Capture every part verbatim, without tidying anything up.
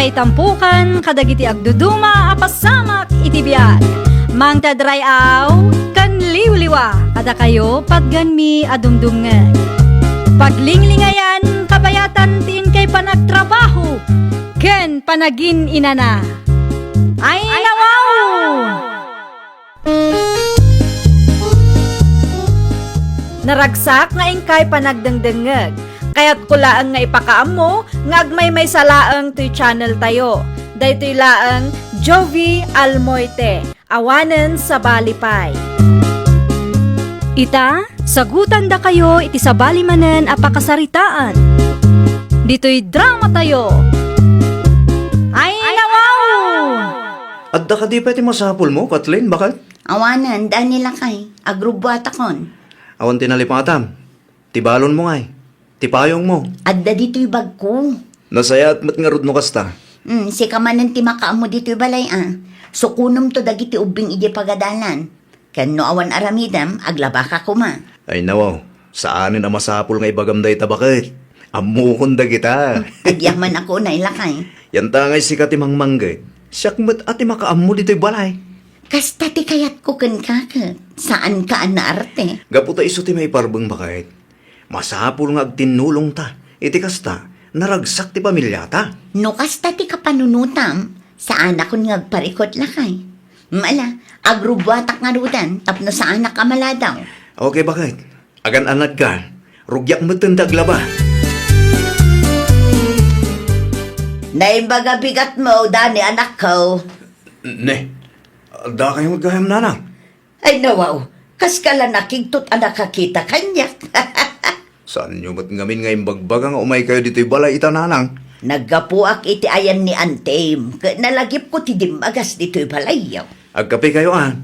Itampukan kadagiti agduduma a pasamak iti biag. Mangted ray-aw ken liwliwa kadakayo patgenmi a dumdumngeg. Paglinglingayan kabayatan ti inkay panagtrabaho ken panagin-inana. Ay, nawaw! Naragsak nga inkay panagdengdengngeg. Kayatko laeng nga ipakaammo nga agmaymaysa laeng toy channel tayo. Daytoy laeng Jovie Almoite, awanen sabali pay. Ita, sagutandakayo iti sabali manen a pakasaritaan. Ditoy drama tayo. Ay, nawaw! Adda kadi pay ti masapulmo, Kathleen, baket? Awanen, Dani lakay, agrubbuatakon. Awan ti nalipatam. Ti balonmo ngay, ti payongmo. Adda ditoy bagko. Nasayaat met ngarud no kasta. Hmm, sika manen ti makaammo ditoy balay a. Sukonomto dagiti ubbing idiay pagadalan. Ken no awan aramidem, aglabaka koma. Ay nawaw, saanen a masapul nga ibagam dayta baket. Ammokon dagita. Agyamanak unay lakay. Yanta ngay sika ti mangmangged. Siak met a ti makaammo ditoy balay. Kasta ti kayatko kenka ket, saanka a naarte. Gapu ta isu ti maiparbeng baket. Masapul nga agtinnulongta. Iti kasta, naragsak ti pamiliata. No kasta ti kapanunotam, saanakon nga agparikut lakay. Mala, agrubbuatak ngaruden tapno saanak a maladaw. Okay, baket? Agan-anadka, rugiak metten ti aglaba. Naimbag a bigatmo, Dani, anakko. Ne, adda kayo gayam, nanang? Ay, nawaw, kas ka la nakigtot a nakakita kaniak. Saanyo met ngamin nga imbagbaga nga umaykayo ditoy balay ita, nanang? Naggapuak iti ayan ni Antem, ket nalagipko ti dimmagas ditoy balayyo. Agkapekayo a.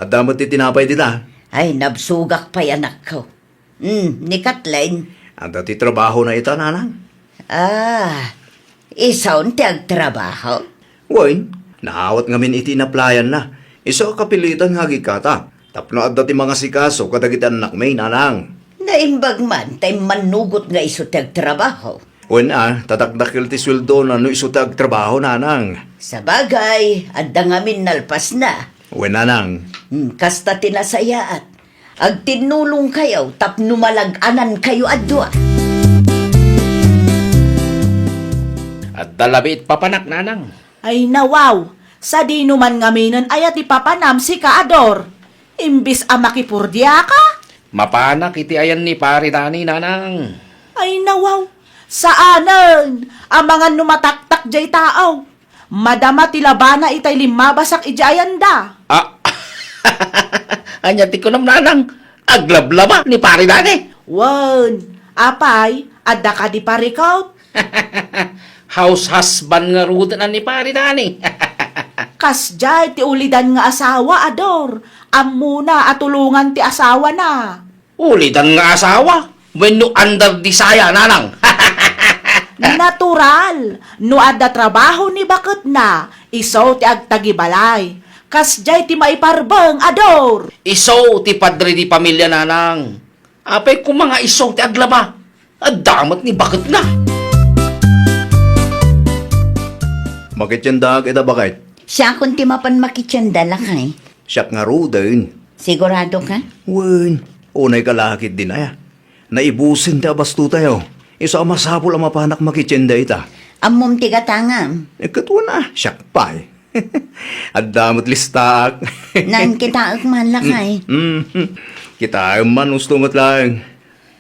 Adda met ti tinapay dita. Ay, nabsogak pay, anakko. Hmm, ni Kathleen? Adda ti trabahona ita, nanang. Ah, isun ti agtrabaho? Wen, naawat ngamin iti inaplayanna. Isu a kapilitan nga agikata. Tapno adda ti mangasikaso kadagiti annakmi, nanang. Naimbag man ta immannugot nga isu ti agtrabaho. Wen a, ta dakdakkel ti sueldona no isu ti agtrabaho, nanang. Sabagay, adda ngamin nalpasna. Wen, nanang. Hmm, kasta ti nasayaat. Agtinnulongkayo tapno malag-anankayo a dua. Adda labi it papanak, nanang. Ay, nawaw, sadino man ngaminen aya ti papanam, sika a Dor? Imbis a makipurdiaka? Mapanak iti ayan ni Pare Dani, nanang. Ay, nawaw, saanen, amangan no mataktak jay tao. Madama ti labana itay limmabasak idiay ayanda. Ah, ania ti kunam, nanang? Aglablaba ni Pare Dani? Wen, apay, adda kadi parikut? House husband ngaruden a ni Pare Dani. Kasdiay ti ulidan nga asawa, a Dor. Ammona a tulongan ti asawana. Ulidan nga asawa? Wenno under the saya, nanang? Natural, no adda trabaho ni baketna, isu ti agtagibalay. Kasdiay ti maiparbeng, a Dor. Isu ti padre di pamilia, nanang. Apay koma nga isu ti aglaba? Adda met ni baketna. Makitiendaak ita, baket. Siakon ti mapan makitienda, lakay. Siak ngaruden. Sigurado ka? Wen, unay ka lakit din aya. Naibusen ti abasto tayo. Isu a masapul a mapanak makitienda ita. Ammom ti gatangam? Eh, ket wen a, siak pay. Adda met listaak. Naan kitaek man, lakay. Mm, mm. Kitaem man, husto met laeng.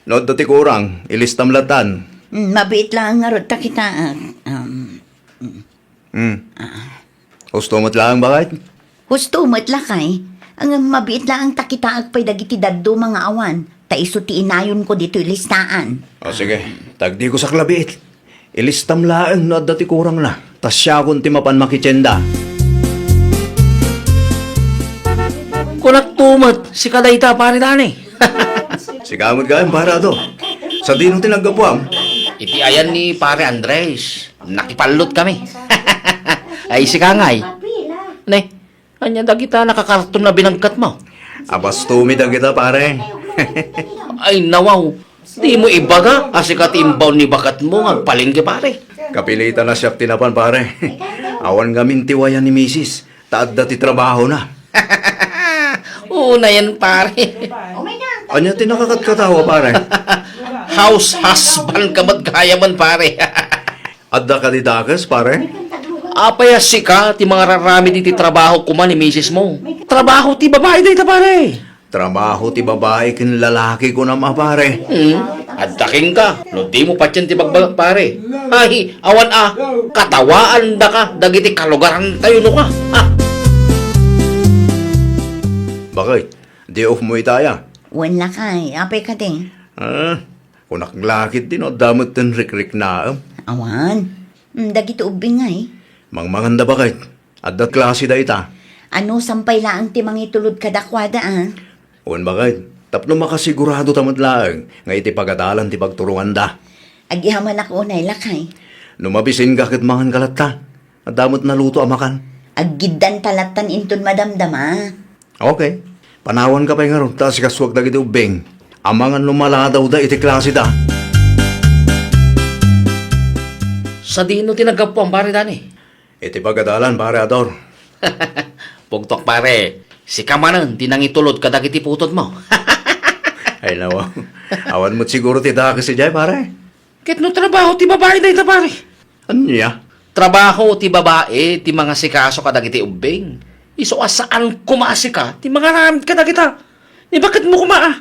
No adda ti kurang, ilistam latan. Mm, mabiit laeng ngarud ta kitaek. Um, mm. Mm. Ah. Husto met laeng, baket? Husto met, lakay. Ngem mabiit laeng ta kitaek pay dagiti dadduma nga awan, ta isu ti inayonko ditoy listaan. O, sige. Tagdiko sak labiit. Ilistam laeng no adda ti kurangna, ta siakon ti mapan makitienda. Kunakto met, sika dayta, Pare Dani. Sika met gayam, Pare Ado. Sadino ti naggapuam? Iti ayan ni Pare Andres. Nakipallot kami. Ay, sika ngay. Ne, ania dagita nakakarton a binagkat mo? Abastomi dagita, pare. Ay, nawaw. Dimo ibaga a sika ti imbaon ni baketmo nga agpalengke, pare. Kapilitan a siak ti napan, pare. Awan ngamin ti wayan ni misis, ta adda ti trabahona. Unayen, pare. Ania ti nakakatkatawa, pare? House husband ka met gayamen, pare. Adda kadi dakes, pare? Apay a sika ti mangararamid iti trabaho koma ni misismo? Trabaho ti babai dayta, pare. Trabaho ti babai ken lalaki, kunam a, pare. Hmm, adda kenka, no dimo patien ti bagbagak, pare. Ay, awan a, katawaandaka dagiti kalugarantayo no ka. Ha? Bakit? Day off mo ita aya? Wen lakay, apay kadi? Ah, kunak la ketdi no adda metten rikriknaem. Awan. Hmm, dagiti ubbing ngay? Mangmanganda, bakit? Adda klase dayta. Anusan pay laeng ti mangitulod kadakuada, a? Wen, bakit? Tapno makasigurado ta met laeng nga iti pagadalan ti pagturonganda. Agyamanak unay, lakay. No mabisinka ket manganka latta. Adda met naluto a makan. Aggiddanta lattan inton madamdama. Okay. Panawanka pay ngarud ta asikasuak dagiti ubbing. Amangan no maladawda iti klaseda. Sadino ti naggapuam, pare Dani? Iti pagadalan, pare Ador. Pugtok, pare. Sika manen ti nangitulod kadagiti putodmo. Ay, nawa. Awan met siguro ti dakes idiay, pare. Ket no trabaho ti babai dayta, pare? Ania? Trabaho ti babai ti mangasikaso kadagiti ubbing. Isu a saan koma a sika ti mangaramid kadagita. Ni baketmo koma, a?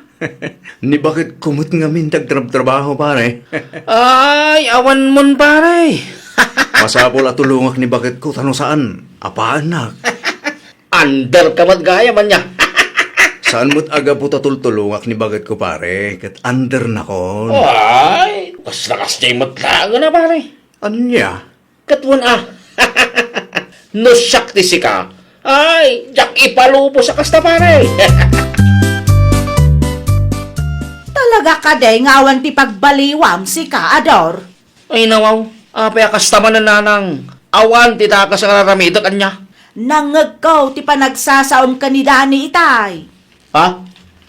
Ni baketko met ngamin ti agtrabtrabaho, pare. Ay, awan mon, pare. Masapul a tulongak ni baketko ta no saan, apaannak. Under ka met gayam ania. Saan met a gapu ta tultulongak ni baketko, pare, ket undernakon. Ay, kasla kasdiay met laengen a, pare. Ania? Ket wen a. No siak ti sika, ay, diak ipalubos a kasta, pare. Talaga kadi nga awan ti pagbaliwam, sika, Ador? Ay, nawaw, apay a kasta manen, nanang? Awan ti dakes nga raramidek, ania? Nangngegko ti panagsasaom ken ni Dani itay. Ha?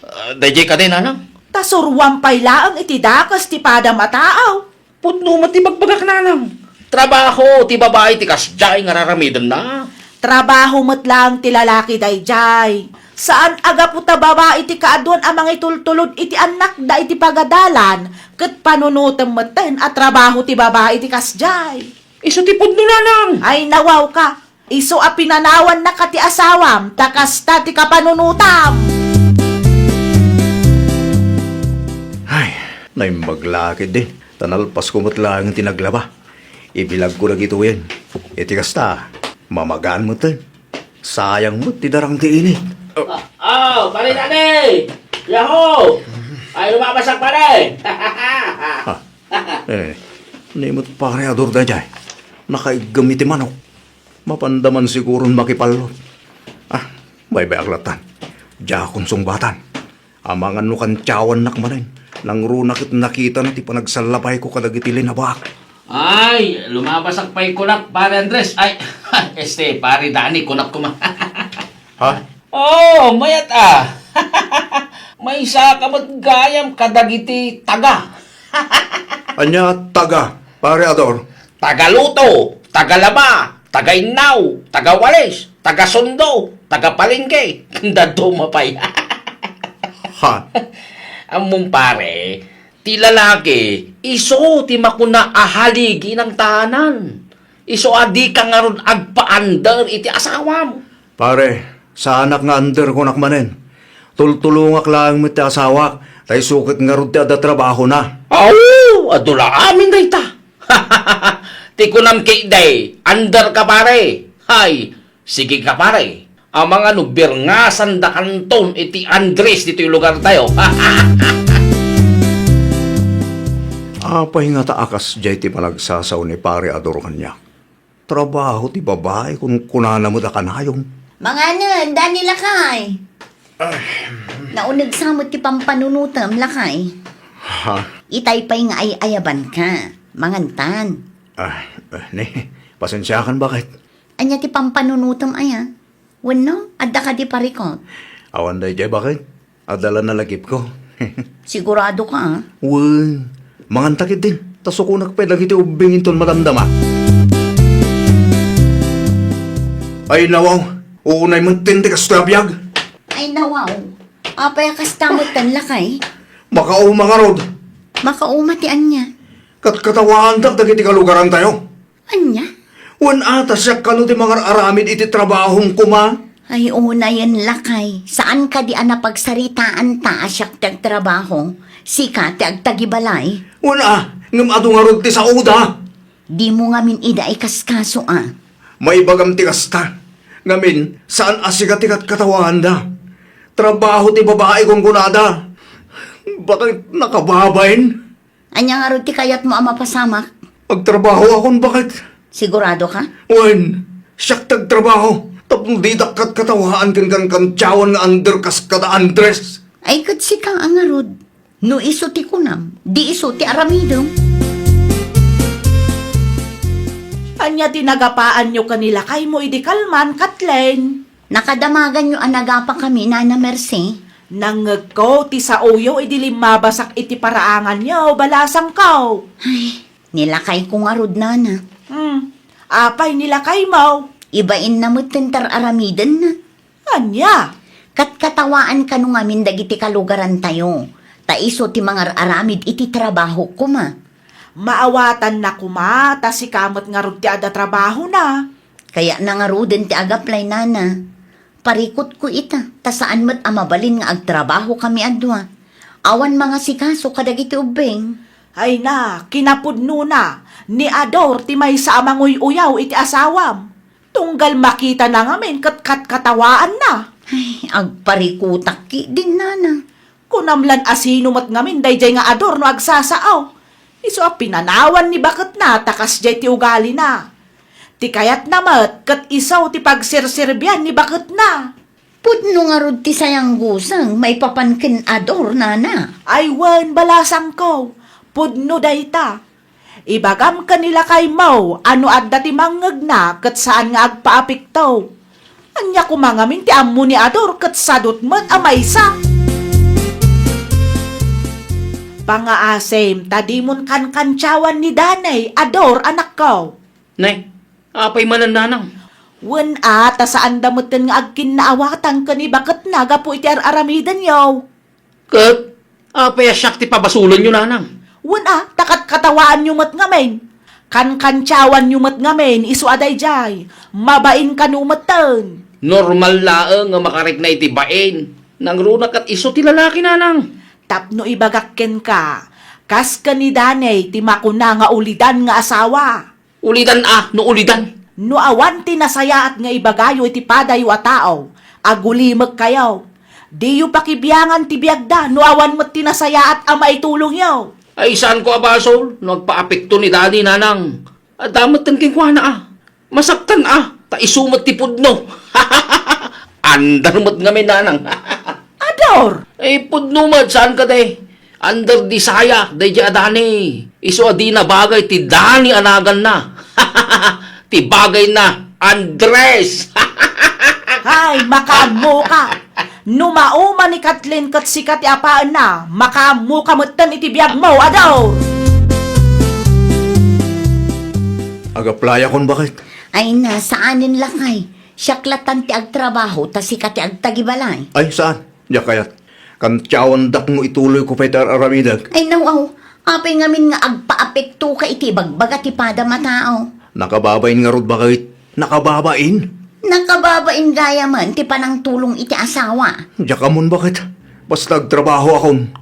Ah, daydiay kadi, nanang? Ta suroam pay laeng iti dakes ti padam a tao. Pudno met ti bagbagak, nanang. Trabaho ti babai ti kasdiay nga raramidenna. Trabaho met laeng ti lalaki daydiay. Saan a gapu ta babai ti kaaduan a mangitultulod iti annakda iti pagadalan, ket panunotem metten a trabaho ti babai ti kasdiay. Isu ti pudno, nanang. Ay, nawawka. Isu a pinanawannaka ti asawam, ta kasta ti kapanunotam. Ay, naimbag la ketdi, ta nalpasko met laeng ti naglaba. Ibilagko dagitoyen. Iti kasta, mamagaan metten. Sayang met ti darang ti init. Oh, pare Dani! Yahoo! Ay, lumabasak, pare! Ah, eh, ni met pare Ador daydiay. Nakaiggem iti manok. Mapanda man siguron makipallot. Ah, baybay-ak lattan. Diakon sungbatan. Amangan no kantiawannak manen. Nangruna ket nakitana ti panagsallapayko kadagiti linabaak. Ay, lumabasak pay kunak, Pare Andres. Ay, este, Pare Dani, kunak koma. Ha? Oh, mayat a. Maysa ka met gayam kadagiti taga. Ania taga, Pare Ador? Tagaluto, tagalaba, tagainnaw, tagawalis, tagasundo, tagapalengke, ken dadduma pay. Ha? Ammom, pare, ti lalaki, isu ti makuna a haligi nang tanan. Isu a dika ngarud agpa-under iti asawam. Pare, saanak nga under kunak manen. Tultulongak laeng met ti asawak, ta isu ket ngarud ti adda trabahona. Aw, adu la amin dayta. Ti kunam ketdi, under ka, pare. Hay, sige ka, pare. Amangan no birngasandakanton iti Andres ditoy lugartayo. Apay ngata a kasdiay ti panagsasao ni Pare Ador kaniak? Trabaho ti babai, kunkunana met a kanayon. Manganen, Dani lakay. Nauneg sa met ti pampanunotem, lakay. Ha? Itay pay nga ay-ayabanka. Mangantan. Ah, ah, ne, pasensiakan, bakit? Ania ti pampanunotem aya? Wenno, adda kadi parikot? Awan daydiay, bakit? Adda la nalagipko. Sigurado ka, ah? Wen, manganta ketdin. Ta sukonak pay dagiti ubbing inton madamdama. Ay, nawaw. Unay met ti kasta a biag. Ay, nawaw. Apay a kasta met tan lakay? Makauma ngarud. Makauma ti ania? Katkatawaandak dagiti kalugarantayo. Ania? Wen a, ta siak kano ti mangar-aramid iti trabahom koma? Ay, unayen lakay. Saan kadi a napagsaritaanta a siak ti agtrabaho, sika ti agtagibalay? Wen a, ngem adu ngarud ti saoda. Dimo ngamin ida ikaskaso a. Maibagam ti kasta. Ngamin, saan a sika ti katkatawaanda. Trabaho ti babai, kunkunada. Bakit nakababain? Ania ngarud ti kayatmo a mapasamak? Agtrabahoakon, baket. Sigurado ka? Wen, siak ti agtrabaho. Tapno didak katkatawaan ken kankantiawan nga under kas kada Andres. Ay, ket sika a ngarud. No isu ti kunam, di isu ti aramidem. Ania ti nagapaanyo ken ni lakaymo idi kalman, Kathleen? Nakadamaganyo a nagapakami, Nana Mercy? Nangngegko ti saoyo idi limmabasak iti paraanganyo, balasangko. Ay, ni lakayko ngarud, Nana. Hmm, apay ni lakaymo? Ibainna met ti ar-aramidenna. Ania? Katkatawaan kano ngamin dagiti kalugarantayo, ta isu ti mangar-aramid iti trabaho koma. Maawatanna koma, ta sika met ngarud ti adda trabahona. Kayatna ngaruden ti agaplay, Nana. Parikutko ita, ta saan met a mabalin nga agtrabahokami a dua. Awan mangasikaso kadagiti ubbing. Ay na, kinapudnona, ni Ador ti maysa a manguy-uyaw iti asawam. Tunggal makitana ngamin ket katkatawaanna. Ay, agparikutak ketdin, Nana. Kunam lan a sino met ngamin daydiay nga Ador no agsasao. Isu a pinanawan ni baketna ta kasdiay ti ugalina. Ti kayatna met ket isu ti pagserserbian ni baketna. Pudno ngarud ti sayangguseng maipapan ken Ador, Nana. Ay wen, balasangko, pudno dayta. Ibagam ken ni lakaymo a no adda ti mangngegna ket saan nga agpaapekto. Ania koma ngamin ti ammo ni Ador ket sadut met a maysa? Pangngaasim ta dimon kankantiawan ni Danay, Ador, anakko. Ne, apay manen, nanang? Wen a, ta saanda metten nga agkinnaawatan ken ni baketna gapu iti ar-aramidenyo. Ket apay a siak ti pabasolenyo, nanang? Wen a, ta katkatawaanyo met ngamin. Kankantiawanyo met ngamin isu a daydiay. Mabain kano metten. Normal laeng nga makarikna iti bain. Nangruna ket isu ti lalaki, nanang. Tapno ibagak kenka, kas ken ni Danay ti makuna nga ulidan nga asawa. Ulidan a no ulidan. No awan ti nasayaat nga ibagayo iti padayo a tao, agulimekkayo. Diyo pakibiangan ti biagda no awan met ti nasayaat a maitulongyo. Ay, saanko a basol no agpaapekto ni Dani, nanang. Adda metten kenkuana a. Masaktan a, ta isu met ti pudno. Andar met ngamin, nanang. Ador! Eh, pudno met, saan kadi? Under the saya, daydiay a Dani. Isu a dina bagay ti Dani a naganna. Ti bagayna, Andres. Hay, makaammoka. No mauma ni Kathleen ket sika ti apaenna, makaammoka metten iti biagmo, Ador. Agaplayakon, baket? Ay na, saanen lakay. Siak latan ti agtrabaho, ta sika ti agtagibalay. Ay, saan? Diak kayat. Kantiawandak nga ituloyko pay ti ar-aramidek. Ay, naw, aw. Apay ngamin nga agpaapektoka iti ibagbaga ti padam a tao? Nakababain ngarud, baket? Nakababain? Nakababain gayamen ti panangtulong iti asawa. Diak ammon, baket? Basta agtrabahoakon.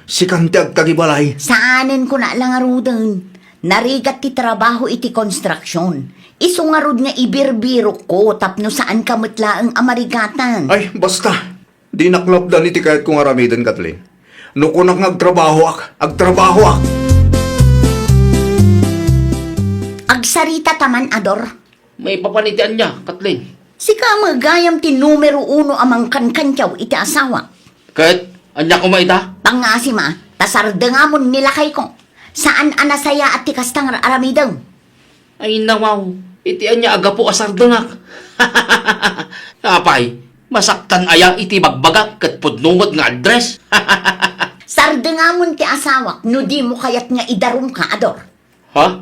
Sikan ti agtagibalay. Saanen, kuna la ngaruden. Narigat ti trabaho iti konstruksion. Isu ngarud nga ibirbirokko tapno saanka met laeng a marigatan. Ay, basta. Dinak lapdan iti kayatko nga aramiden, Kathleen. No kunak nga agtrabahoak, agtrabahoak! Agsarita ta man, Ador. Maipapan iti ania, Kathleen? Sika met gayam ti numero uno a mangkankantiaw iti asawa. Ket ania koma ita? Pangngaasim a, ta sardengamon ni lakayko. Saan a nasayaat ti kasta nga aramidem. Ay, nawaw, iti ania a gapu a sardengak? Apay, masaktan aya iti bagbagak ket pudno met nga Andres? Amon ti asawak no dimo kayat nga idarumka, Ador. Ha?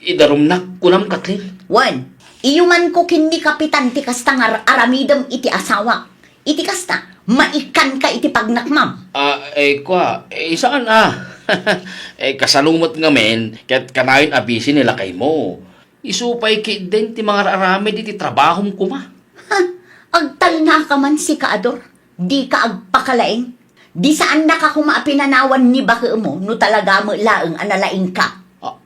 Idarumnak, kunam, Kathleen? Wen, iyumanko ken ni Kapitan ti kasta nga ar-, aramidem iti asawak. Iti kasta, maikkanka iti pagnakmam. Ah, eh, kua, eh, saan a? Eh, kasano met ngamin, ket kanayon a busy ni lakaymo. Isu pay ketdin ti mangar-aramid iti trabahom koma. Ha? Agtalnaka man sika, Ador. Dika agpakalaing. Di saannaka koma a pinanawan ni bakemo no talaga met laeng a nalaingka. Ah,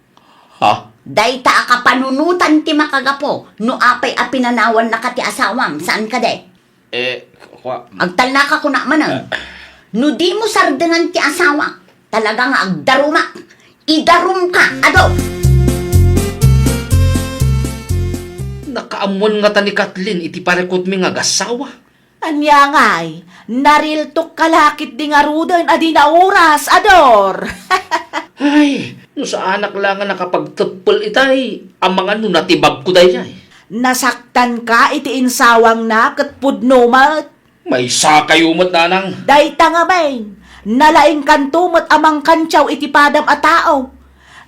ha? Dayta a kapanunotan ti makagapu no apay a pinanawannaka ti asawam, saan kadi? Eh, kua. Agtalnaka kuna manen. Eh. No dimo sardengan ti asawa, talaga nga agdarumak. Idarumka, Ador! Nakaammoan ngata ni Kathleen iti parikutmi nga agassawa. Ania ngay, nariltukka la ketdi ngaruden a di nauras, Ador! Ay, no saanak la nga nakapagteppel itay, amangan no natibabko daydiay. Nasaktanka iti insawangna ket pudno met. Maysakayo met, nanang. Dayta ngamin, nalaingkanto met a mangkantiaw iti padam a tao.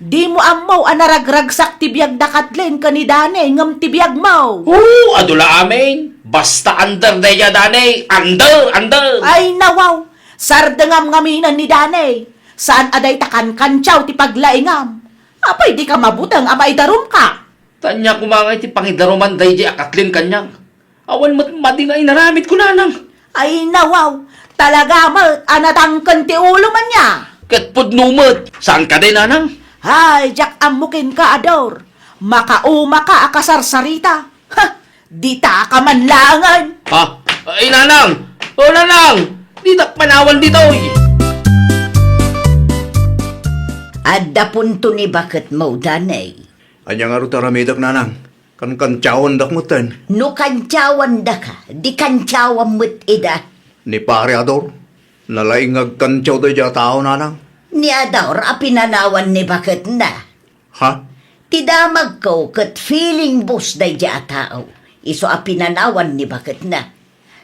Dimo ammo a naragragsak ti biag da Kathleen ken ni Danny ngem ti biagmo. Oo, adu la amin. Basta under daydiay, Danny. Under, under. Ay, nawaw. Sardengam ngaminen ni Danny. Saan a dayta kankantiaw ti paglaingam. Apay dika mabuteng a maidarumka? Ania koma ngay ti pangidaruman daydiay a Kathleen kaniak? Awan met madi nga inaramidko, nanang. Ay, nawaw. Talaga met a natangken ti ulo man ya. Ket pudno met. Saan kadi, nanang? Ay, diak ammo kenka, Ador. Makaumaka a kasarsarita. Ha! Ditaka man laengen. Ha? Ay, nanang! O, nanang! Ditak panawan ditoy! Adda punto ni baketmo, Danny. Ania ngarud ti aramidek, nanang? Kankantiawandak metten. No kantiawandaka, di kantiawam met ida. Ni Pare Ador, nalaing nga agkantiaw daydiay a tao, nanang. Ni Ador a pinanawan ni baketna. Ha? Ti damagko ket feeling boss daydiay a tao. Isu a pinanawan ni baketna.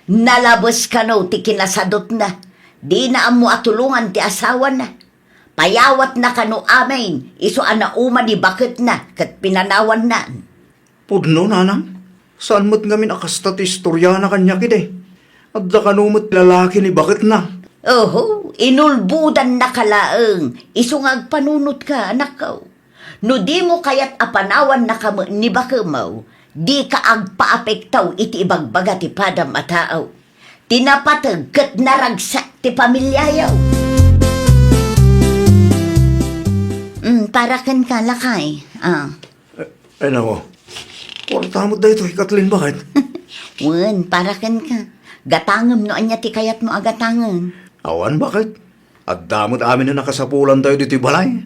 Nalabes kano ti kinasadutna. Dina ammo a tulongan ti asawana. Payawatna kano amin, isu a nauma ni baketna ket pinanawanna. Pudno, nanang. Saan met ngamin a kasta ti istoriana kaniak idi. Adda kano met ti lalaki ni baketna. Oho, inulbodannaka laeng, isu nga agpanunotka, anakko. No dimo kayat a panawannaka met ni bakemo, dika agpaapekto iti ibagbaga ti padam a tao. Ti napateg ket naragsak ti pamiliayo. Mm, para kenka, lakay. Ah. Eh, eh, nako. Kuarta met daytoy, Kathleen, baket? Wen, para kenka. Gatangem no ania ti kayatmo a gatangen. Awan, baket? Adda met amin a nakasapulantayo ditoy balay.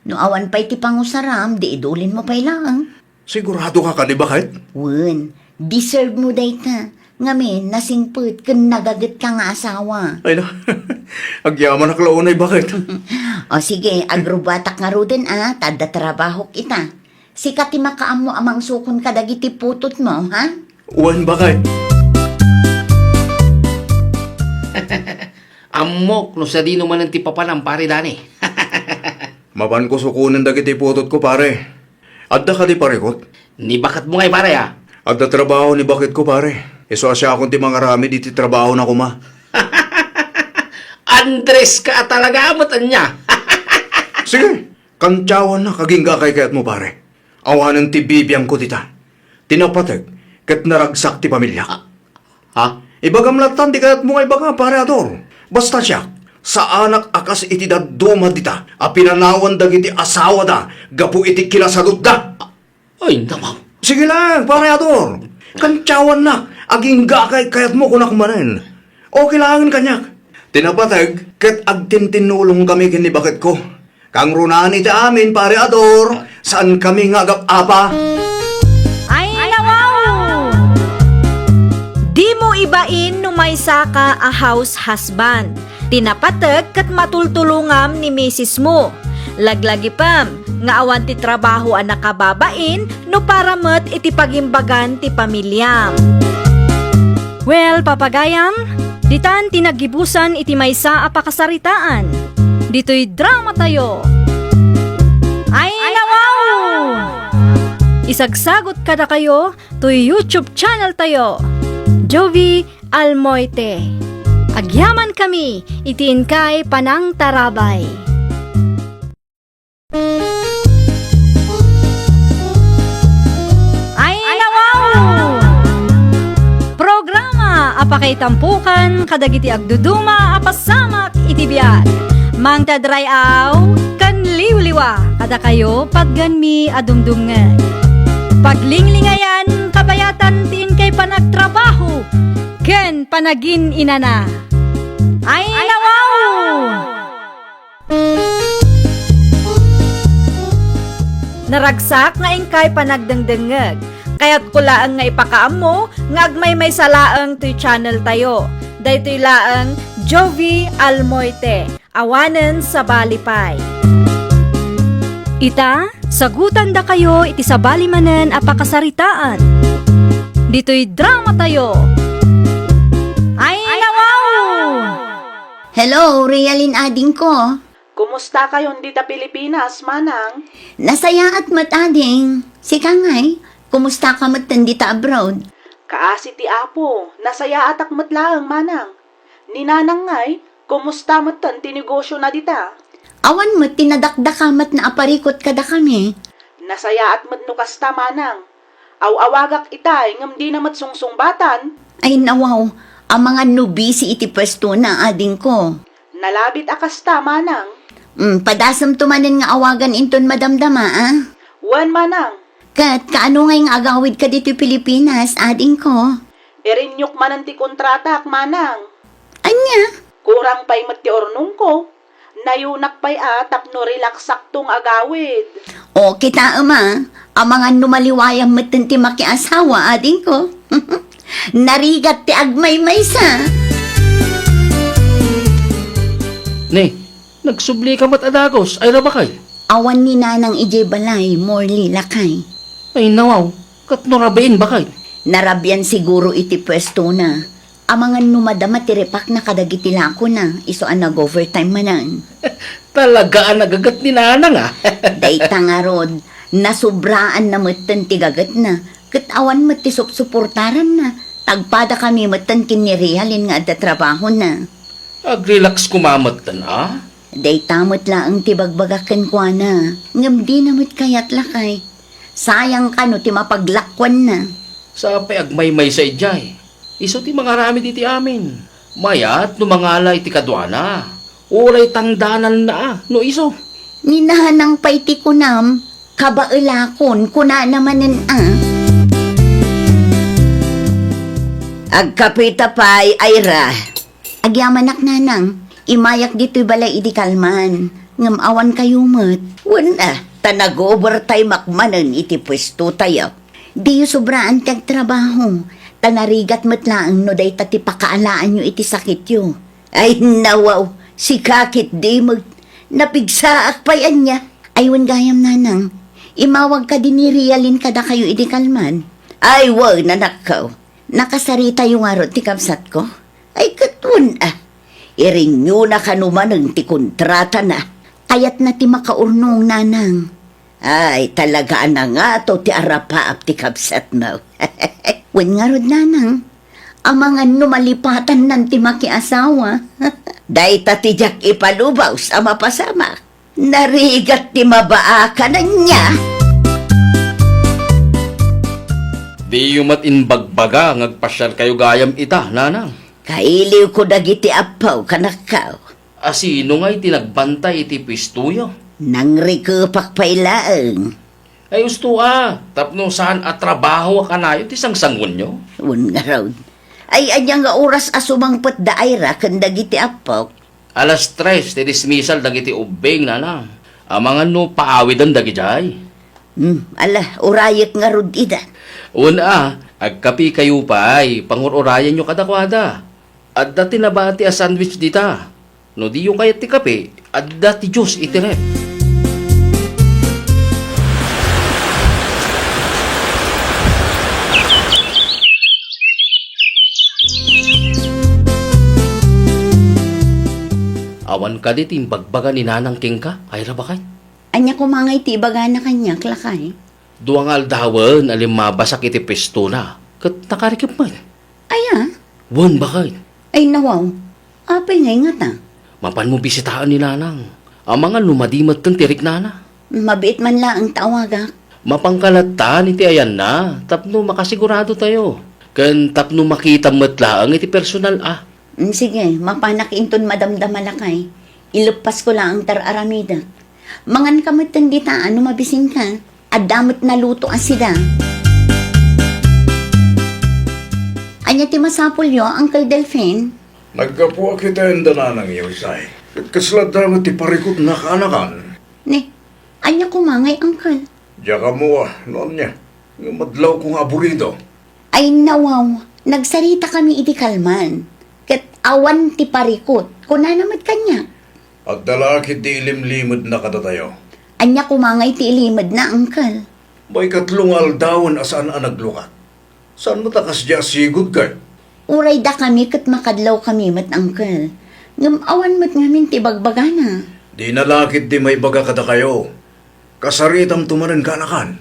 No awan pay ti pangusaram, di idulinmo pay laeng. Siguradoka kadi, baket? Wen, deservemo dayta. Ngamin, nasingpet ken nagagetka nga asawa. Ay na, agyamanak la unay, baket? O sige, agrubatak ngaruden a, ta adda trabahok ita. Sika ti makaammo a mangsukon kadagiti putotmo, ha? Wen, baket. Ammok no sadino manen ti papanam, Pare Danny. Mapanko sukonen dagiti putotko, pare. Adda kadi parikut? Ni baketmo ngay, pare, a? Adda trabaho ni baketko, pare. Isu a siakon ti mangaramid iti trabahona koma. Andres ka a talaga met ania. Sige, kantiawannak agingga a kaykayatmo, pare. Awanen ti bibiangko dita. Ti napateg ket naragsak ti pamiliak. Ah, Ha? Ibagam lattan ti kayatmo nga ibaga, Pare Ador. Basta siak, saanak a kas iti dadduma dita a pinanawan dagiti asawada gapu iti kinasadutda. Ay, nawaw. Sige lang, Pare Ador. Kantiawannak, agingga a kaykayatmo, kunak manen. Okay laengen kaniak. Ti napateg ket agtintinnulongkami ken ni baketko. Kangrunaan iti amin, Pare Ador, saankami nga agap-apa. Ay, nawaw! Dimo ibain no maysaka a house husband. Ti napateg ket matultulongam ni misismo. Laglagipem nga awan ti trabaho a nakababain no para met iti pagimbagan ti pamiliam. Well, papagayam, ditan ti naggibusan iti maysa a pakasaritaan. ditoy dramatayo. Ay, nawaw! Isagsagut kadakayo toy YouTube channeltayo, Jovie Almoite. Agyamankami iti inkay panangtarabay. Ay, nawaw! Programa a pakaitampokan kadagiti agduduma a pasamak iti biag. Mangted ray-aw ken liwliwa kadakayo, patgenmi a dumdumngeg. Paglinglingayan, kabayatan ti inkay panagtrabaho ken panagin-inana. Ay, nawaw! Naragsak nga inkay panagdengdengngeg. Kayatko laeng nga ipakaammo nga agmaymaysa laeng toy channeltayo. Daytoy laeng Jovie Almoite, awanen sabali pay. Ita, sagutandakayo iti sabali manen a pakasaritaan. Ditoy dramatayo. Ay, nawaw! Hello, Realin adingko. Kumusta kayon dita Pilipinas, manang? Nasayaat met, ading. Sika ngay, kumusta ka metten dita abroad? Kaasi ti Apo, nasayaatak met laeng, manang. Ni nanang ngay, kumusta metten ti negosyona dita? Awan met ti nadakdakamatna a parikut kadakami. Nasayaat met no kasta, manang. Aw-awagak itay ngem dina met sungsungbatan. Ay, nawaw, amangan no busy iti puestona, adingko. Nalabit a kasta, manang. Mm, padasemto manen nga awagan inton madamdama, a? Wen, manang. Ket kaano ngay nga agawidka ditoy Pilipinas, adingko? Irenyuk manen ti kontratak, manang. Ania? Kurang pay met ti urnongko. Nayunak pay a tapno relaxakto nga agawid. O, kitaem a, amangan no maliwayam metten ti makiasawa, adingko. Narigat ti agmaymaysa. Ne, nagsublika met a dagus, Ira, bakay? Awan ni nanang idiay balay, Morley, lakay. Ay, nawaw, ket no rabiin, bakay? Narabian siguro iti puestona. Amangan no madama ti repakna kadagiti lakona, isu a nag-overtime manen. Talaga a nagaget ni nanang, a. Dayta ngarud, nasubraanna metten ti gagetna, ket awan met ti supsuportaranna. Tagpadakami metten ken ni Realin nga adda trabahona. Agrelax koma metten, a? Dayta met laeng ti bagbagak kenkuana, ngem dina met kayat, lakay. Sayang kano ti mapaglakuanna. Sapay agmaymaysa idiay. Isu ti mangaramid iti amin. Mayat no mangala iti kaduana. Uray tangdananna a no isu. Ni nanang pay ti kunam, kabaelakon, kunana manen a. Agkapita pay, Ira. Agyamanak, nanang. Imayak ditoy balay idi kalman. Ngem awan kayo met. Wen a, ta nag-overtime-ak manen iti puestotayo. Diyo sobraan ti agtrabaho, ta narigat met laeng no dayta ti pakaalaanyo iti sakityo. Ay, nawaw, sika ketdi met. Napigsaak pay ania. Ay, wen gayam, nanang. Imawag kadi ni Realin kadakayo idi kalman. Ay, wen, anakko. Nakasaritayo ngarud ti kabsatko? Ay, ket wen a. Irenyuna kano manen ti kontratana. Kayatna ti makaurnong, nanang. Ay, talaga a nangato ti arapaap ti kabsatmo. Wen ngarud, nanang. Amangan no malipatannan ti makiasawa. Dayta ti diak ipalubos a mapasamak. Narigat ti mabaakan ania. Diyo met imbagbaga nga agpasiarkayo gayam ita, nanang. Kailiwko dagiti appaw, kanakkaw. A sino ngay ti nagbantay iti puestoyo? Nangrikepak pay laeng. Ay, usto a, tapno saan a trabaho a kanayon ti sangsangonyo? Wen ngarud. Ay, ania nga oras a sumangpet da Ira ken dagiti appok? Alas tres ti dismissal dagiti ubbing, nanang. Amangan no paawiden dagidiay. Hmm, ala, urayek ngarud ida. Wen a, agkapikayo pay, pangur-urayenyo kadakuada. Adda ti nabati a sandwich dita. No diyo kayat ti kape, adda ti juice iti ref. Awan kadi ti imbagbaga ni Nanang kenka, Ira, baket? Ania koma ngay ti ibagana kaniak, lakay? Dua nga aldawen a limmabasak iti puestona, ket nakarikep met. Aya? Wen, baket. Ay, nawaw. Apay ngay ngata? Mapanmo bisitaen ni Nanang. Amangan no madi metten ti riknana. Mabiit man laeng ta awagak. Mapanka latta iti ayanna tapno makasigurado tayo. Ken tapno makitam met laeng iti personal a. Mm, sige, mapanak inton madamdama, lakay. Ileppasko laeng ti ar-aramidek. Manganka metten dita no mabisinka. Adda met naluto a sida. Ania ti masapulyo, Uncle Delfin? Naggapuak iti ayan da nanangyo, Isay. Ket kasla adda met ti parikutna kaanakan. Ni, ania koma ngay, Uncle? Diak ammo no ania. Ngem adlawko nga aburido. Ay, nawaw, nagsaritakami iti kalman. Ket awan ti parikut, kunana met kaniak. Adda la ketdi ilimlimedna kadatayo. Ania koma ngay ti ilimedna, Uncle? Maikatlo nga aldawen a saan a naglukat. Saan met a kasdiay a sigud, ket? Uray dakami ket makadlawkami met, Uncle. Ngem awan met ngamin ti bagbagana. Dina la ketdi maibaga kadakayo. Kasaritamto manen kaanakan.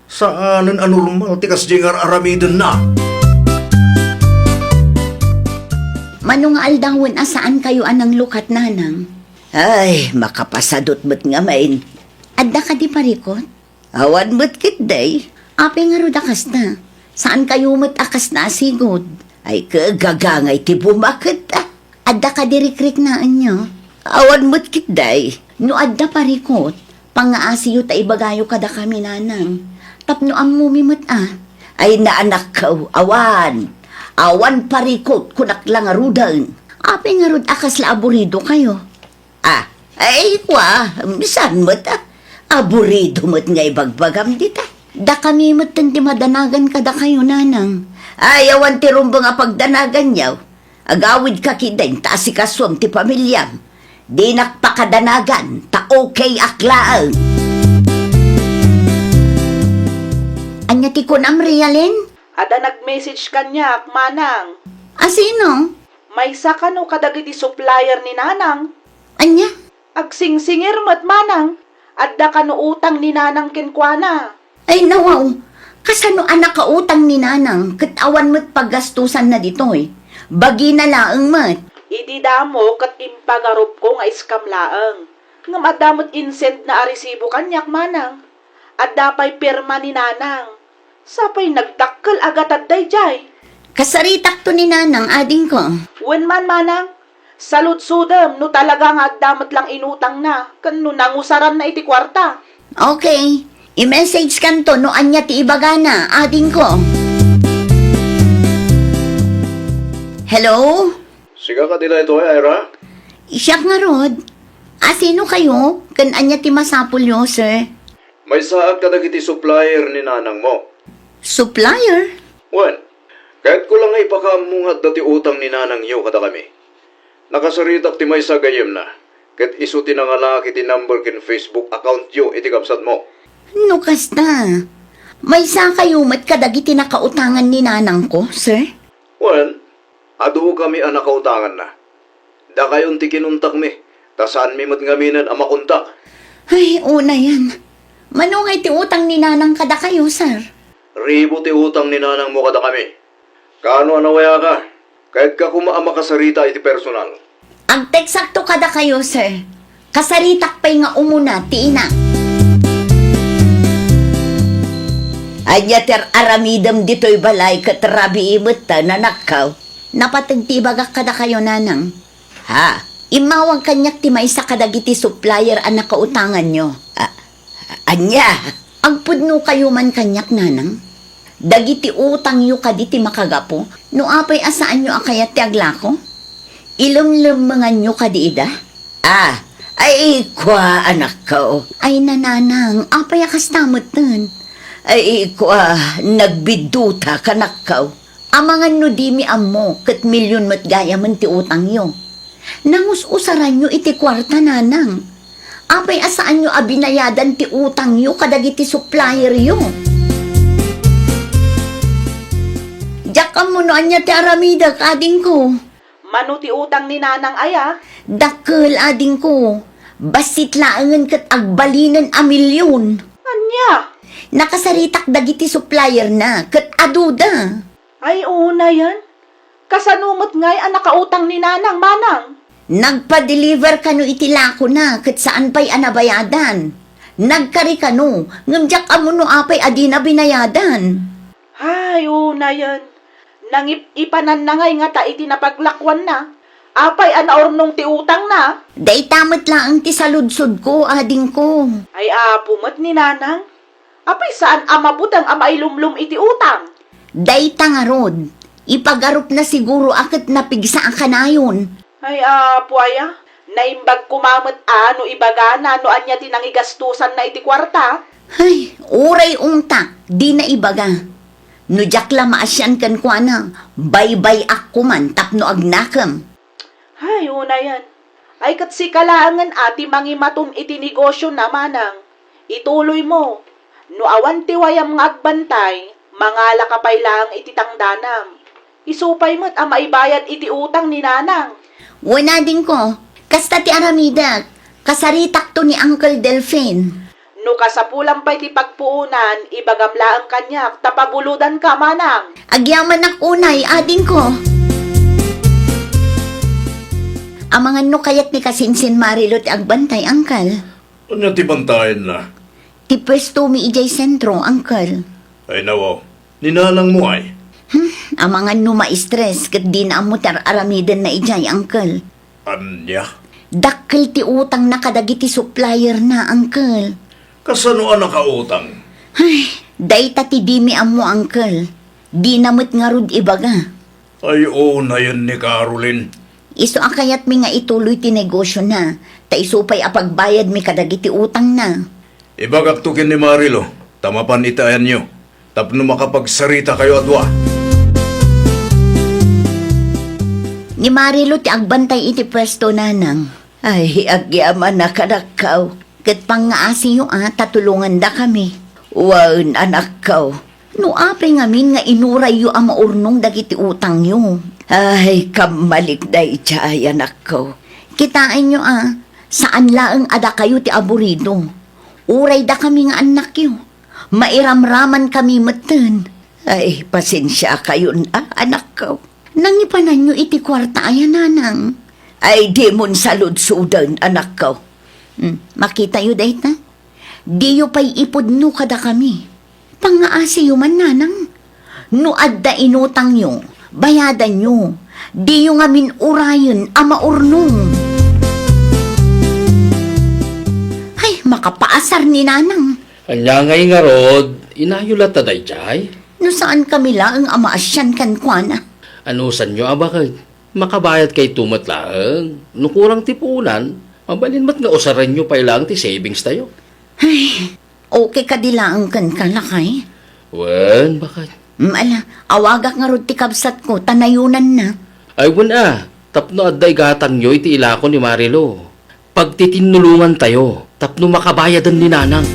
Saanen a normal ti kasdiay nga ar-aramidenna. Mano nga aldawen a saankayo a nanglukat, Nanang? Ay, makapasadut met ngamin. Adda kadi parikut? Awan met ketdi. Apay ngarud a kasta? Saankayo met a kasta a sigud? Ay, kagagangay ti bumaket, a. Adda kadi rikriknaenyo? Awan met ketdi. No adda parikut, pangngaasiyo ta ibagayo kadakami, Nanang. Tapno ammomi met a. Ay, naanakko, awan. Awan parikut, kunak la ngaruden. Apay ngarud a kasla aburidokayo? Ah, ay, kua, saan met, a. Aburido met nga ibagbagam dita. Dakami metten ti madanagan kadakayo, Nanang. Ay, awan ti rumbeng a pagdanaganyo. Agawidka ketdin ta asikasuem ti pamiliam. Dinak pakadanagan, ta okay ak laeng. Ania ti kunam, Rialin? Adda nag-message kaniak, Manang. A sino? Maysa kano kadagiti supplier ni Nanang. Ania? Agsingsingir met, Manang. Adda kano utang ni Nanang kenkuana. Ay, nawaw. Kasano a nakautang ni Nanang ket awan met paggastusanna ditoy? Bagina laeng met. Idi damo ket impagarupko nga scam laeng. Ngem adda met insendna a resibo kaniak, Manang. Adda pay pirma ni Nanang. Sapay nagdakkel a gatad daydiay. Kasaritakto ni Nanang, adingko. Wen man, Manang. Saludsodem no talaga nga adda met lang inutangna ken no nangusaranna iti kuarta. Okay. I-message kanto no ania ti ibagana, adingko. Hello? Sika kadi daytoy, Ira? Siak ngarud. A, sino kayo? Ken ania ti masapulyo, sir? Maysaak kadagiti supplier ni nanangmo. Supplier? Wen, kayatko la nga ipakaammo nga adda ti utang ni nanangyo kadakami. Nakasaritak ti maysa gayyemna, ket isu ti nangalaak iti number ken Facebook accountyo iti kabsatmo. No kasta, maysakayo met kadagiti nakautangan ni nanangko, sir? Wen, adukami a nakautanganna. Dakayon ti kinuntakmi, ta saanmi met ngaminen a makontak. Ay, unayen. Mano ngay ti utang ni nanang kadakayo, sir? Ribu ti utang ni nanangmo kadakami. Kaano a nawayaka? Kayatka koma a makasarita iti personal. Agteksakto kadakayo, sir. Kasaritak pay nga umuna ti ina. Ania ti ar-aramidem ditoy balay ket rabii met ta nanakkaw? Napateg ti ibagak kadakayo, nanang. Ha? Immawag kaniak ti maysa kadagiti supplier a nakautanganyo. A-, ania? Agpudnokayo man kaniak, nanang. Dagiti utangyo kadi ti makagapu no apay a saanyo a kayat ti aglako? Ilemlemmenganyo kadi ida? Ah, ay, kua, anakko. Ay, nananang, apay a kasta metten? Ay, kua, nagbidduta, kanakko. Amangan no dimi ammo, ket milyon met gayamen ti utangyo. Nangus-usaranyo iti kuarta, nanang. Apay a saanyo a binayadan ti utangyo kadagiti supplieryo? Diak ammo no ania ti aramidek, adingko. Mano ti utang ni Nanang aya? Dakkel, adingko. Bassit laengen ket agbalinen a milyon. Ania? Nakasaritak dagiti supplierna ket aduda. Ay, unayen. Kasano met ngay a nakautang ni Nanang, Manang? Nagpa-deliver kano iti lakona ket saan pay a nabayadan. Nagkari kano, ngem diak ammo no apay a dina binayadan. Ay, unayen. Nangip-ipananna ngay ngata iti napaglakuanna. Apay a naurnong ti utangna? Dayta met laeng ti saludsodko, adingko. Ay, apo met ni Nanang. Apay saan a mabuteng a mailumlom iti utang? Dayta ngarud, ipagarupna siguro a ket napigsa a kanayon. Ay, apo aya, naimbag koma met a no ibagana no ania ti nangigastosanna iti kuarta. Ay, uray ungtak, dina ibaga. No diak la maasian kenkuana, baybay-ak koman tapno agnakem. Ay, unayen. Ay, ket sika laengen a ti mangimaton iti negosiona, Manang. Ituloymo. No awan ti wayam nga agbantay, mangalaka pay laeng iti tangdanam. Isu pay met a maibayad iti utang ni Nanang. Wen, adingko, kasta ti aramidek. Kasaritakto ni Uncle Delfin. No kasapulam pay ti pagpuonan, ibagam laeng kaniak ta pabulodanka, Manang. Agyamanak unay, adingko. Amangan no kayat ni kasinsin Marilo ti agbantay, Uncle. Ania ti bantayenna? Ti pwestomi idiay sentro, Uncle. Ay, nawaw. Ni Nanangmo ay? Hmm, amangan no ma-stress ket dina ammo ti ar-aramidenna idiay, Uncle. Ania? Dakkel ti utangna kadagiti supplierna, Uncle. Kasano a nakautang? Ay, dayta ti dimi ammo, Uncle. Dina met ngarud ibaga. Ay, unayen ni Caroline. Isu a kayatmi nga ituloy ti negosiona, ta isu pay a pagbayadmi kadagiti utangna. Ibagakto ken ni Marilo, ta mapan iti ayanyo, tapno makapagsarita kayo a dua. Ni Marilo ti agbantay iti pwesto, Nanang. Ay, agyamanak, anakko. Ket pangngaasiyo a ta tulongandakami. Wen, anakko. No apay ngamin nga inurayyo a maurnong dagiti utangyo. Ay, kammalik daydiay, anakko. Kitaenyo a, saan laeng a dakayo ti aburido. Uray dakami nga annakyo. Mairamramankami metten. Ay, pasensiakayon a, anakko. Nangipananyo iti kuarta aya, Nanang? Ay, dimon saludsoden, anakko. Hmm, makitayo dayta? Diyo pay ipudno kadakami. Pangngaasiyo man, Nanang. No adda inutangyo, bayadanyo. Diyo ngamin urayen a maurnong. Ay, makapaasar ni Nanang. Ania ngay ngarud, inayo latta daydiay? No saankami laeng a maasian kenkuana. Anusanyo a baket? Makabayadkayto met laeng. No kurang ti puonan, mabalin met nga usarenyo pay laeng ti savings tayo. Ay, okay kadi laeng kenka, lakay? Wen, baket. Mm, ala, awagak ngarud ti kabsatko, ta nayonanna. Ay, wen a, tapno adda igatangyo iti ilako ni Marilo. Pagtitinnulongan tayo tapno makabayadan ni Nanang.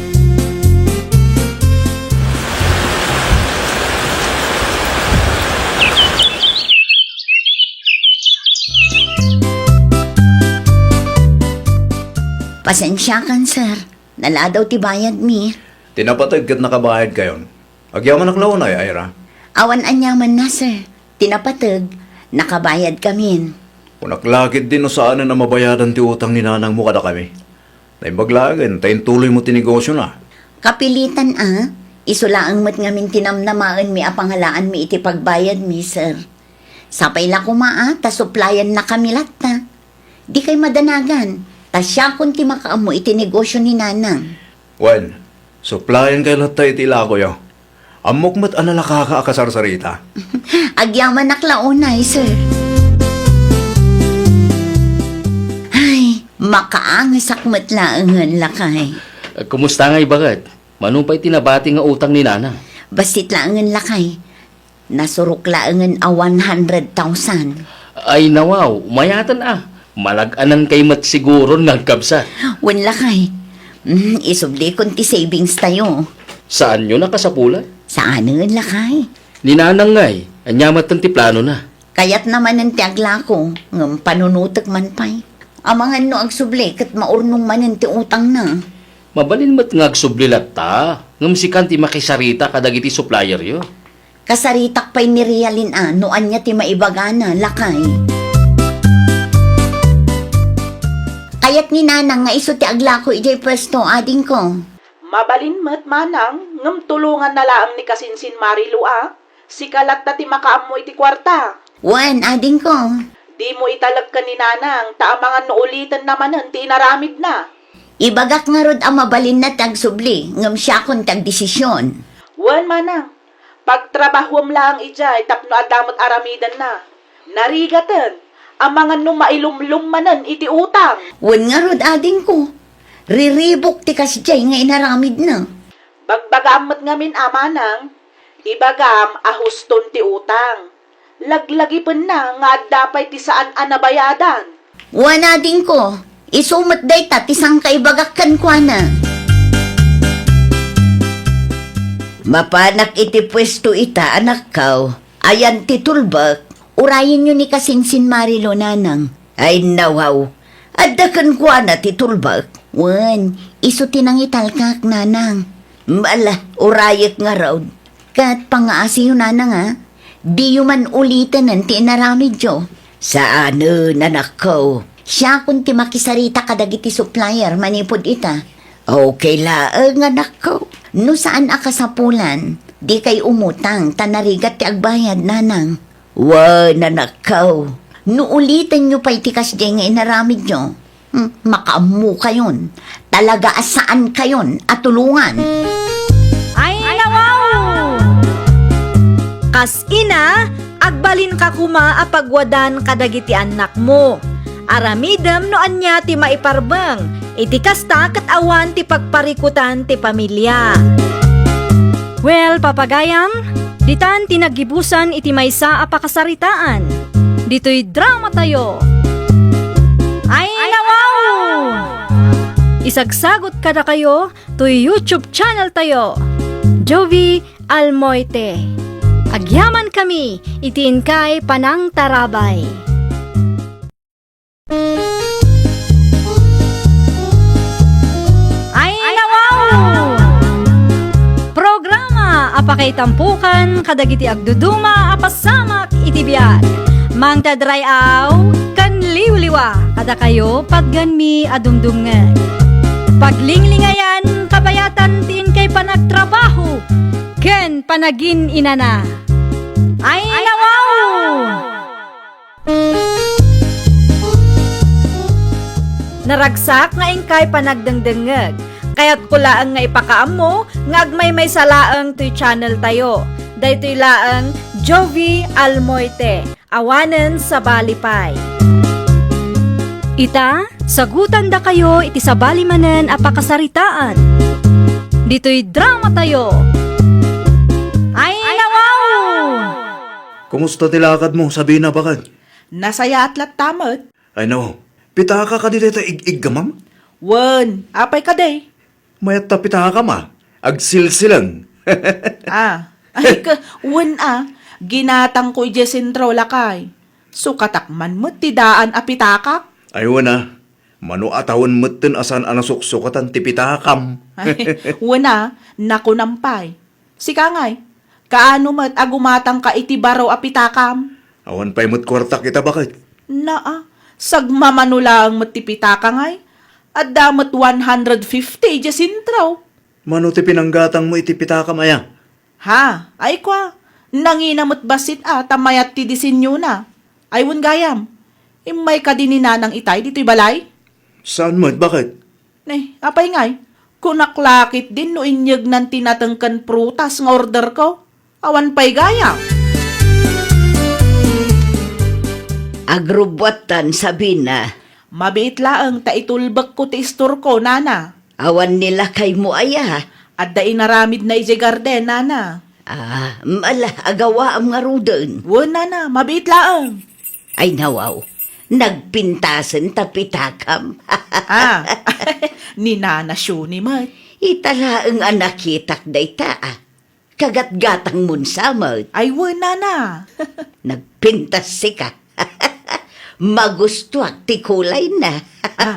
Pasensiakan, sir. Naladaw ti bayadmi. Ti napateg ket nakabayadkayon. Agyamanak la unay, Ira. Awan aniamanna, sir. Ti napateg, nakabayadkamin. Kunak la ketdi no saanen a mabayadan ti utang ni nanangmo kadakami. Naimbag laengen ta intuloymo ti negosiona. Kapilitan a, isu laeng met ngamin ti namnamaenmi a pangalaanmi iti pagbayadmi, sir. Sapay la koma a ta suppliennakami latta. Dikay madanagan, ta siakon ti makaammo iti negosio ni Nanang. Wen, supplienkay latta iti ilakoyo. Ammok met a nalakaka a kasarsarita. Agyamanak la unay, sir. Ay, makaangesak met laengen, lakay. Kumusta ngay, baket? Mano pay ti nabati nga utang ni Nanang? Bassit laengen, lakay. Nasurok laengen a one hundred thousand. Ay, nawaw, mayatan a. Malag-anankay met siguron nga agkabsat. Wen, lakay. Mm, isublikon ti savings tayo. Saanyo nakasapulan? Saanen, lakay. Ni Nanang ngay, ania met ti planona? Kayatna manen ti aglako, ngem panunotek man pay. Amangan no agsubli ket maurnong manen ti utangna. Mabalin met nga agsubli latta, ngem sikan ti makisarita kadagiti supplieryo. Kasaritak pay ni Realin a no ania ti maibagana, lakay. Kayat ni Nanang nga isu ti aglako idiay puesto, adingko. Mabalin met, Manang, ngem tulonganna laeng ni kasinsin Marilu a. Sika latta ti makaammo iti kuarta. Wen, adingko. Dimo italek ken ni Nanang, ta amangan no ulitenna manen ti inaramidna. Ibagak ngarud a mabalinna ti agsubli, ngem siakon ti agdesisyon. Wen, Manang. Pagtrabahuem laeng idiay tapno adda met aramidenna. Narigaten, amangan no mailumlom manen iti utang. Wen ngarud, adingko. Riribuk ti kasdiay nga inaramidna. Bagbagaam met ngamin a, Manang, ibagam a huston ti utang. Laglagipenna nga adda pay ti saan a nabayadan. Wen, adingko, isu met dayta ti sangkaibagak kenkuana. Mapanak iti puesto ita, anakko. Ayan ti tulbek. Urayenyo ni kasinsin Marilu, Nanang. Ay, nawaw. Adda kenkuana ti tulbek. Wen, isu ti nangitalkak, Nanang. Ala, urayek ngarud. Ket pangngaasiyo, Nanang, a. Diyo man ulitenen ti inaramidyo. Saanen, anakko. Siakon ti makisarita kadagiti supplier manipud ita. Okay laeng, anakko. No saan a kasapulan, dikay umutang ta narigat ti agbayad, Nanang. Wen, anakko, no ulitenyo pay ti kasdiay nga inaramidyo, hmm, makaammokayon. Talaga a saankayon a tulongan. Ay, nawaw! Kas ina, agbalinka koma a pagwadan kadagiti annakmo. Aramidem no ania ti maiparbeng. Iti kasta ket awan ti pagparikutan ti pamilia. Well, papagayam, ditan ti naggibusan iti maysa a pakasaritaan. Ditoy dramatayo. Ay, nawaw! Isagsagot kadakayo toy YouTube channel tayo, Jovie Almoite. Agyamankami iti inkay panangtarabay. Ay, nawaw! Programa a pakaitampokan kadagiti agduduma a pasamak iti biag. Mangted ray-aw ken liwliwa kadakayo patgenmi a dumdumngeg. Paglinglingayan, kabayatan ti inkay panagtrabaho ken panagin-inana. Ay, nawaw! Naragsak nga inkay panagdengdengngeg. Kayatko laeng nga ipakaammo nga agmaymaysa laeng toy channel tayo. Daytoy laeng Jovie Almoite, awanen sabali pay. Ita, sagutandakayo iti sabali manen a pakasaritaan. Ditoy dramatayo. Ay, nawaw! Kumusta ti lakadmo, Sabina, baket? Nasayaat latta met. Ay, no. Pitaka kadi dayta ig-iggamam? Wen, apay kadi? Mayat ta pitakam a. Agsilsilang. Ah. Ay, ka, wen a. Ginatangko idiay sentro, lakay. Sukatak man met ti daan a pitakak. Ay, wen a. Mano a tawen metten a saan a nasuksukatan ti pitakam. Ay, wen a. Nakunam pay. Sika ngay, kaano met a gumatangka iti baro a pitakam? Awan pay met kuartak ita, baket. Naa, sagmamano laeng met ti pitaka ngay. Adda met one hundred fifty idiay sentro. Mano ti pinanggatangmo iti pitakam aya? Ha, ay kua, nangina met bassit a ta mayat ti disenyona. Ay wen gayam, immay kadi ni Nanang itay ditoy balay? Saan met, baket? Ne, apay ngay? Kunak la ketdin no inyegnan ti nateng ken prutas nga orderko. Awan pay gayam. Agrubbuattan, Sabina. Mabiit laeng ta itulbekko ti istorko, nana. Awan ni lakaymo aya? Adda inaramidna idiay garden, nana. Ah, ala, agawaam ngaruden. Wen, nana, mabiit laeng. Ay, nawaw. Nagpintasen ta pitakam. Ah, ni Nana Shuni met. Ita laeng a nakitak dayta, ah. Kagatgatangmon sa met. Ay, wen, nana. Nagpintas sika. Magustuak ti kulayna. Ah,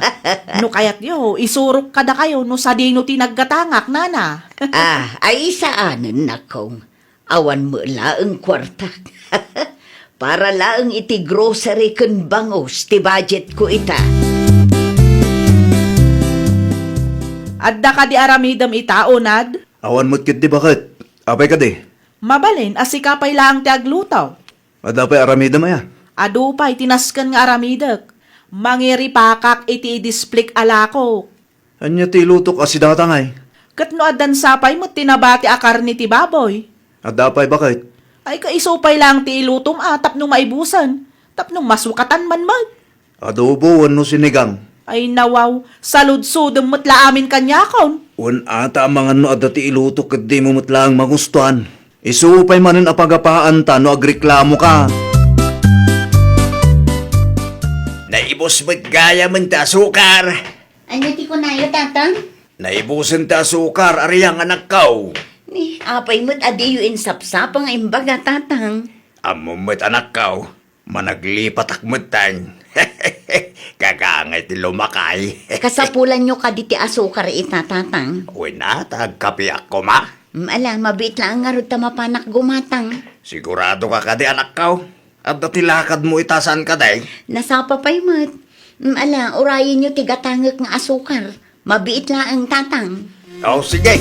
no kayatyo, isurok kadakayo no sadino ti naggatangak, nana. Ah, ay saanen, nakong. Awan met laeng kuartak. Para laeng iti grocery ken bangus ti budget ko ita. Adda kadi aramidem ita, Unad? Awan met ketdi, baket. Apay kadi? Mabalin a sika pay laeng ti agluto. Adda pay aramidem aya? Adu pay ti nasken nga aramidek. Mangiripakak iti idisplik a lakok. Ania ti ilutok a sidatangay? Ket no addan sapay met ti nabati a karne ti baboy? Adda pay, baket? Ay, kaiso pay laeng ti ilutom a tapno maibusen, tapno masukatan man met. Adobo wenno sinigang? Ay, nawaw, saludsodem met la amin kaniakon. Wen ata amangan no adda ti ilutok ket dimo met laeng magustuan. Isu pay manen a pagapaanta no agreklamoka. Naibus met gayamen ti asukar. Ania ti kunayo, Tatang? Naibusen ti asukar, Ariang, anakko. Ni, apay met a diyo insapsapa nga imbaga, Tatang? Ammom met, anakko, managlipatak metten. Kakangay ti lumakay. Kasapulanyo kadi ti asukar ita, Tatang? Wen a, ta agkapiak koma. Mm, ala, mabiit laeng ngarud ta mapanak gumatang. Sigurado ka kadi, anakko? Adda ti lakadmo ita, saan kadi? Nasapa pay met. Mm, ala, urayenyo ti gatangek nga asukar. Mabiit laeng, Tatang. O, sige.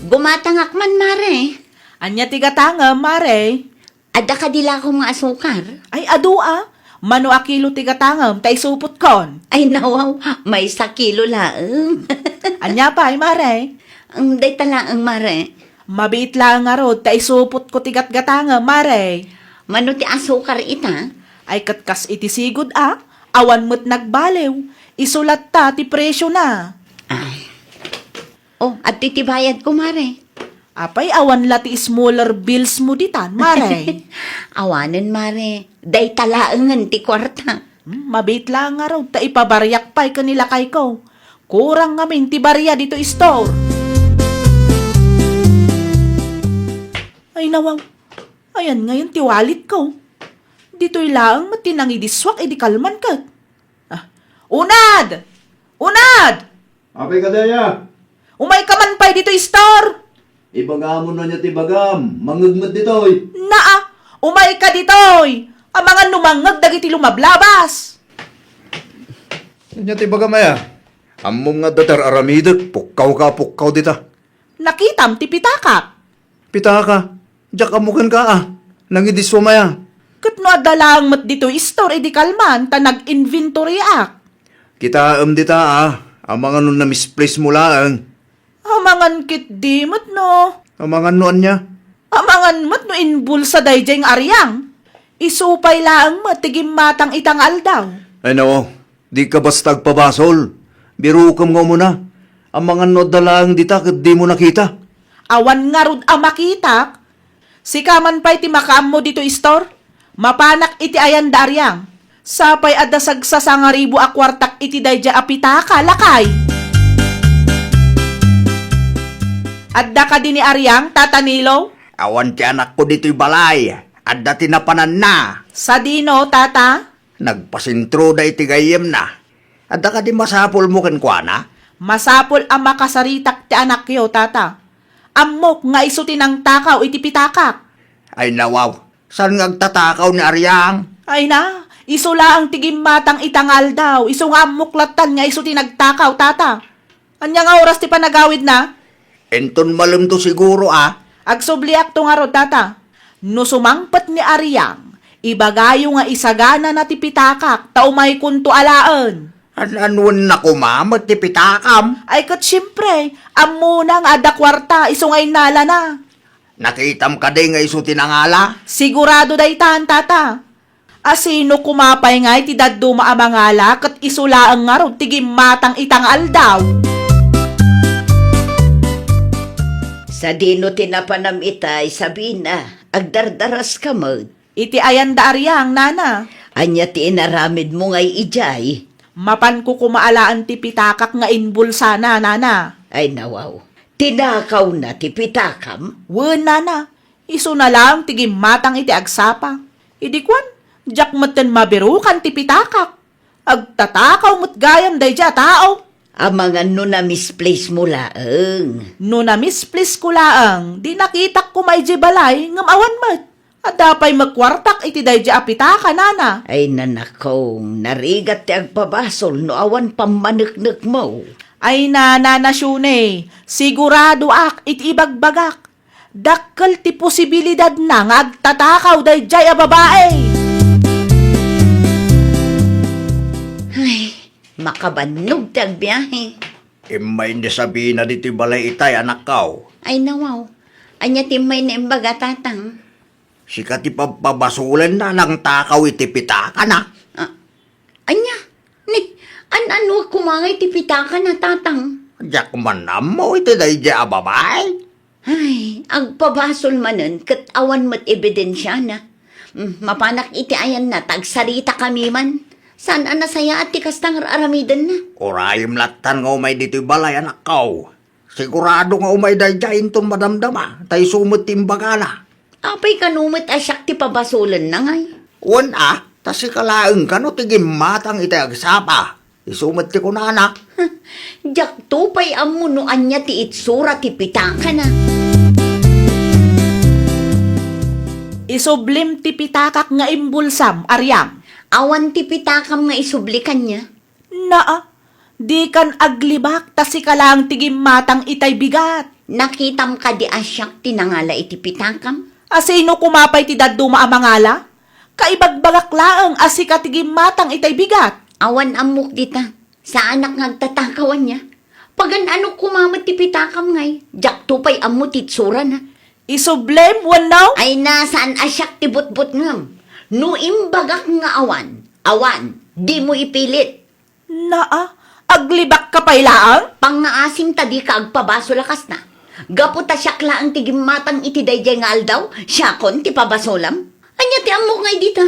Gumatangak man, Mare. Ania ti gatangem, Mare? Adda kadi lakom nga asukar? Ay, adu a. Mano a kilo ti gatangem ta isupotkon? Ay, nawaw, maysa kilo laeng. Ania pay, Mare? Ang dayta laeng, Mare. Mabiit laeng ngarud ta isupotko ti gatgatangem, Mare. Mano ti asukar ita? Ay, ket kas iti sigud a, awan met nagbaliw. Isu latta ti presiona. Ay. O, adtoy ti bayadko, Mare. Apay, awan la ti smaller bills mo ditan, Mare? Awanen, Mare. Dayta laengen ti kuarta. Hmm, mabiit laeng ngarud ta ipabariak pay ken ni lakayko. Kurang ngamin ti baria ditoy store. Ay, nawaw. Ayan ngayon ti walletko. Ditoy laeng met ti nangidisuak idi kalman ket. Ah, Unad! Unad! Apay kadi aya? Umayka man pay ditoy store! Ibagamon ania ti ibagam, mangngeg met ditoy. Naa, umayka ditoy! Amangan no mangngeg dagiti lumablabas! Ania ti ibagam aya? Ammom nga adda ti ar-aramidek, pukkawka a pukkaw dita. Nakitam ti pitakak. Pitaka, diak ammo kenka a, nangidisuam aya. Ket no adda laeng met ditoy store idi kalman ta nag-inventoryak. Kitaem dita a, amangan no na-misplace mo laeng. Amangan ketdi met no. Amangan no ania? Amangan met no inbulsa daydiay nga ariang. Isu pay laeng met ti gimmatang ita nga aldaw. Ay, nao, dika basta agpabasol. Birokem nga umuna. Amangan no adda laeng dita ket dimo nakita. Awan ngarud a makitak. Sika man pay ti makaammo ditoy store. Mapanak iti ayan da ariang. Sapay adda sagsasangaribu a kuartak iti daydiay a pitaka, lakay. Adda kadi ni ariang, Tata Nilo? Awan ti anakko ditoy balay. Adda ti napananna. Sadino, Tata? Nagpasentroda iti gayyemna. Adda kadi masapulmo kenkuana? Masapul a makasaritak ti anakyo, Tata. Ammok nga isu ti nangtakaw iti pitakak. Ay, nawaw, saan nga agtatakaw ni Ariang? Ay na, isu laeng ti gimmatang ita nga aldaw, isu nga ammok lattan nga isu ti nagtakaw, Tata. Ania nga oras ti panagawidna? Inton malemto siguro a. Agsubliakto ngarud, Tata. No sumangpet ni Ariang, ibagayo nga isaganana ti pitakak ta umaykonto alaen. An-, anuen na koma met ti pitakam? Ay, ket siempre, ammona nga adda kuarta isu nga innalana. Nakitam kadi nga isu ti nangala? Sigurado daytan, Tata. Asino koma pay ngay ti dadduma a mangala ket isu laeng ngarud ti gimmatang ita nga aldaw? Sadino ti napanam itay, Sabina? Agdardaraska met. Iti ayan da Ariang, nana. Ania ti inaramidmo ngay idiay? Mapanko koma alaen ti pitakak nga inbulsana, nana. Ay, nawaw. Tinakawna ti pitakam? Wen, nana, isuna laeng ti gimmatang iti agsapa. Idi kuan, diak metten mabirukan ti pitakak. Agtatakaw met gayam daydiay a tao. Amangan no na-misplace mo laeng. No na-misplace ko laeng, di nakitak koma idiay balay ngem awan met. Adda pay met kuartak iti daydiay a pitaka, nana. Ay, nanakong, narigat ti agpabasol no awan pammaneknekmo. Ay, nana, nana Shune, siguradoak iti ibagbagak. Dakkel ti posibilidadna nga agtatakaw daydiay a babai. Ay, makabannog ti agbiahe. Immay ni Sabina ditoy balay itay, anakkaw. Ay, nawaw. Ania ti immay na imbaga, tatang? Sika ti pabpabasolenna, nangtakaw iti pitakana. Ah, ania? Ni, an-anuak koma ngay ti pitakana, tatang? Diak man ammo iti daydiay a babai. Ay, agpabasol manen ket awan met ebidensiana. Mm, mapanak iti ayanna ta agsaritakami man. Saan a nasayaat ti kasta nga ar-aramidenna. Urayem lattan nga umay ditoy balay, anakkaw. Sigurado nga umay daydiay inton madamdama, ta isu met ti imbagana. Apay kano met a siak ti pabasolenna ngay? Wen a, ta sika laeng kano ti gimmatang iti agsapa. Isu met ti kunana. Diakto pay ammo no ania ti itsura ti pitakana. Isublim ti pitakak nga imbulsam, Ariam. Awan ti pitakam nga isubli kaniak. Naa, dikan aglibak ta sika laeng ti gimmatang itay bigat. Nakitam kadi a siak ti nangala iti pitakam? A sino koma pay ti dadduma a mangala? Kaibagbagak laeng a sika ti gimmatang itay bigat. Awan ammok dita. Saanak nga agtatakaw ania. Pagan-anok koma met ti pitakam ngay. Diakto pay ammo ti itsurana. Isublim wenno? Ay na, saan a siak ti butbutngem. No imbagak nga awan, awan, dimo ipilit. Naa, aglibakka pay laeng? Pangngaasim ta dika agpabasol a kasta. Gapu ta siak laeng ti gimmatang iti daydiay nga aldaw, siakon ti pabasolam? Ania ti ammok ngay dita?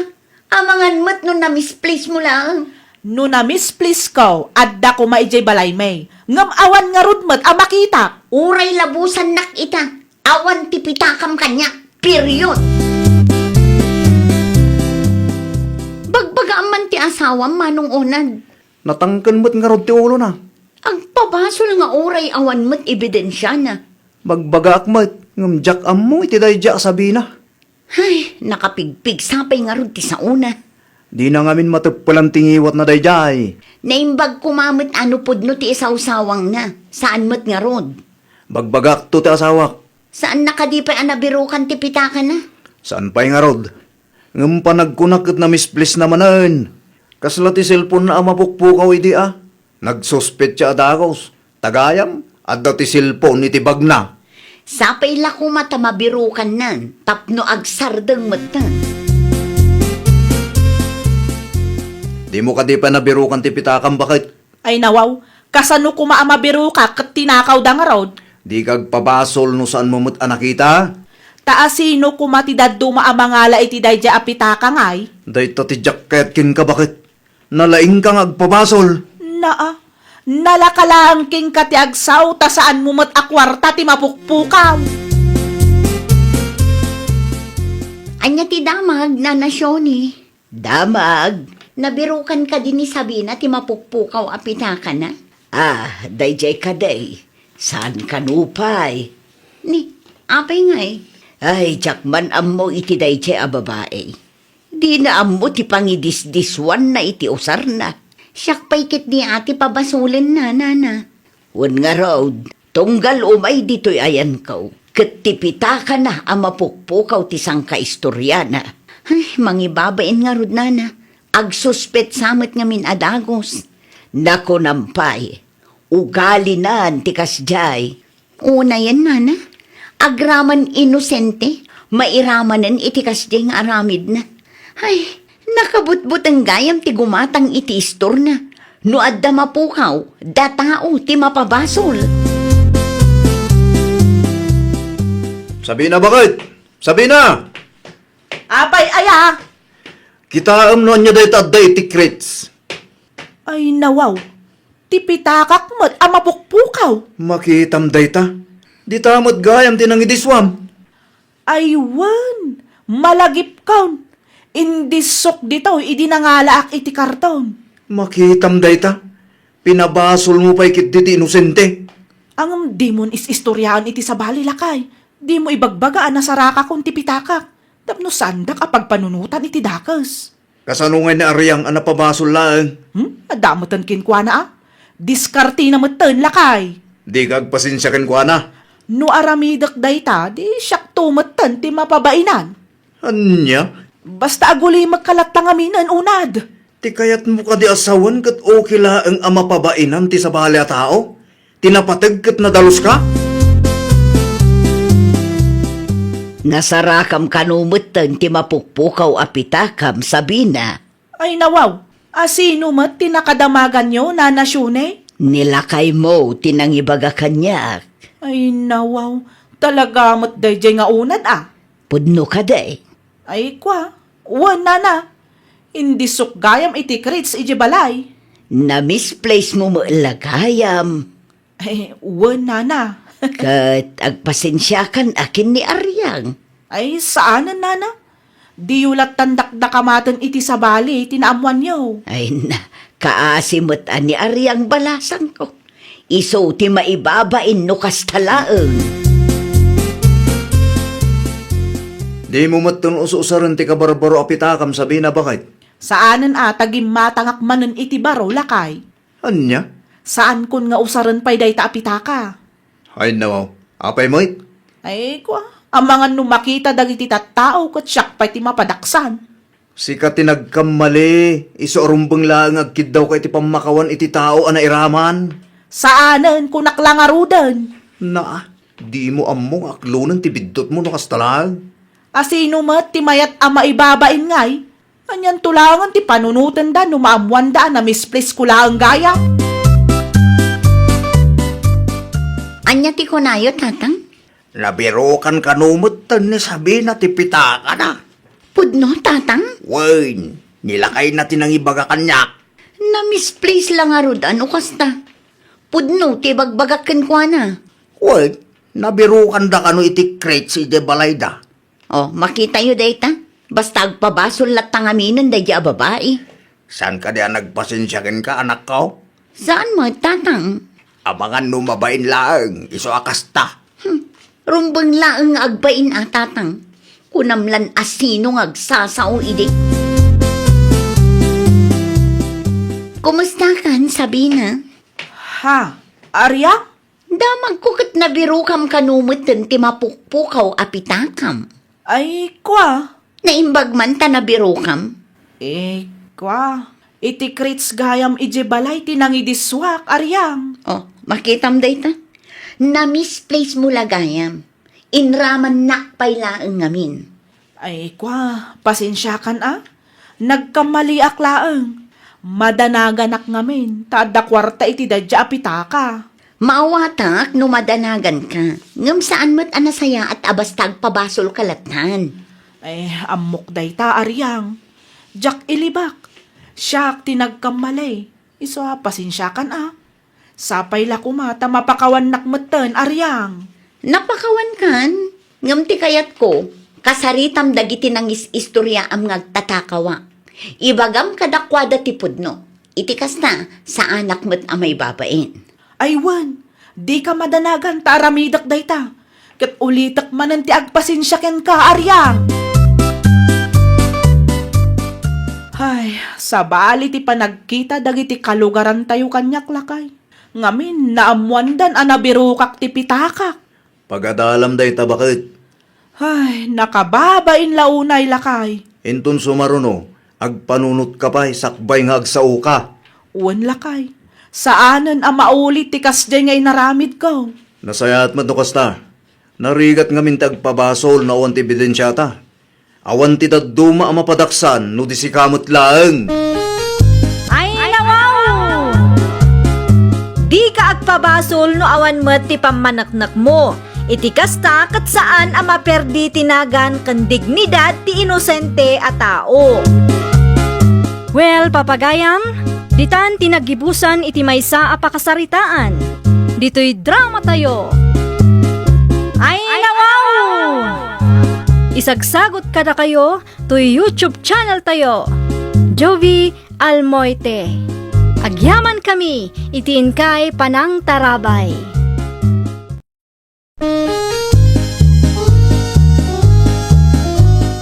Amangan met no na-misplace mo laeng. No na-misplace ko, adda koma idiay balaymi. Ngem awan ngarud met a makitak. Uray labusannak ita. Awan ti pitakam kaniak. Period. Bagbagaam man ti asawam, Manong Onad. Natangken met ngarud ti ulona. Agpabasol nga uray awan met ebidensiana. Bagbagaak met, ngem diak ammo iti daydiay a Sabina. Ay, nakapigpigsa pay ngarud ti saona. Dina ngamin mateppelan ti ngiwatna daydiay. Naimbag koma met a no pudno ti isawsawangna, saan met ngarud. Bagbagakto ti asawak. Saanna kadi pay a nabirukan ti pitakana? Saan pay ngarud. Ngem panagkunak ket na-misplace na manen. Kasla ti cellphone-na a mapukpukaw idi a. Nagsuspetsa a dagus. Ta gayam, adda ti cellphone iti bagna. Sapay la koma ta mabirukannan tapno agsardeng metten. Dimo kadi pay nabirukan ti pitakam, baket? Ay nawaw, kasano koma a mabirukak ket tinakawda ngarud? Dika agpabasol no saanmo met a nakita? Ta asino koma ti dadduma a mangala iti daydiay a pitaka ngay? Dayta ti jacket kenka, baket? Nalaingka nga agpabasol. Naa, nalaka laeng kenka ti agsaw ta saanmo met a kuarta ti mapukpukaw. Ania ti damag, Nana Shoni? Damag. Nabirukan kadi ni Sabina ti mapukpukaw a pitakana? Ah, daydiay kadi. Saan kano pay? Ni, apay ngay? Ay, diak man ammo iti daydiay a babai. Dina ammo ti pangidisdiswanna iti usarna. Siak pay ketdi a ti pabasolenna, nana. Wen ngarud, tunggal umay ditoy ayanko, ket ti pitakana a mapukpukaw ti sangkaistoriana. Ay, mangibabain ngarud, nana. Agsuspetsa met ngamin a dagus. Nakunam pay, ugalinan ti kasdiay. Unayen, nana, agraman inosente, mairamanen iti kasdiay nga aramidna. Ay, nakabutbuteng gayam ti gumatang iti istorna. No adda mapukaw, datao ti mapabasol. Sabina, baket? Sabina! Apay aya? Kitaem no ania dayta adda iti crates. Ay, nawaw. Ti pitakak met a mapukpukaw. Makitam dayta. Dita met gayam ti nangidisuam. Ay wen, malagipkon. Indissok ditoy idi nangalaak iti karton. Makitam dayta. Pinabasolmo pay ketdi ti inosente. Ngem dimon is-istoriaan iti sabali, lakay. Dimo ibagbaga a nasarakakon ti pitakak. Tapno saandak a pagpanunotan iti dakes. Kasano ngay ni Ariang a napabasol laeng? Hmm? Adda metten kenkuana a? Diskartena metten, lakay. Dika agpasensia kenkuana. No aramidek dayta, di siakto metten ti mapabainan. Ania? Basta agulimekka latta ngaminen, unad. Ti kayatmo kadi a sawen ket okay laeng a mapabainan ti sabali a tao? Ti napateg ket nadaluska? Nasarakam kano metten ti mapukpukaw a pitakam, Sabina. Ay, nawaw, a sino met ti nakadamaganyo, Nana Shune? Ni lakaymo ti nangibaga kaniak. Ay, nawaw, talaga met daydiay nga unad a. Pudno kadi? Ay, kua, wen, Nana. Indissok gayam iti crates idiay balay. Na-misplace mo met la gayam. Ay, wen, Nana. Ket agpasensiakan a ken ni Ariang. Ay, saanen, Nana. Diyo lattan dakdakamaten iti sabali ti naammoanyo. Ay na, kaasi met a ni Ariang balasangko. Isu ti maibabain no kasta laeng. Dimo metten us-usaren ti kabarbaro a pitakam, Sabina, baket? Saanen a ta gimmatangak manen iti baro, lakay. Ania? Saankon nga usaren pay dayta a pitaka. Ay, nawaw. Apay met? Ay, kua, amangan no makita dagiti tattao ket siak pay ti mapadaksan. Sika ti nagkammali, isu a rumbeng laeng nga agkiddawka iti pammakawan iti tao a nairaman. Saanen, kunak la ngaruden. Naa, dimo ammo nga aklonen ti biddutmo no kasta laeng. A sino met ti mayat a maibabain ngay? Anianto laengen ti panunotenda no maammoanda a na-misplace ko laeng gayam? Ania ti kunayo, Tatang? Nabirukan kano metten ni Sabina ti pitakana. Pudno, Tatang? Wen, ni lakayna ti nangibaga kaniak. Na-misplace la ngarud a no kasta. Pudno ti ibagbagak kenkuana. Wen, nabirukanda kano iti crates idiay balayda. O, makitayo dayta. Basta agpabasol latta ngaminen daydiay a babai. Saan kadi a nagpasensia kenka, anakko? Saan met, Tatang? Amangan no mabain laeng, isu a kasta. Hmm. Rumbeng laeng nga agbain a, Tatang. Kunam lan a sino nga agsasao idi. Kumustakan, Sabina? Ha? Ariang? Damagko ket nabirokam kano metten ti mapukpukaw a pitakam. Ay, kua. Naimbag man ta nabirokam? Eh, kua. Iti crates gayam idiay balay ti nangidissuak, Ariang. O, makitam dayta. Na-misplace mo la gayam. Inramannak pay laeng ngamin. Ay, kua, pasensiakan a. Nagkammaliak laeng. Madanaganak ngamin, ta adda kuarta iti daydiay a pitaka. Maawatak no madanaganka, ngem saan met a nasayaat a basta agpabasolka lattan. Ay, ammok dayta, Ariang. Diak ilibak. Siak ti nagkammali. Isu a, pasensiakan a. Sapay la koma ta mapakawannak metten, Ariang. Napakawankan, ngem ti kayatko, kasaritam dagiti nangis-istoriaam nga agtatakawa. Ibagam kadakuada ti pudno. Iti kasta, saanak met a maibabain. Ay wen, dika madanagan ta aramidek dayta. Ket ulitek manen ti agpasensia kenka, Ariang. Ay, sabali ti panagkita dagiti kalugarantayo kaniak, lakay. Ngamin, naammoandan a nabirokak ti pitakak. Pagadalam dayta, baket. Ay, nakababain la unay, lakay. Inton sumaruno, agpanunotka pay sakbay nga agsaoka. Wen, lakay. Saanen a mauli ti kasdiay nga inaramidko. Nasayaat met no kasta. Narigat ngamin ti agpabasol no awan ti ebidensiata. Awan ti dadduma a mapadaksan no di sika met laeng. Ay, nawaw! Dika agpabasol no awan met ti pammaneknekmo. Iti kasta, ket saan a maperdi ti nagan ken dignidad ti inosente a tao. Well, papagayam, ditan ti naggibusan iti maysa a pakasaritaan. Ditoy dramatayo. Sagsagut kadakayo toy YouTube channel tayo, Jovie Almoite. Agyamankami iti inkay panangtarabay.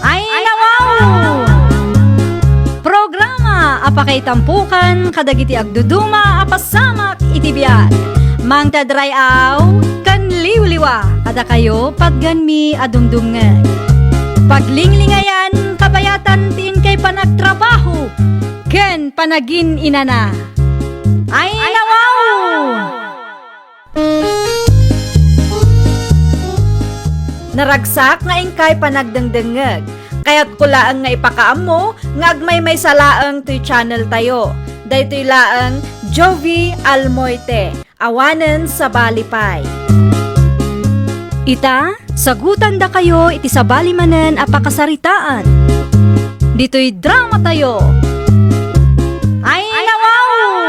Ay, nawaw! Programa a pakaitampukan kadagiti agduduma a pasamak iti biag. Mangted ray-aw ken liwliwa kadakayo patgenmi a dumdumngeg. Paglinglingayan kabayatan ti inkay panagtrabaho ken panagin-inana. Ay, nawaw! Naragsak nga inkay panagdengdengngeg. Kayatko laeng nga ipakaammo nga agmaymaysa laeng toy channel tayo. Daytoy laeng Jovie Almoite, awanen sabali pay. Ita, sagutandakayo iti sabali manen a pakasaritaan. Ditoy drama tayo. Ay, nawaw!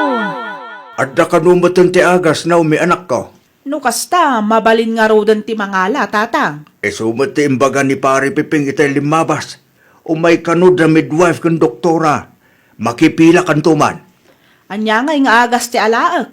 Adda kano metten ti agas, Naomi, anakko? No kasta, mabalin ngaruden ti mangala, Tatang. Isu met ti imbaga ni Pari Piping itay limmabas. Umay kano da midwife ken doktora. Makipilakanto man. Ania ngay nga agas ti alaek?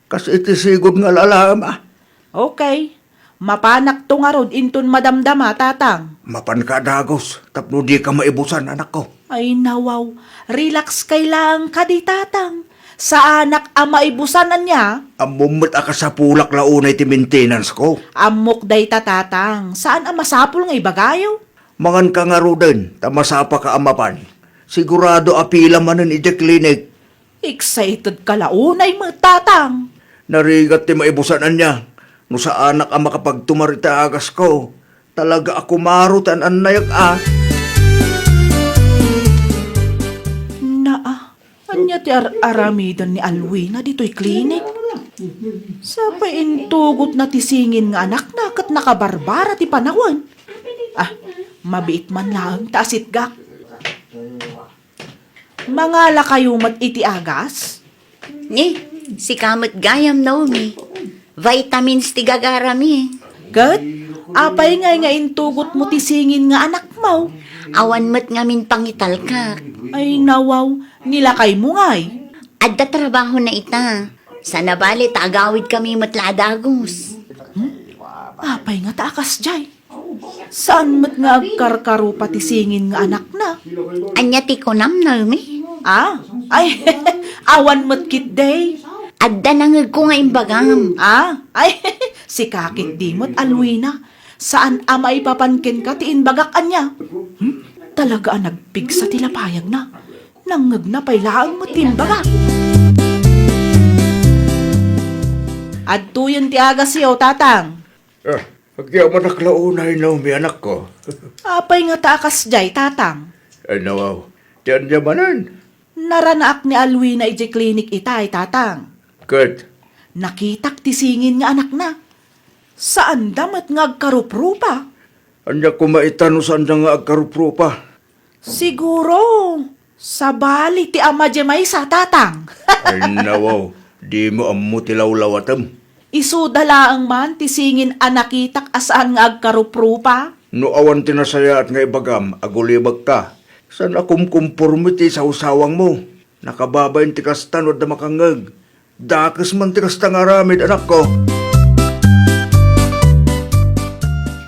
Kas iti sigud nga alalaem, a. Okay. Mapanakto ngarud inton madamdama, Tatang. Mapanka a dagus tapno dika maibusan, anakko. Ay, nawaw. Relax kay laeng kadi, Tatang. Saanak a maibusan, ania? Ammom met a kasapulak la unay ti maintenance ko. Ammok dayta, Tatang. Saan a masapul nga ibagayo? Manganka ngaruden, ta masapaka a mapan. Sigurado a pila manen idiay klinik. Excited ka la unay met, Tatang. Narigat ti maibusan, ania. No saanak a makapagtumar iti agasko, talaga a kumaro ti an-annayag, a. Naa, ania ti ar-aramiden ni Alwina ditoy klinik? Sapay intugotna ti singin nga anakna ket nakabarbara ti panawen. Ah, mabiit man laeng ta asitgak. Mangalakayo met iti agas? Ni, sika met gayam, Naomi. Vitamins ti gagarami. Ket, apay ngay nga intugotmo ti singin nga anakmo? Awan met ngamin pangitalkak. Ay, nawaw, ni lakaymo ngay? Adda trabahona ita. Saan a bale ta agawidkami met la a dagus. Hmm? Apay ngata a kasdiay? Saan met nga agkarkarupa ti singin nga anakna? Ania ti kunam, Naomi? Ah? Ay, awan met ketdi. Adda nangngegko nga imbagam. Ah? Ay, sika ketdi met, Alwina. Saan a maipapan kenka ti imbagak, ania? Hmm? Talaga a nagpigsa ti lapayagna. Nangngegna pay laeng met ti imbagak. Adtoyen ti agasyo, Tatang. Ah, agyamanak la unay, Naomi, anakko. Apay ngata a kasdiay, Tatang? Ay, nawaw. Ti ania manen? Naranaak ni Alwina idiay klinik itay, Tatang. Ket? Nakitak ti singin nga anakna. Saanda met nga agkaruprupa. Ania koma ita no saanda nga agkaruprupa? Siguro, sabali ti ama diay maysa, Tatang. Ay, nawaw, dimo ammo ti lawlawatem. Isuda laeng man ti singin a nakitak a saan nga agkaruprupa. No awan ti nasayaat nga ibagam, agulibekka. Saan a kumkumporme ti sawsawangmo. Nakababain ti kasta no adda makangngeg. Dakes man ti kasta nga aramid, anakko.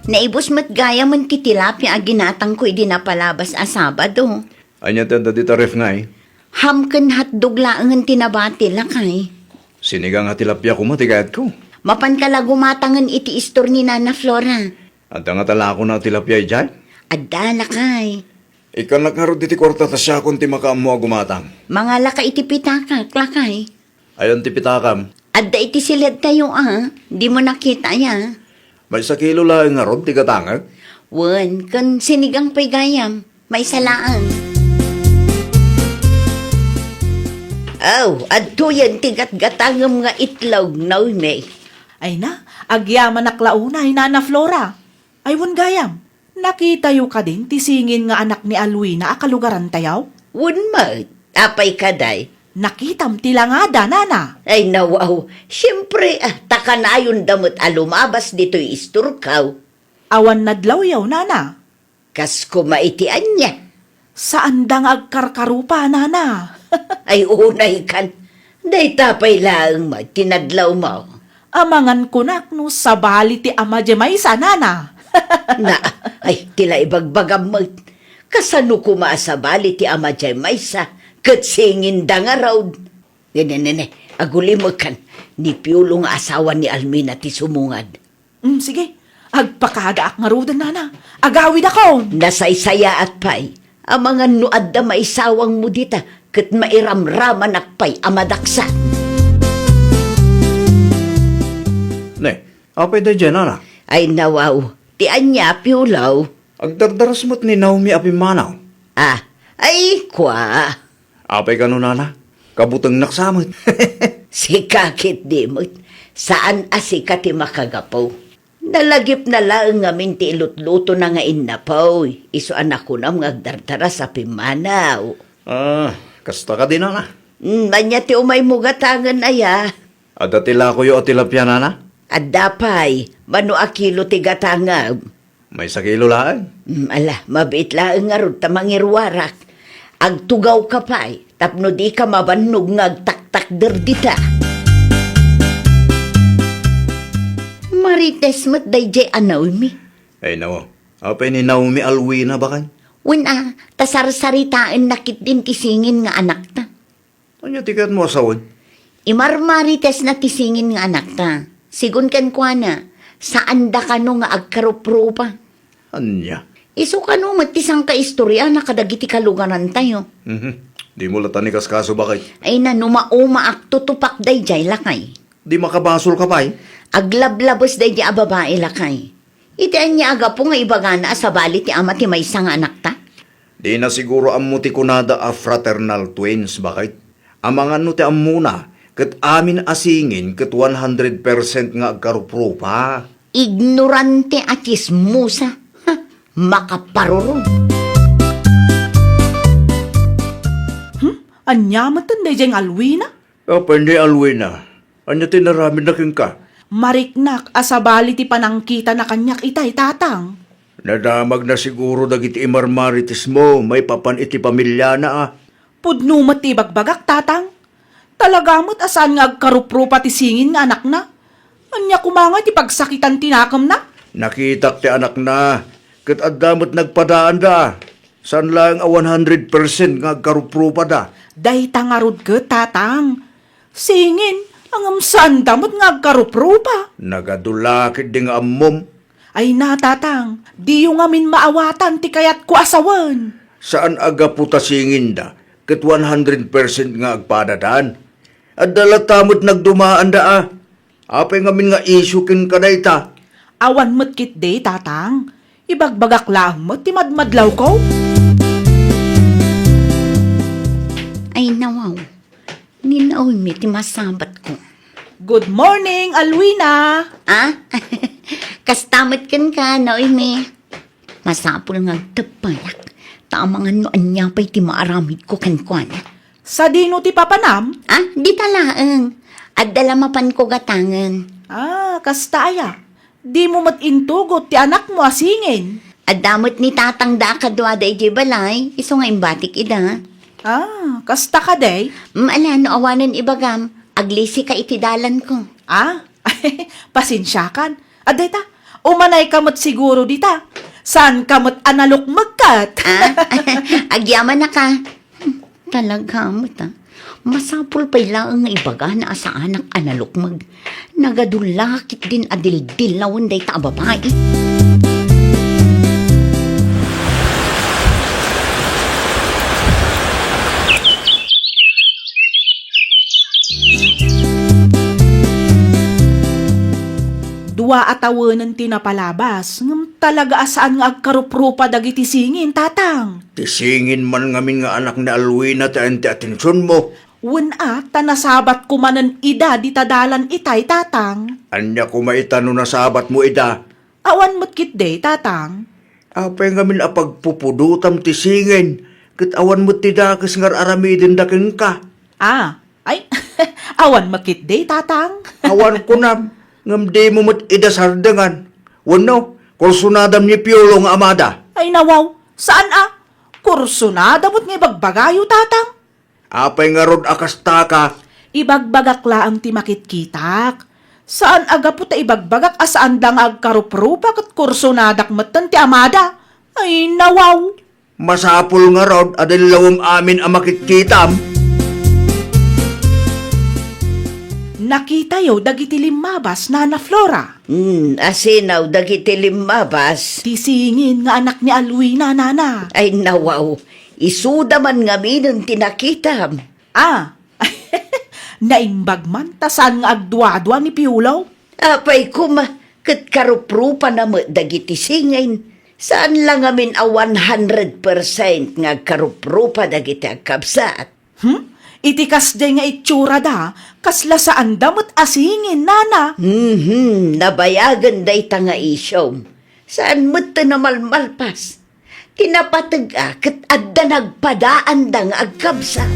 Naibus met gayamen ti tilapia a ginatangko idi napalabas a Sabado. Ania ti adda dita ref ngay? Ham ken hotdog laengen ti nabati, lakay. Sinigang a tilapia koma ti kayatko. Mapanka la gumatangen iti istor ni Nana Flora. Adda ngata lakona a tilapia idiay? Adda, lakay. Ikkanak ngarud iti kuarta ta siakon ti makaammo a gumatang. Mangalaka iti pitakak, lakay. Ayan ti pitakam? Adda iti siledtayo a, dimo nakita aya? Maysa kilo laeng ngarud ti gatangek? Wen, ken sinigang pay gayam, maysa laeng. Aw, adtoyen ti gatgatangem nga itlog, Naomi. Ay na, agyamanak la unay, Nana Flora. Ay wen gayam, nakitayo kadin ti singin nga anak ni Alwina a kalugarantayo? Wen met, apay kadi? Nakitam ti langada, Nana. Ay, nawaw. Siempre, ah, ta kanayonda met a lumabas ditoy istorko. Awan nadlawyo, Nana? Kas kuma iti ania? Saanda nga agkarkarupa, nana. Ay, unay kan. Dayta pay laeng met ti nadlawmo. Amangan kunak no sabali ti ama diay maysa, nana. Na, ay, ti la ibagbagam met. Kasano kuma a sabali ti ama diay maysa, ket singinda ngarud? Ne, ne, ne, ne. Agulimekan, ni Piolo nga asawa ni Alwina ti sumungad. Mm, sige. Agpakadaak ngaruden, nana. Agawidakon. Nasaysayaat pay. Amangan no adda maisawangmo dita, ket mairamramanak pay a madaksan. Ne, apay daydiay, nana? Ay, nawaw. Ti ania, Piolo? Agdardaras met ni Naomi a pimmanaw. Ah, ay, kua. Apay kano, nana? Kabutengnak sa met. Sika ketdi met. Saan a sika ti makagapu. Nalagipna laeng ngamin ti ilutlutona nga innapuy, isu a nakunam nga agdardaras a pimmanaw. Ah, kasta kadi, nana? Mm, ania ti umaymo gatangen aya? Adda ti lakoyo a tilapia, nana? Adda pay, mano a kilo ti gatangem? Maysa kilo laeng. Mm, ala, mabiit laeng ngarud ta mangiruarak. Agtugawka pay, tapno dika mabannog nga agtaktakder dita. Marites met daydiay a Naomi. Ay, nawaw. Apay ni Naomi Alwina, baket? Wen a, ta sarsaritaenna ketdin ti singin nga anakta. Ania ti kayatmo a sawen? Imarmaritesna ti singin nga anakta. Sigun kenkuana, saanda kano nga agkaruprupa. Ania? Isu kano met ti sangkaistoryana kadagiti kalugarantayo. Mhm. Dimo latta inkaskaso, baket? Ay, nano, maumaak, tutupak daydiay, lakay. Di makabasolka pay? Aglablabes daydiay a babai, lakay. Iti ania a gapu nga ibagana a sabali ti ama ti maysa nga anakta? Dina siguro ammo ti kunada a fraternal twins, baket? Amangan no ti ammona, ket amin a singin ket one hundred percent nga agkaruprupa. Ignorante a tsismosa. Ha, makaparurong. Hmm? Ania met daydiay nga Alwina? Apay ni Alwina, ania ti inaramidna kenka? Mariknak a sabali ti panangkitana kaniak itay, Tatang. Nadamagna siguro dagiti imarmaritesmo maipapan iti pamiliana, a. Pudno met ti ibagbagak, Tatang. Talaga met a saan nga agkaruprupa ti singin nga anakna. Ania koma ngay ti pagsakitan ti nakemna? Nakitak ti anakna, ket adda met nagpadaanda. Saan laeng a one hundred percent nga agkaruprupada. Dayta ngarud ket, Tatang. Singin, ngem saanda met nga agkaruprupa. Nagadu la ketdi nga ammom. Ay na, Tatang, diyo ngamin maawatan ti kayatko a sawen. Saan a gapu ta singinda ket one hundred percent nga agpadadan? Adda latta met nagdumaanda, a. Apay ngamin nga isyu kenka dayta? Awan met ketdi, Tatang. Ibagbagak laeng met ti madmadlawko. Ay, nawaw. Ni Naomi ti masabatko. Good morning, Alwina! Ah? Kasta met kenka, Naomi. Masapul nga agteppayak, ta amangan no ania pay ti maaramidko kenkuana. Sadino ti papanam? Ah, dita laeng. Adda la mapanko gatangen. Ah, kasta aya. Dimo met intugot ti anakmo a singin? Adda met ni tatangda a kaduada idiay balay, isu nga imbatik ida. Ah, kasta kadi? Mm, ala, no awanen ibagam, aglisika iti dalanko. Ah, pasensiakan. Adda ita, umanayka met siguro dita. Saanka met a nalukmeg ket? Ah, agyamanaka. Hmm, talaga met, a. Masapul pay laeng nga ibagana a saanak a nalukmeg. Nagadu la ketdin a dildillawen dayta a babai. Dua a tawenen ti napalabas, ngem talaga a saan nga agkaruprupa dagiti singin, Tatang. Ti singin man ngamin nga anak ni Alwina ti ayan ti atensionmo. Wen a, ta nasabatko manen ida dita dalan itay, Tatang. Ania koma ita no nasabatmo ida? Awan met ketdi, Tatang. Apay ngamin a pagpupudotam ti singin, ket awan met ti dakes nga ar-aramidenda kenka? Ah, ay, awan met ketdi, Tatang. Awan kunam, ngem dimo met ida sardengan. Wenno, kursunadam ni Piolo nga amada. Ay, nawaw, saan a? Kursonada met nga ibagbagayo, Tatang. Apay ngarud a kastaka? Ibagbagak laeng ti makitkitak. Saan a gapu ta ibagbagak a saanda nga agkaruprupa ket kursonadak metten ti amada. Ay, nawaw. Masapul ngarud a dillawem amin a makitkitam. Nakitayo dagiti limmabas, Nana Flora. Hmm, asino dagiti limmabas? Ti singin nga anak ni Alwina, Nana. Ay, nawaw. Isuda man ngaminen ti nakitam. Ah, naimbag man ta saan nga agduadua ni Piolo? Apay koma, ket karuprupana met dagiti singin. Saan la ngamin a one hundred percent nga agkaruprupa dagiti agkabsat. Hmm? Iti kasdiay nga itsurada, kasla saanda met a singin, Nana. Mhm, nabayagen dayta nga isyom. Saan met ti namalmalpas. Ti napateg-a ket adda nagpadaanda nga agkabsat.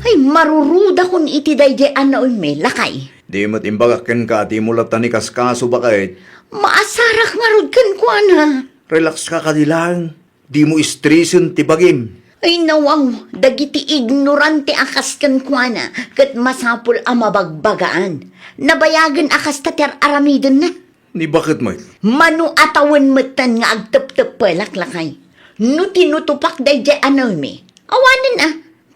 Ay, marurudakon iti daydiay a Naomi, lakay. Di met imbagak kenka a dimo latta ni kaskaso, baket. Maasarak ngarud kenkuana. Relax ka kadi laeng. Dimo stresen ti bagim. Ay, nawaw, dagiti ignorante a kas kenkuana, ket masapul a mabagbagaan. Nabayagen a kasta ti ar-aramidenna. Ni baket met? Mano a tawen metten nga agtepteppelak, lakay. No tinutupak daydiay a Naomi, awanen a,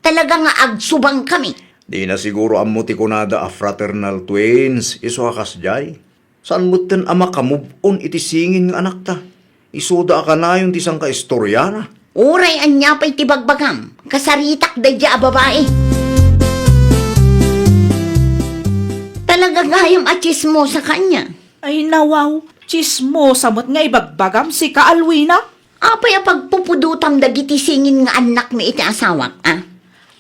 talaga nga agsubangkami. Dina siguro ammo ti kunada a fraternal twins, isu a kasdiay. Saan metten a makamove-on iti singin nga anakta? Isuda a kanayon ti sangkaistoriana. Uray ania pay ti bagbagam, kasaritak daydiay a babai. Talaga gayam a tsismosa ka ania. Ay, nawaw, tsismosa met nga ibagbagam, sika, Alwina. Apay a pagpupudotam dagiti singin nga annakmi iti asawak, a?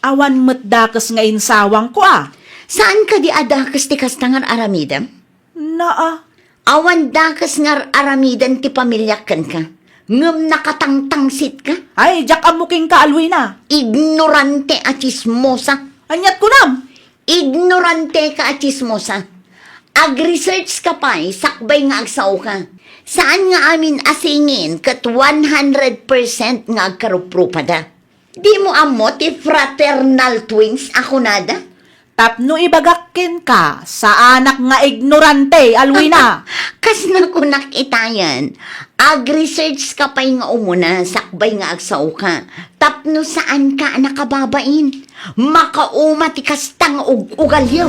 Awan met dakes nga insawangko, a? Saan kadi a dakes ti kasta nga ar-aramidem? Naa. Awan dakes nga ar-aramiden ti pamiliak kenka, ngem nakatangtangsitka? Ay, diak ammo kenka, Alwina. Ignorante a tsismosa. Aniat kunam? Ignorante ka a tsismosa. Ag-research ka pay sakbay nga agsaoka. Saan nga amin a singin ket one hundred percent nga agkaruprupada. Dimo ammo ti fraternal twins a kunada? Tapno ibagak kenka, saanak nga ignorante, Alwina. Kas nakunak itayen, ag-research ka pay nga umuna sakbay nga agsaoka. Tapno saanka a nakababain, makauma ti kasta nga ug-ugalyo.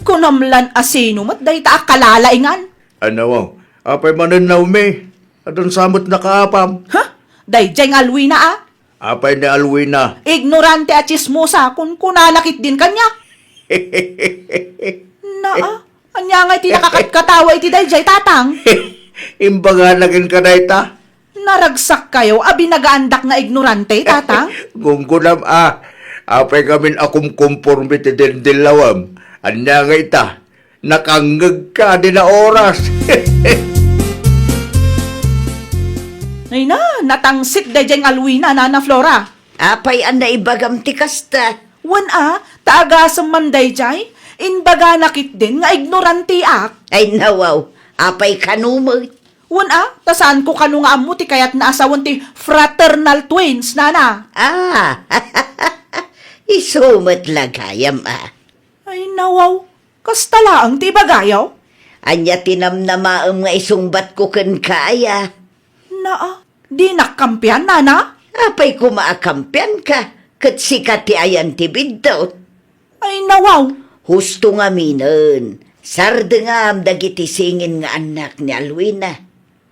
Kunam lan a sino met dayta a kalalaingan? Anaw, apay manen Naomi? Adun sa met nakaapam? Ha? Daydiay nga Alwina, a? Apay ni Alwina? Ignorante a tsismosa, kunkunana ketdin kaniak. Naa, ania nga iti nakakatkatawa iti daydiay, Tatang? Imbagana kenka dayta? Naragsak kayo a binagaandak nga ignorante, Tatang? Gunggunam a, apay ngamin a kumkumporme ti dindillawem. Ania nga ita? Nakangngegka dina oras. Ay na, natangsit daydiay nga Alwina, Nana Flora. Apay a naibagam ti kasta? Wen a, ta agasem man daydiay, imbagana ketdin nga ignoranteak. Ay nawaw, apay kano met? Wen a, ta saanko kano nga ammo ti kayatna a sawen ti fraternal twins, Nana. Ah, isu met la gayam a. Ay, nawaw. Kasta laeng ti ibagayo? Ania ti namnamaem nga isungbatko kenka, aya? Naa, dinak kampian, Nana? Apay koma a kampianka, ket sika ti ayan ti biddut. Ay, nawaw. Husto ngaminen, sardengam dagiti singin nga annak ni Alwina.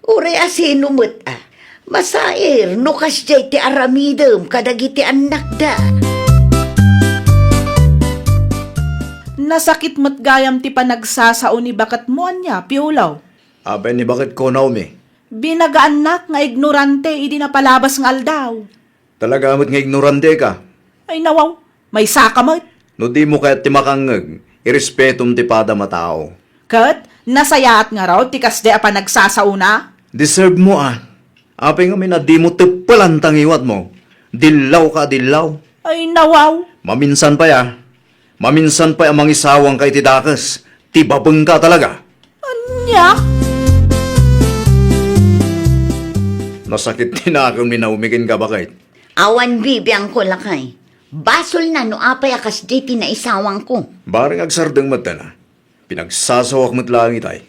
Uray a sino met a, masair no kasdiay ti aramidem kadagiti annakda. Nasakit met gayam ti panagsasao ni baketmo, ania, Piolo? Apay ni baketko, Naomi? Binagaannak nga ignorante idi napalabas nga aldaw. Talaga met nga ignorante ka. Ay, nawaw, maysa ka met. No dimo kayat ti makangngeg, irespetom ti padam a tao. Ket nasayaat ngarud ti kasdi a panagsasaona? Deserve mo a. Apay ngamin a dimo teppelan ta ngiwatmo? Dillaw ka, dillaw. Ay, nawaw. Maminsan pay a. Maminsan pay a mangisawangka iti dakes. Ti babengka a talaga. Nya? Nasakit ti nakem ni Naomi kenka, baket. Awan bibiangko, lakay. Basolna no apay a kasdiay ti naisawangko. Bareng agsardeng met, a. Pinagsasawak met laeng itay.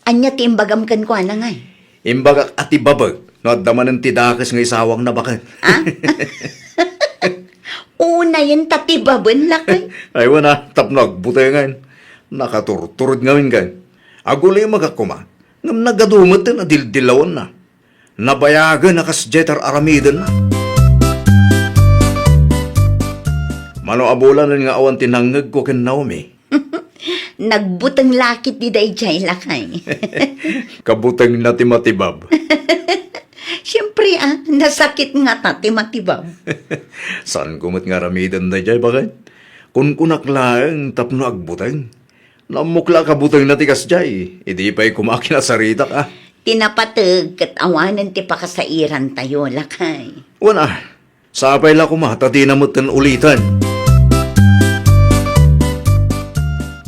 Ania ti imbagam kenkuana, ngay? Imbagak a tibabek no adda manen ti dakes nga isawangna, baket. Ah? Unayen ta tibaben, lakay. Ay, wen a, tapno agbutengen. Nakaturtured ngamin, kan. Agulimekak koma, ngem nagadu met ti nadildilawanna. Nabayagen a kasdiay ti ar-aramidenna. Mano a bulanen nga awan ti nangngegko ken Naomi? Nagbuteng la ketdi daydiay, lakay. Kabutengna ti matibab. Siempre, a, nasakit ngata ti matibab. Saanko met nga aramiden daydiay, baket. Kunkunak laeng tapno agbuteng. Nammok la a kabutengna ti kasdiay, idi pay koma kinasaritak, a. Ti napateg ket awanen ti pakasairantayo, lakay. Wen a, sapay la koma ta dina metten uliten.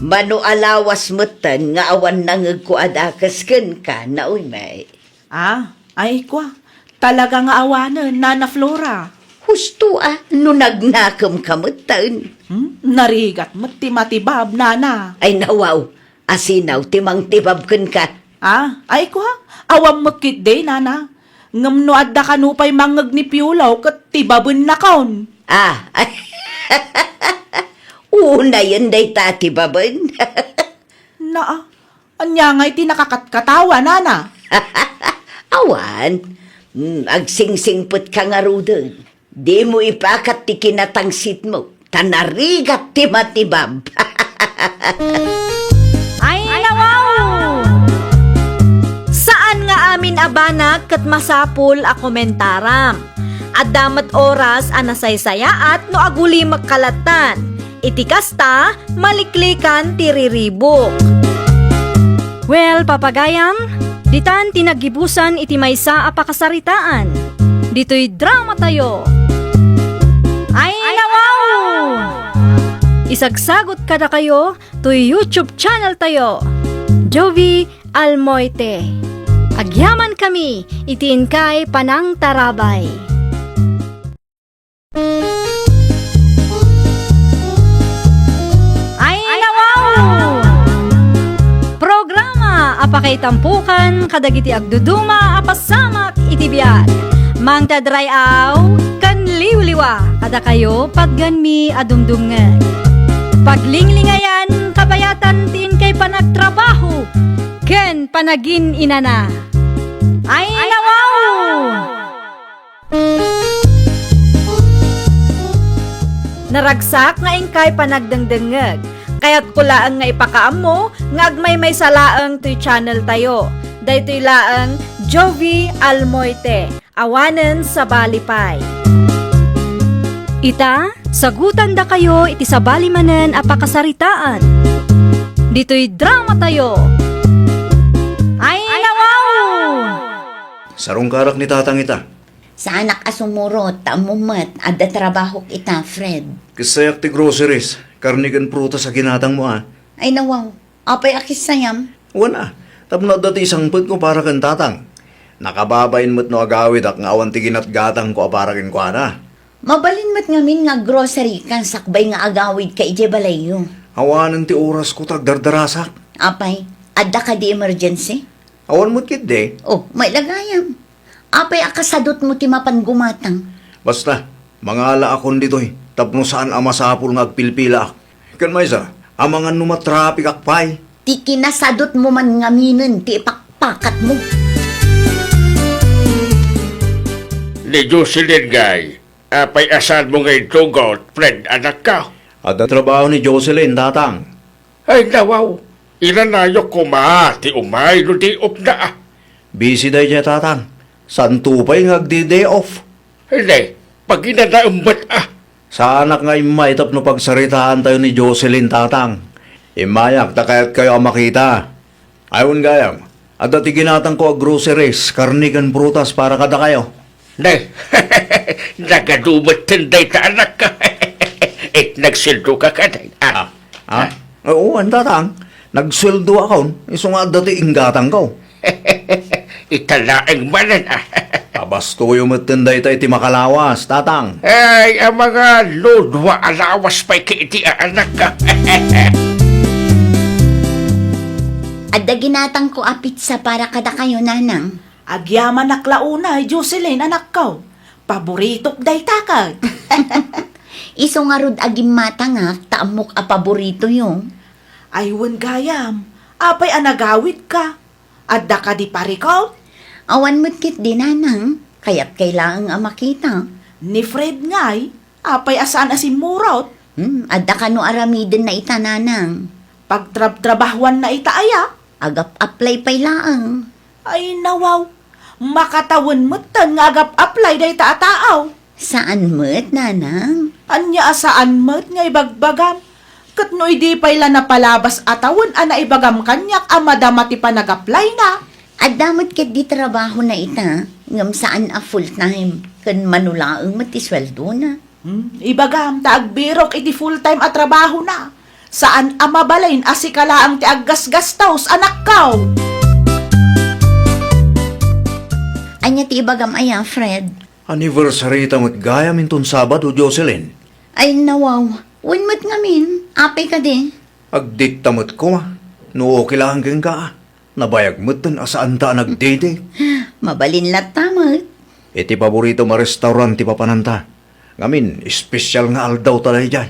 Mano a lawas metten nga awan nangngegko a dakes kenka, Naomi. Ah, ay, kua. Talaga nga awanen, Nana Flora. Husto a, no nagnakemka metten. Hmm? Narigat met ti matibab, Nana. Ay, nawaw. Asinaw ti mangtibab kenka. Ah, ay, kua. Awan met ketdi, Nana. Ngem no adda kano pay mangngeg ni Piolo ket tibabennakon. Ah, unayen dayta a tibaben. Naa, Ania ngay ti nakakatkatawa, Nana? Awan. Mm, agsingsingpetka ngaruden. Dimo ipakat ti kinatangsitmo, ta narigat ti matibab. Ay, nawaw! Saan nga amin a banag ket masapul a komentaram. Adda met oras a nasaysayaat no agulimekka lattan. Iti kasta, maliklikan ti riribuk. Well, papagayam, ditan ti naggibusan iti maysa a pakasaritaan. Ditoy dramatayo. Ay, nawaw! Isagsagot kadakayo toy YouTube channeltayo, Jovie Almoite. Agyamankami iti inkay panangtarabay. Ay, nawaw! Programa a pakaitampokan kadagiti agduduma a pasamak iti biag. Mangted ray-aw ken liwliwa kadakayo patgenmi a dumdumngeg. Paglinglingayan, kabayatan ti inkay panagtrabaho ken panagin-inana. Ay, nawaw! Naragsak nga inkay panagdengdengngeg. Kayatko laeng nga ipakaammo nga agmaymaysa laeng toy channeltayo. Daytoy laeng Jovie Almoite, awanen sabali pay. Ita, sagutandakayo iti sabali manen a pakasaritaan. Ditoy dramatayo. Ay, nawaw! Sarungkarak ni Tatang ita. Saanak a sumurot, ta ammom met, adda trabahok ita, Fred. Kessayak ti groceries, karne ken prutas a ginatangmo, a. Ay, nawaw. Apay a kessayam? Wen a, tapno adda ti isangpetko para ken Tatang. Nakababain met no agawidak nga awan ti ginatgatangko a para kenkuana. Mabalin met ngamin nga aggrocery ka sakbay nga agawidka idiay balayyo. Awanen ti orasko ta agdardarasak. Apay, adda kadi emergency? Awan met ketdi. Oh, mailagayam. Apay a kasadutmo ti mapan gumatang? Basta, mangalaakon ditoy tapno saan a masapul nga agpilpilaak. Ken maysa, amangan no matrapikak pay. Ti kinasadutmo man ngaminen ti ipakpakatmo. Ni Jocelyn ngay, apay a saanmo nga idugot, Fred, anakko? Adda trabaho ni Jocelyn, Tatang. Ay, nawaw, inanayok koma ti umay no day off na, a. Busy daydiay, Tatang. Saanto pay nga agdi-day off. Ay, ne, paginanaem met, a. Saanak nga immay tapno pagsaritaantayo ni Jocelyn, Tatang. Immayak ta kayatkayo a makita. Ay, wen gayam, adda ti ginatangko a groceries, karne ken prutas para kadakayo. Ne, nagadu metten dayta, anakko. Eh, nagsueldoka kadi? Ah. Ah, ah? Ah? Oo, wen, Tatang. Nagsueldoakon, isu nga adda ti inggatangko. Ita laeng manen, a. Abastoyo metten dayta iti makalawas, Tatang. Ay, a mga ludwa a lawas pay ket iti aanakka. Adda ginatangko a pizza para kadakayo, Nanang. Agyamanak la unay, Jocelyn, anakko. Paboritok dayta ket. Isu ngarud a gimmatangak ta ammok a paboritoyo. Ay, wen gayam, apay a nagawidka? Adda kadi parikut? Awan met ketdi, Nanang. Kayatkay laeng a makita. Ni Fred ngay, apay a saan a simmurot? Hmm, adda kano aramidenna ita, Nanang. Pagtrabtrabahuanna ita aya? Agap-apply pay laeng. Ay, nawaw. Makatawen metten nga agap-apply dayta a tao. Saan met, Nanang? Ania a saan met nga ibagbagam? Ket no idi pay la napalabas a tawen a naibagam kaniak a madama ti panag-apply-na. Adda met ketdi trabahona ita, ngem saan a full-time, ken mano laeng met ti sueldona. Hmm, ibagam ta agbirok iti full-time a trabahona. Saan a mabalin a sika laeng ti aggasgastos, anakko. Ania ti ibagam aya, Fred? Anniversary ta met gayam inton Sabado, Jocelyn. Ay, nawaw. Wen met ngamin. Apay kadi? Ag-date ta met koma. No okay laeng kenka, a. Nabayag metten a saanta a nagdede. Mabalin latta met. Iti paboritom a restaurant ti papananta. Ngamin, espesyal nga aldawta daydiay.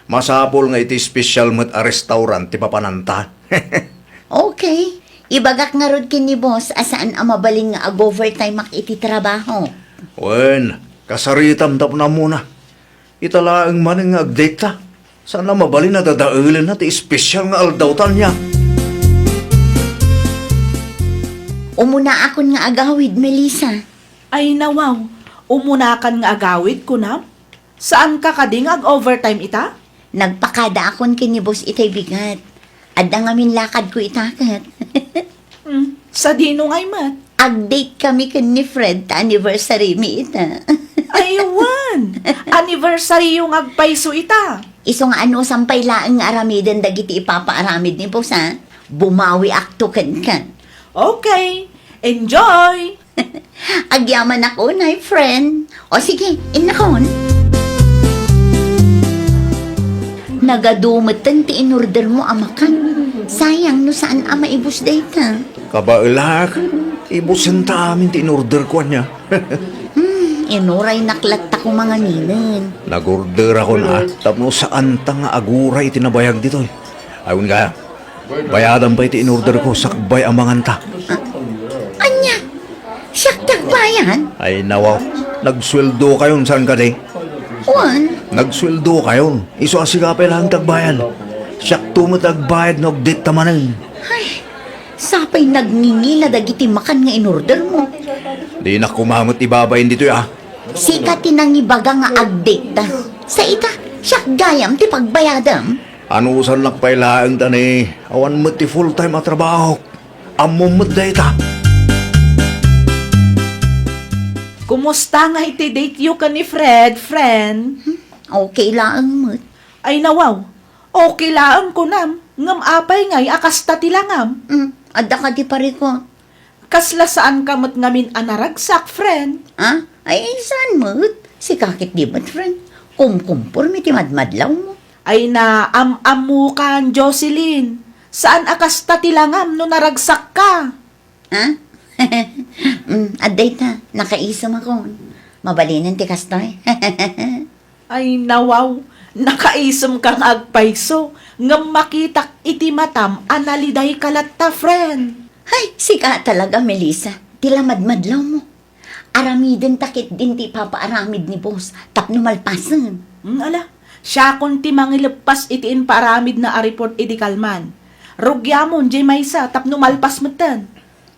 Masapul nga iti espesyal met a restaurant ti papananta. Okay. Ibagak ngarud ken ni boss a saan a mabalin nga ag-overtime-ak iti trabaho. Wen, kasaritam tapno ammona. Ita laeng manen nga agdate ta. Saan a mabalin a dadaelenna ti espesyal nga aldawta ania. Umunaakon nga agawid, Melissa. Ay, nawaw. Umunakan nga agawid, kunam? Saanka kadi nga ag-overtime ita? Nagpakadaakon ken ni boss itay bigat. Adda ngamin lakadko ita ket. Hmm, sadino ngay met? Ag-date kami ken ni Fred ta anniversary-mi ita. Ay, wen! Anniversary-yo nga agpayso ita. Isu nga anusam pay laeng nga aramiden dagiti ipapaaramid ni boss, a. Bumawiakto kenka. Okay. Enjoy! Agyamanak unay, friend. O sige, innakon. Nagadu metten ti inordermo a makan. Sayang no saan a maibus dayta. Kabaelak, ibusenta amin ti inorderko ania. Hmm, inuraynak latta koma nganinen. Nagorderakon a, tapno saanta nga aguray ti nabayag ditoy. Ay, wen gayam. Bayadam pay ti inorderko sakbay a manganta. Ah, ania? Siak ti agbayad? Ay, nawaw. Nagsueldokayon, saan kadi? Wen. Nagsueldokayon. Isu a sika pay laeng ti agbayad. Siakto met agbayad no agdate ta manen. Ay, sapay nagngingina dagiti makan nga inordermo. Dinak koma met ibabain ditoy, a. Sika ti nangibaga nga agdate ta. Sa ita, siak gayam ti pagbayadam. Anusannak pay laeng ta ni, awan met ti full-time a trabahok. Ammom met dayta. Kumusta ngay ti date-yo ken ni Fred, friend? Hmm, okay laeng met. Ay, nawaw. Okay laeng kunam, ngem apay ngay a kasta ti langam? Hmm, adda kadi parikut? Kasla saanka met ngamin a naragsak, friend? Ah? Ay, saan met? Sika ketdi met, friend. Kumkumporme ti madmadlawmo. Ay, naam-ammokan, Jocelyn. Saan a kasta ti langam no naragsakka? Ah? Mm, adda ita, nakaisemakon. Mabalinen ti kastoy. Ay, nawaw, nakaisemka nga agpayso, ngem makitak iti matam a nalidayka latta, friend. Hay, sika talaga, Melissa, ti lamadmadlawmo. Aramidenta ketdin ti ipapaaramid ni boss tapno malpasen. Hmm, ala, siakon ti mangileppas iti impaaramidna a report idi kalman. Rugiamon diay maysa tapno malpas metten.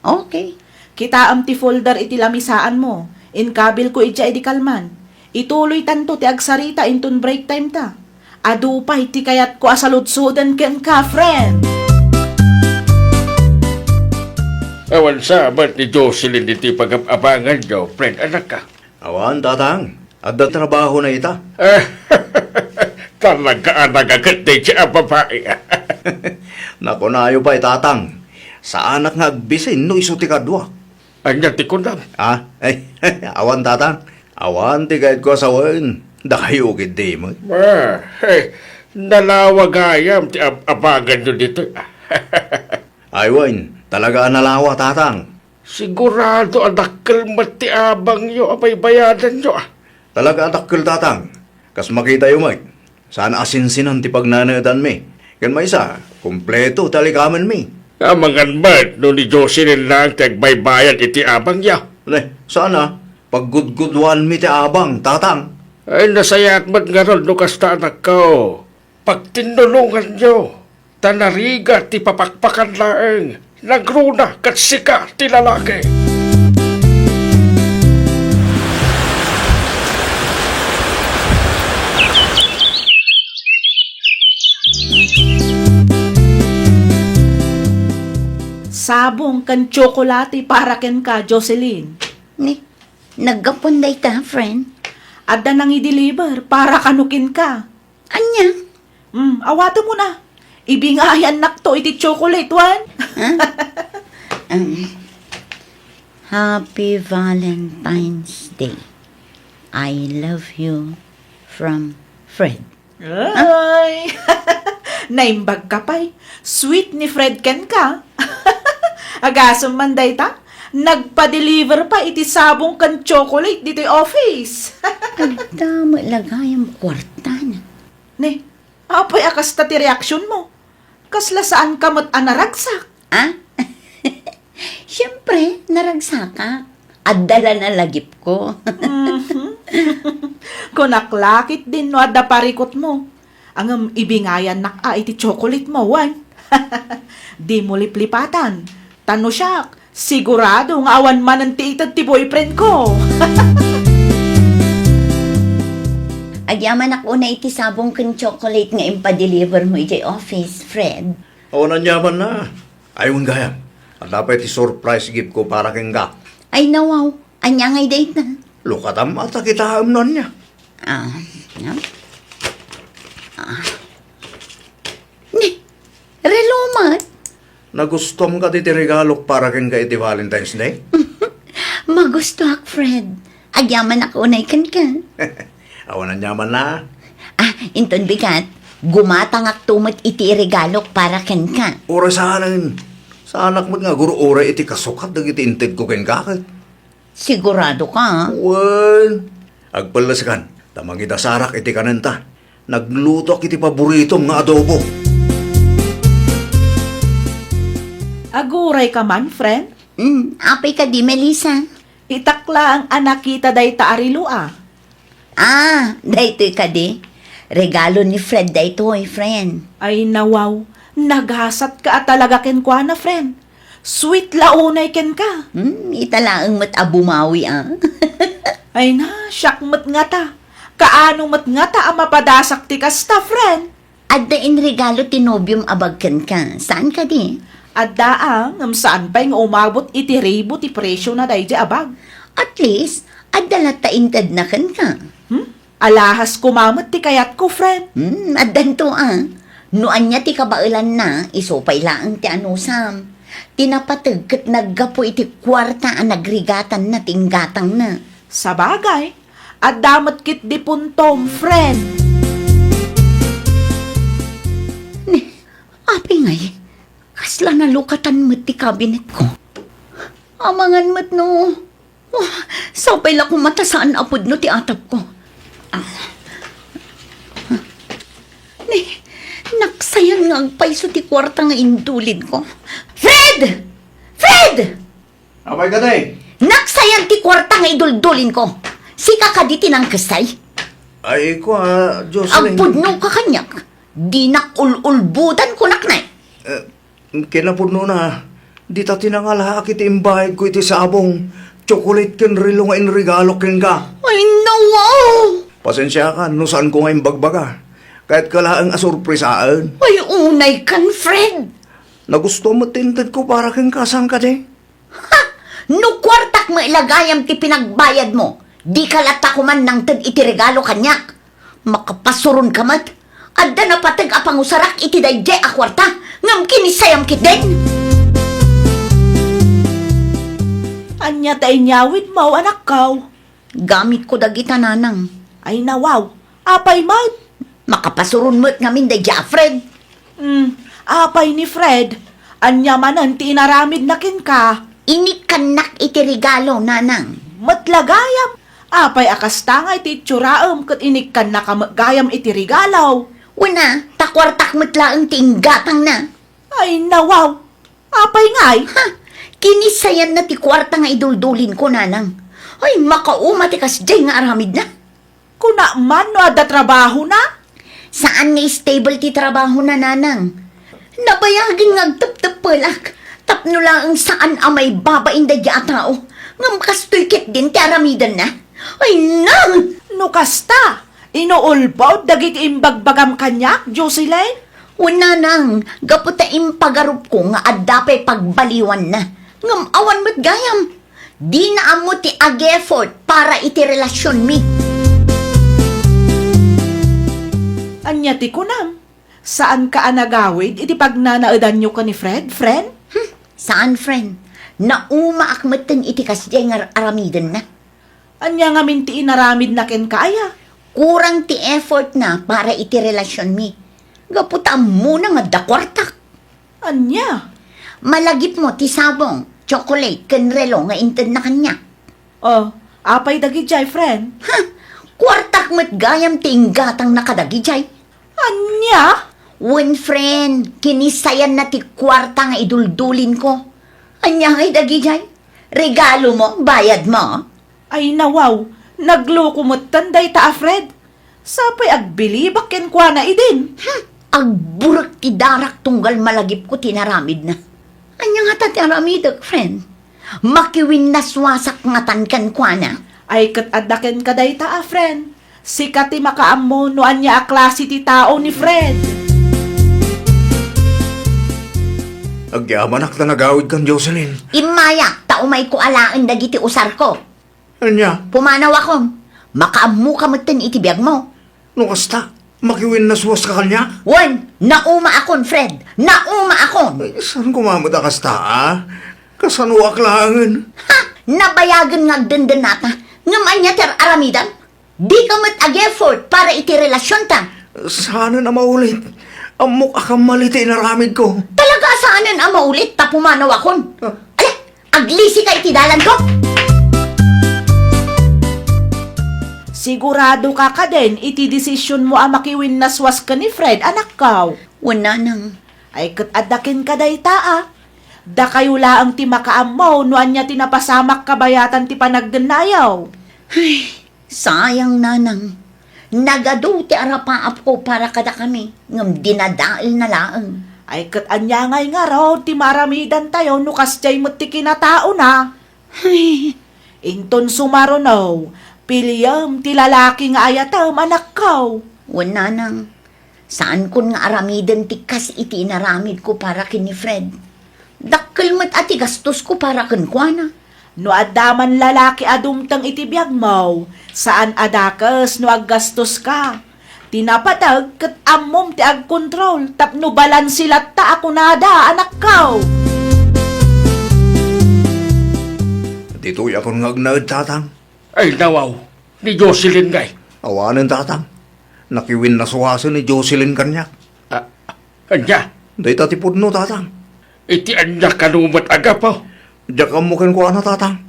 Okay. Kitaem ti folder iti lamisaanmo. Inkabilko idiay idi kalman. Ituloytanto ti agsarita inton break time ta. Adu pay ti kayatko a saludsoden kenka, friend. Awan sa met ni Jocelyn iti pagab-abanganyo, friend, anakka? Awan, tatang. Adda trabahona ita. Talaga a nagaget daydiay a babai. Nakunayo pay, Tatang. Saanak nga agbisin no isu ti kaduak. Ania ti kunam? Ah, ay, awan, Tatang. Awan ti kayatko a sawen. Dakayo ketdi met. Ah, eh, nalawa gayam ti ab-, abanganyo ditoy. Ay, wen, talaga a nalawa, Tatang. Sigurado a dakkel met ti abangyo a baybayadanyo, ah. Talaga a dakkel, Tatang. Kas makitayo met, saan a sinsinan ti pagnanedanmi. Ken maysa, kompleto ti alikamenmi. Amangan met no ni Jocelyn laeng ti agbaybayad iti abangyo. Ne, saan a, paggudguduanmi ti abang, Tatang. Ay, nasayaat met ngarud no kasta, anakko. Pagtinnulonganyo, ta narigat ti papakpakan laeng, nagruna ket sika ti lalaki. Sabong ken tsokolate para kenka, Jocelyn. Ni, naggapuan dayta, friend? Adda nangi-deliver para kano kenka. Ania? Mm, awatem una. Ibingayannakto iti chocolate, wen? Huh? Um, Happy Valentine's Day. I love you from Fred. Ay! Naimbag ka pay. Sweet ni Fred kenka. Agasem man dayta, nagpa-deliver pa iti sabong ken chocolate ditoy office. Adda met la gayam kuartana. Ne, apay a kasta ti reaksionmo? Kasla saanka met a naragsak? Ah? Siyempre, naragsakak. Adda la nalagipko. Mhm. Kunak la ketdin no adda parikutmo. Ngem ibingayannak a iti chocolate mo, wen? Dimo liplipatan. Ta no siak, sigurado nga awan manen ti ited ti boyfriend ko. Agyamanak unay iti sabong ken chocolate nga impa-deliver mo idiay office, Fred. Awan aniamanna. Ay, wen gayam. Adda pay ti surprise gift ko para kenka. Ay, nawaw. Ania ngay dayta? Lukatam a ta kitaem no ania. Ah, no? Ah. Ni, relo met? Nagustuam kadi ti regalok para kenka iti Valentine's Day? Magustuak, Fred. Agyamanak unay kenka. Awan aniamanna. Ah, inton bigat, gumatangakto met iti iregalok para kenka. Uray saanen. Saanak met nga agur-uray iti kasukat dagiti intedko kenka ket. Sigurado ka? Wen. Agpelleskan, ta mangidasarak iti kanenta. Naglutoak iti paboritom nga adobo. Aguray ka man, friend? Mm, apay kadi, Melissa? Itak laeng a nakita dayta a relo, a. Ah, daytoy kadi. Regalo ni Fred daytoy, friend. Ay, nawaw. Nagasat ka a talaga kenkuana, friend. Sweet la unay kenka. Hmm, ita laeng met a bumawi, ah. Ay na, siak met ngata. Kaano met ngata a mapadasak ti kasta, friend? Adda inregalo ti nobiom a bag kenka. Saan kadi? Adda, ah, ngem saan pay nga umabot iti ribu ti presio na daydi a bag. At least, adda latta intedna kenka. Hmm? Alahas koma met ti kayatko, friend. Hmm, addanto, ah. No ania ti kabaelanna, isu pay laeng ti anusam. Ti napateg ket naggapu iti kuarta a nagrigatanna ti inggatangna. Sabagay, adda met ketdi puntom, friend. Ni, apay ngay, kasla nalukatan met ti kabinetko. Amangan met no. Oh, sapay la koma ta saan a pudno ti atapko. Ah. Ni, naksayan nga agpayso ti kuarta nga indulinko. Fred! Fred! Apay kadi? Naksayan ti kuarta nga iduldulinko. Sika kadi ti nangkestay? Ay, kua, Jocelyn. Agpudno ka kaniak. Dinak ul-ulbudan kunak, ne. Eh, Kinapudnona, dita ti nangalaak iti imbayadko iti sabong, tsokolit ken relo nga inregalo kenka. Ay, nawaw! Pasensiakan no saanko nga imbagbaga. Kayatka laeng a surprisaen. Ay, unay kan, Fred! Nagusto met ti intedko para kenka, saan kadi? Ha! No kuartak met la gayam ti pinagbayadmo, dika latta koman nangted iti regalo kaniak. Makapasuron ka met. Adda napateg a pangusarak iti daydiay a kuarta, ngem kinissayam ketdin. Ania ta inyawidmo, anakko? Gamitko dagita, nanang. Ay, nawaw. Apay met? Makapasuron met ngamin daydiay a Fred. Hmm, apay ni Fred? Ania manen ti inaramidna kenka? Inikkannak iti regalo, nanang. Met la gayam. Apay a kasta nga iti itsuraem ket inikkannaka met gayam iti regalo? Wen a, ta kuartak met laeng ti inggatangna. Ay, nawaw. Apay ngay? Ha? Kinisayanna ti kuarta nga iduldulinko, nanang. Ay, makauma ti kasdiay nga aramidna. Kuna man no adda trabahona? Saan nga stable ti trabahona, nanang. Nabayagen nga agtepteppelak tapno laeng saan a maibabain daydiay a tao. Ngem kastoy ketdin ti aramidenna. Ay, nang! No kasta, inuulbod dagiti imbagbagam kaniak, Jocelyn? Wen, nanang, gapu ta impagarupko nga adda pay pagbaliwanna. Ngem awan met gayam. Dina ammo ti ag-effort para iti relasionmi. Ania ti kunam? Saanka a nagawid iti pagnanaedanyo ken ni Fred, friend? Hmm, saan, friend. Naumaak metten iti kasdiay nga ar-, aramidenna. Ania ngamin ti inaramidna kenka aya? Kurang ti effortna para iti relasionmi. Gapu ta ammona nga adda kuartak. Ania? Malagipmo ti sabong, chocolate, ken relo nga intedna kaniak. Oh, apay dagidiay, friend? Ha? Kuartak met gayam ti inggatangna kadagidiay. Ania? Wen, friend, kinisayanna ti kuarta nga iduldulinko. Ania ngay dagidiay? Regalomo, bayadmo? Ay, nawaw, nagluko metten dayta a Fred. Sapay agbilibak kenkuana idin. Hmm, agburek ti darak tunggal malagipko ti inaramidna. Ania ngata ti aramidek, friend? Makiwinnaswasak ngatan kenkuana. Ay, ket adda kenka dayta a friend. Sika ti makaammo no ania a klase ti tao ni Fred. Agyamanak ta nagawidkan, Jocelyn. Immayak ta umayko alaen dagiti usarko. Ania? Pumanawakon. Makaammoka metten iti biagmo. No kasta, makiwinnaswaska kaniak? Wen, naumaakon, Fred. Naumaakon. Ay, saan koma met a kasta, a? Kasanoak laengen? Ha! Nabayagen nga agdendennata. Ngem ania ti ar-aramidem? Dika met ag-effort para iti relasionta. Saanen a maulit. Ammok a kammali ti inaramidko. Talaga a saanen a maulit ta pumanawakon. Ah. Ala, aglisika iti dalanko! Siguradoka kadin iti desisionmo a makiwinnaswas ken ni Fred, anakko? Wen, nanang. Ay, ket adda kenka dayta, a. Dakayo laeng ti makaammo no ania ti napasamak kabayatan ti panagdennayaw. Ay, sayang, nanang. Nagadu ti arapaapko para kadakami, ngem dinadaelna laeng. Ay, ket ania ngay ngarud ti maaramidantayo no kasdiay met ti kinataona? Ay. Inton sumaruno, piliem ti lalaki nga ayatem, anakko. Wen, nanang. Saankon nga aramiden ti kas iti inaramidko para ken ni Fred. Dakkel met a ti gastosko para kenkuana. No adda man lalaki a dumteng iti biagmo, saan a dakes no aggastoska. Ti napateg ket ammom ti agkontrol tapno balanse latta a kunada, anakko. Ditoy akon nga agnaed, tatang. Ay, nawaw, ni Jocelyn ngay? Awanen, tatang. Nakiwinnaswasen ni Jocelyn kaniak. Ah, ania? Dayta ti pudno, tatang. Iti ania kano met a gapu? Diak ammo kenkuana, tatang.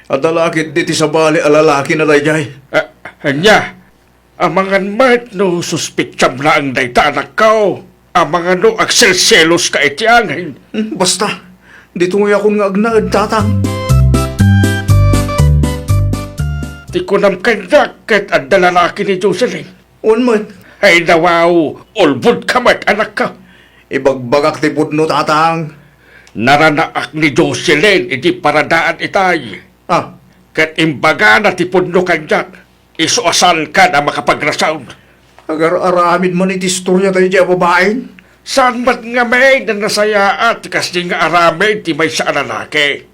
Adda la ketdi ti sabali a lalakina daydiay. Ah, ania? Amangan met no suspetsam laeng dayta, anakko. Amangan no agselseloska iti angin. Hmm, basta, ditoyakon nga agnaed, tatang. Ti kunam kaniak ket adda lalaki ni Jocelyn. Wen met. Ay, nawaw, ulbodka met, anakko. Ibagbagak ti pudno, tatang. Naranaak ni Jocelyn iti paradaan itay. Ah. Ket imbagana ti pudno kaniak. Isu a saankan a makapagrason. Agar-aramid man iti istorya daydiay a babaen? Saan met ngamin a nasayaat ti kasdi nga aramid ti maysa a lalaki?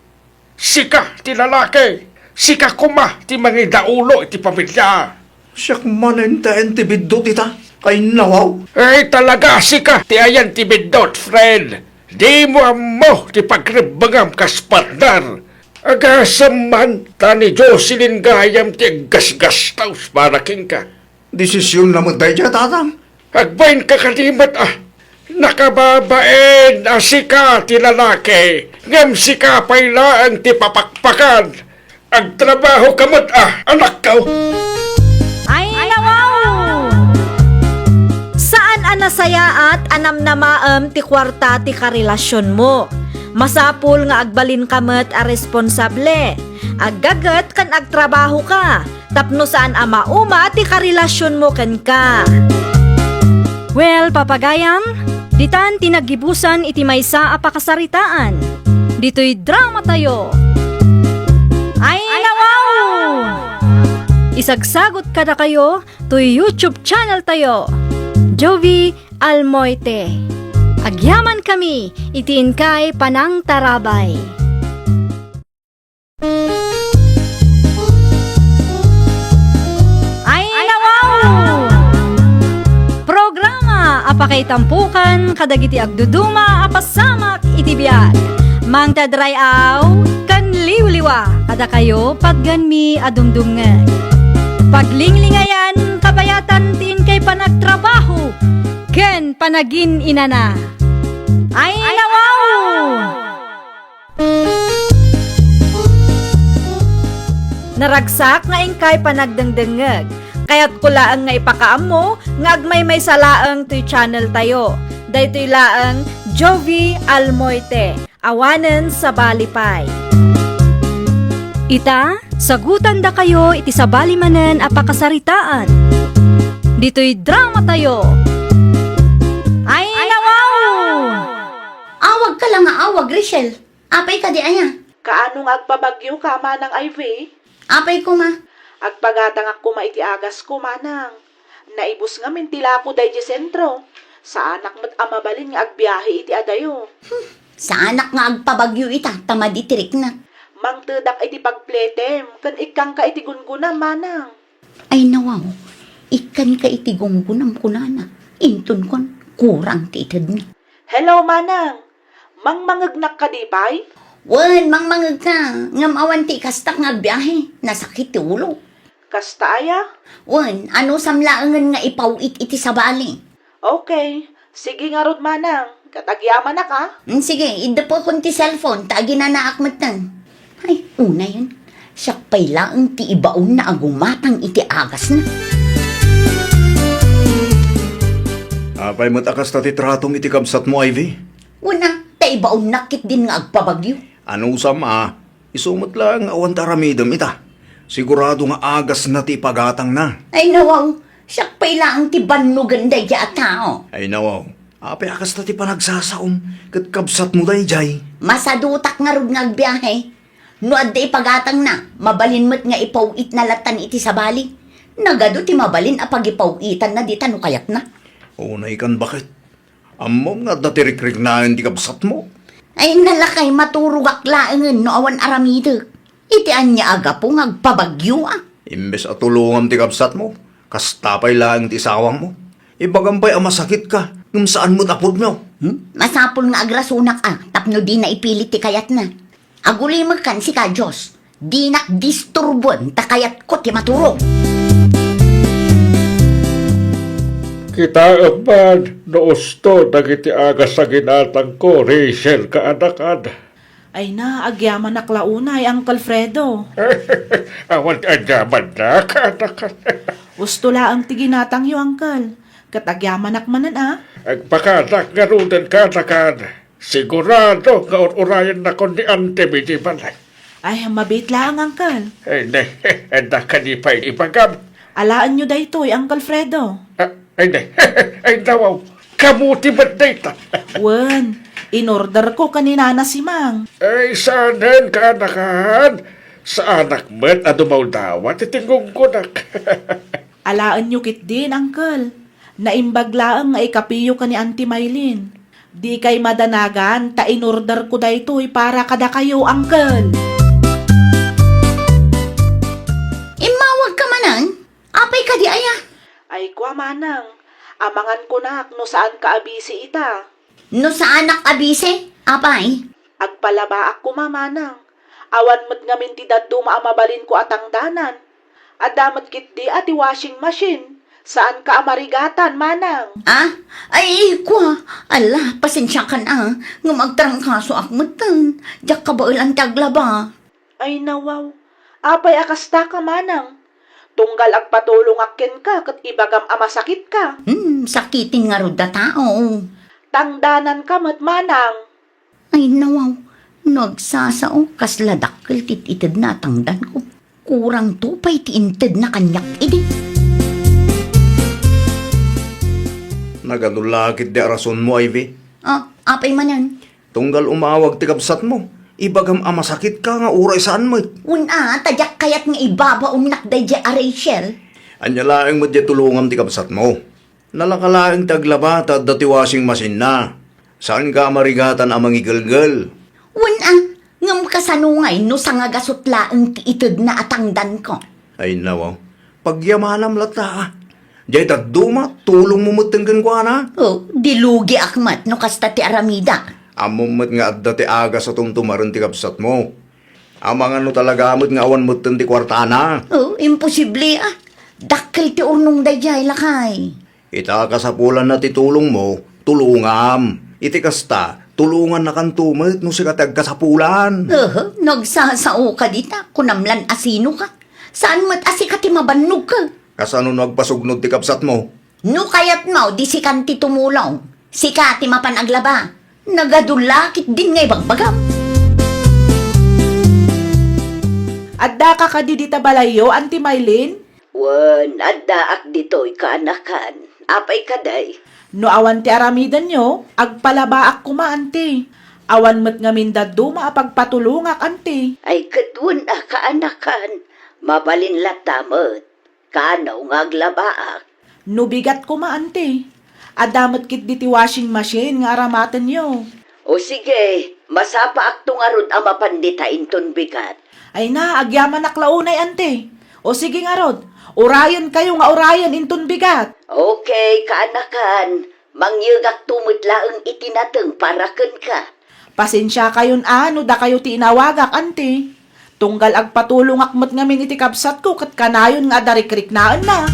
Sika ti lalaki! Sika koma ti mangidaulo iti pamilia! Siak manen ti biddut ita. Ay, nawaw. Ay, talaga, sika ti ayan ti biddut, friend. Dimo ammo ti pagrebbengam kas partner. Agasem man, ta ni Jocelyn gayam ti aggasgastos para kenka. Desisionna met daydiay, Tatang. Agbainka kadi met a nakababain a sika ti lalaki, ngem sika pay laeng ti papakpakan. Agtrabahoka met a, anakko. Ay, nawaw! Saan a nasayaat a namnamaem ti kuarta ti karelasionmo. Masapul nga agbalinka met a responsable, aggaget ken agtrabahoka. Tapno saan a mauma ti karelasionmo kenka. Well, papagayam, ditan ti naggibusan iti maysa a pakasaritaan. Ditoy dramatayo. Ay, nawaw! Isagsagut kadakayo toy YouTube channel tayo, Jovi Almoite. Agyaman kami iti inkay panangtarabay. Ay, nawaw! Programa a pakaitampukan kadagiti agduduma a pasamak iti biag. Mangted ray-aw ken liwliwa kadakayo patgenmi a dumdumngeg. Paglinglingayan, kabayatan ti inkay panagtrabaho ken panagin-inana. Ay, nawaw! Naragsak nga inkay panagdengdengngeg. Kayatko laeng nga ipakaammo nga agmaymaysa laeng toy channel tayo. Daytoy laeng Jovi Almoite, awanen sabali pay. Ita, sagutandakayo iti sabali manen a pakasaritaan. Ditoy dramatayo. Ay, nawaw! Awagka la nga awag, Rachel. Apay kadi aya? Kaano nga agpabagyoka, Manang Ivy? Apay koma? Agpagatangak koma iti agasko, Manang. Naibus ngamin ti lako daydiay sentro. Saanak met a mabalin nga agbiahe iti adayo. Hmm, saanak nga agpabagyo ita, ta madi ti riknak. Mangtedak iti pagpletem, ken ikkanka iti gungunam, Manang. Ay, nawaw, ikkanka iti gungunam, kunana. Inton kuan, kurang ti itedna. Hello, Manang. Mangmangegnak kadi pay? Wen, mangmangegka. Ngem awan ti ikastak nga agbiahe. Nasakit ti ulo. Kasta aya? Wen, anusam laengen nga ipaw-it iti sabali. Okay. Sige ngarud, Manang. Ket agyamanak, a? Mm, sige, iddepekon ti cellphone, ta aginanaak metten. Ay, unayen. Siak pay laeng ti ibaonna a gumatang iti agasna. Apay met a kasta ti tratom iti kabsatmo, Ivy? Wen a, ta ibaonnak ketdin nga agpabagyo. Anusam a, isu met laeng nga awan ti aramidem ita. Sigurado nga agasna ti ipagatangna. Ay, nawaw, siak pay laeng ti bannogen daydiay a tao. Ay, nawaw, apay a kasta ti panagsasaom ket kabsatmo daydiay? Masadutak ngarud nga agbiahe. No adda ipagatangna, mabalin met nga ipaw-itna lattan iti sabali. Nagadu ti mabalin a pagipaw-itanna dita no kayatna. Unaykan, baket. Ammom nga adda ti rikriknaen ti kabsatmo. Ay, nalakay, maturogak laengen no awan aramidek. Iti ania a gapu nga agpabagyo a? Imbes a tulongam ti kabsatmo, kasta pay laeng ti isawangmo. Ibagam pay a masakitka, ngem saan met a pudno. Hmm? Masapul nga agrasonak a, tapno dina ipilit ti kayatna. Agulimekan sika, Dios. Dinak disturboen ta kayatko ti maturog. Kitaem man no usto dagiti agas a ginatangko, Rachel, kaanakan. Ay na, agyamanak la unay, Uncle Fredo. Awan ti agyamanna, kaanakan. Usto laeng ti ginatangyo, Uncle. Ket agyamanak manen a. Agpakanak ngaruden, kaanakan. Sigurado nga ur-urayennakon ni Auntie Bidi balay. Ay, mabiit laeng, Uncle. Ay, ne, adda kadi pay ibagam? Alaenyo daytoy, Uncle Fredo. Ah, ay, ne, ay, nawaw, kamuti met dayta. Wen, inorderko ken ni Nana Simang. Ay, saanen, kaanakan. Saanak met a dumawdawa ti tingunggonak. Alaenyo ketdin, Uncle. Naimbag laeng nga ikapiyo ken ni Auntie Maylin. Dikay madanagan ta inorderko daytoy para kadakayo, Uncle. Immawagka manen? Apay kadi aya? Ay, kua, Manang. Amangan kunak no saanka a busy ita. No saanak a busy? Apay? Agpalabaak koma, manang. Awan met ngamin ti dadduma a mabalinko a tangdanan. Adda met ketdi a ti washing machine. Saanka a marigatan, manang. Ah? Ay, kua. Ala, pasensiakan a. Ngem agtarangkasoak metten. Diak kabaelan ti aglaba. Ay, nawaw. Apay a kastaka, manang? Tunggal agpatulongak kenka ket ibagam a masakitka. Hmm, sakiten ngarud a tao. Tangdananka met, manang. Ay, nawaw. No agsasao, kasla dakkel ti itedna a tangdanko. Kurang to pay ti intedna kaniak idi. Nagadu la ketdi a rasonmo, Ivy. Ah, apay manen? Tunggal umawag ti kabsatmo, ibagam a masakitka nga uray saan met. Wen a, ta diak kayat nga ibabaonnak daydiay a Rachel. Ania laeng met diay tulongam ti kabsatmo? Nalaka laeng ti aglaba ta adda ti washing machine-na. Saanka a marigatan a mangigelgel. Wen a, ngem kasano ngay no sangagasut laeng ti itedna a tangdanko? Ay, nawaw. Pagyamanam latta, a. Diay dadduma, tulongmo metten kenkuana. Oh, di lugiak met no kasta ti aramida. Ammom met nga adda ti agas a tumtumaren ti kabsatmo. Amangan no talaga met nga awan metten ti kuartana. Oh, imposible, a. Dakkel ti urnong daydiay, lakay. Ita a kasapulanna ti tulongmo, tulongam. Iti kasta, tulongannakanto met no sika ti agkasapulan. Aha, no agsasaoka dita, kunam lan a sinoka. Saan met a sika ti mabannogka? Kasano no agpasugnod ti kabsatmo? No kayatmo, di sikan ti tumulong. Sika ti mapan aglaba. Nagadu la ketdin nga ibagbagam. Addaka kadi dita balayyo, Auntie Mylene? Wen, addaak ditoy, kaanakan. Apay kadi? No awan ti aramidenyo, agpalabaak koma, Auntie. Awan met ngamin dadduma a pagpatulongak, Auntie. Ay, ket wen a, kaanakan. Mabalin latta met. Kano nga aglabaak? No bigat koma, Auntie. Adda met ketdi ti washing machine nga aramatenyo. O sige, masapaakto ngarud a mapan dita inton bigat. Ay na, agyamanak la unay, Auntie. O sige ngarud, urayenkayo nga urayen inton bigat. Okay, kaanakan. Mangyegakto met laeng iti nateng para kenka. Pasensiakayon a no dakayo ti inawagak, Auntie. Tunggal agpatulongak met ngamin iti kabsatko ket kanayon nga adda rikriknaenna.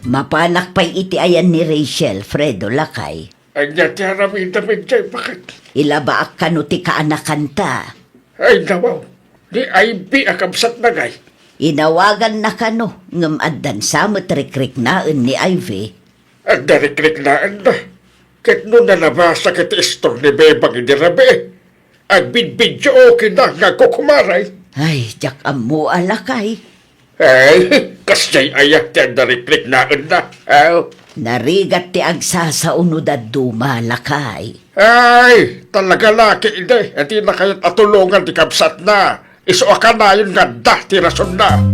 Mapanak pay iti ayan ni Rachel, Fredo, lakay. Ania ti aramidem idiay, baket? Ilabaak kano ti kaanakanta. Ay, nawaw. Ni Ivy a kabsatna ngay. Inawaganna kano, ngem addan sa met rikriknaen ni Ivy. Adda rikriknaenna. Ket no nalabasa ket ti istor ni Bebang idi rabii, agbidbidyo kenna nga agkukumaray. Ay, diak ammo a, lakay. Ay, kasdiay aya ti adda rikriknaenna? Aw. Narigat ti agsasao no dadduma, lakay. Ay, talaga la ketdi, a dina kayat a tulongan ti kabsatna. Isu a kanayon nga adda ti rasonna.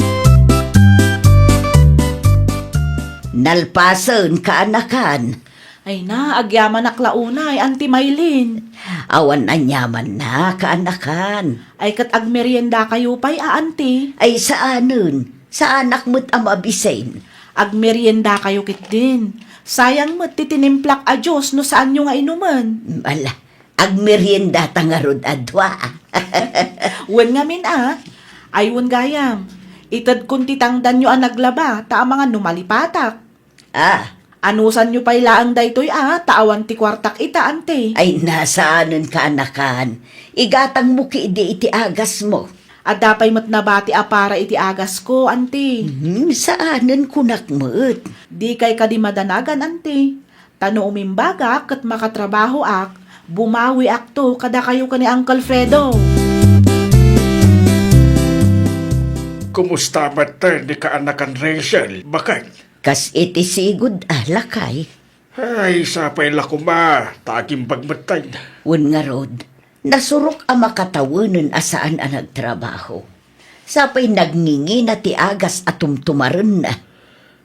Nalpasen, kaanakan. Ay na, agyamanak la unay, Auntie Mylene. Awan aniamanna, kaanakan. Ay ket agmeriendakayo pay a, Auntie. Ay saanen, saanak met a mabisin. Agmeriendakayo ketdin. Sayang met ti tinimplak a juice no saanyo nga inumen. Ala, agmeriendata ngarud a dua. Wen ngamin a. Ay wen gayam. Itedkon ti tangdanyo a naglaba, ta amangan no malipatak. Ah. Anusanyo pay laeng daytoy a, ta awan ti kuartak ita, Auntie. Ay, na saanen, kaanakan. Igatangmo ketdi iti agasmo. Adda pay met nabati a para iti agasko, Auntie. Hmm, saanen, kunak met. Dikay kadi madanagan, Auntie. Ta no umimbagak ket makatrabahoak, bumawiakto kadakayo ken ni Uncle Fredo. Kumusta met ni kaanakan Rachel, baket? Kas iti sigud a, lakay. Ay, sapay la koma, ta agimbag metten. Wen ngarud, nasurok a makatawenen a saan a nagtrabaho. Sapay nagngingina ti agas a tumtumarenna.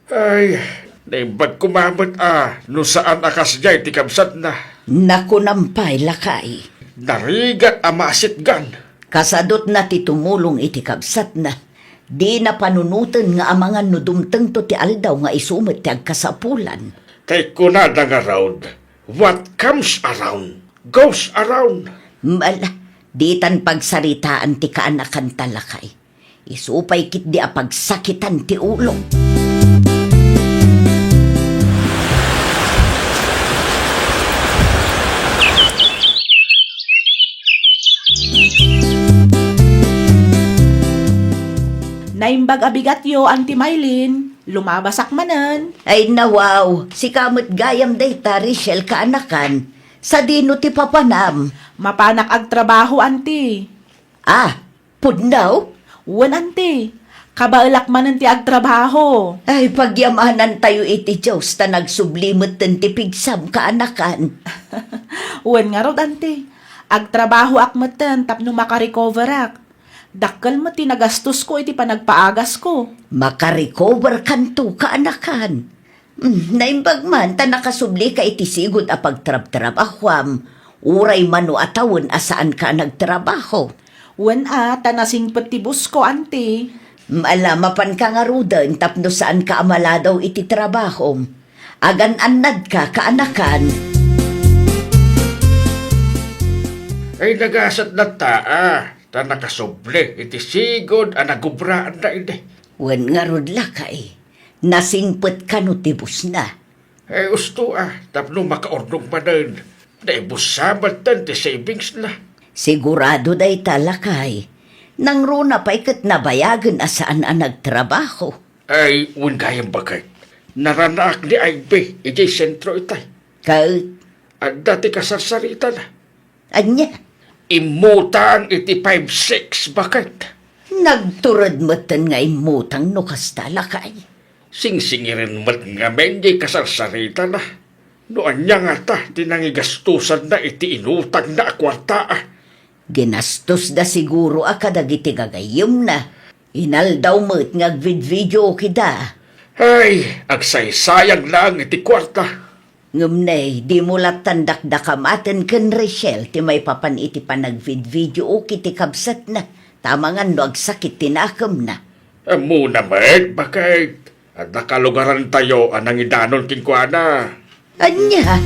Ay, naimbag koma met a no saan a kasdiay ti kabsatna. Nakunam pay, lakay. Narigat a maasitgan. Kasadutna ti tumulong iti kabsatna. Dina panunoten nga amangan no dumtengto ti aldaw nga isu met ti agkasapulan. Tay kunada ngarud, "What comes around, goes around." Ala, ditan pagsaritaan ti kaanakanta, lakay. Isu pay ketdi a pagsakitan ti ulo. Naimbag a bigatyo, Auntie Mylene. Lumabasak manen. Ay, nawaw. Sika met gayam dayta, Rachel, kaanakan. Sadino ti papanam? Mapanak agtrabaho, Auntie. Ah, pudno? Wen, Auntie. Kabaelak manen ti agtrabaho. Ay, pagyamanantayo iti Dios ta nagsubli metten ti pigsam, kaanakan. Wen ngarud, Auntie. Agtrabahoak metten tapno makarecoverak. Dakkel met ti nagastosko iti panagpaagasko. Makarecover kanto, kaanakan. Hmm, naimbag man ta nakasublika iti sigud a pagtrabtrabahuam, uray mano a tawen a saanka a nagtrabaho. Wen a, ta nasingpet ti busko, Auntie. Hmm, ala, mapanka ngaruden tapno saanka a maladaw iti trabahom. Agan-annadka, kaanakan. Ay, nagasat na ta, ah, ta nakasubli iti sigud a nagubraanna idi. Wen ngarud, lakay. Nasingpet kano ti busna? Eh, usto a, tapno makaurnong manen, naibussa metten ti savingsna. Sigurado dayta, lakay. Nangruna pay ket nabayagen a saan a nagtrabaho. Ay, wen gayam baket. Naranaak ni Ivy idiay sentro itay. Ket? Adda ti kasarsaritana. Ania? Immutang iti five six, baket. Nagtured metten nga immutang no kasta, lakay. Singsingiren met ngamin diay kasarsaritana. No ania ngata ti nangigastosanna iti inutangna a kuarta, a? Ginastosda siguro a kadagiti gagayyemna. Inaldaw met nga agvidvideookida. Ay, agsaysayang laeng iti kuarta. Ngem ne, dimo lattan dakdakamaten ken Rachel ti maipapan iti panagvidvideooki ti kabsatna, ta amangan no agsakit ti nakemna. Ammona met, baket. Adda kalugarantayo a nangidanon kenkuana. Ania?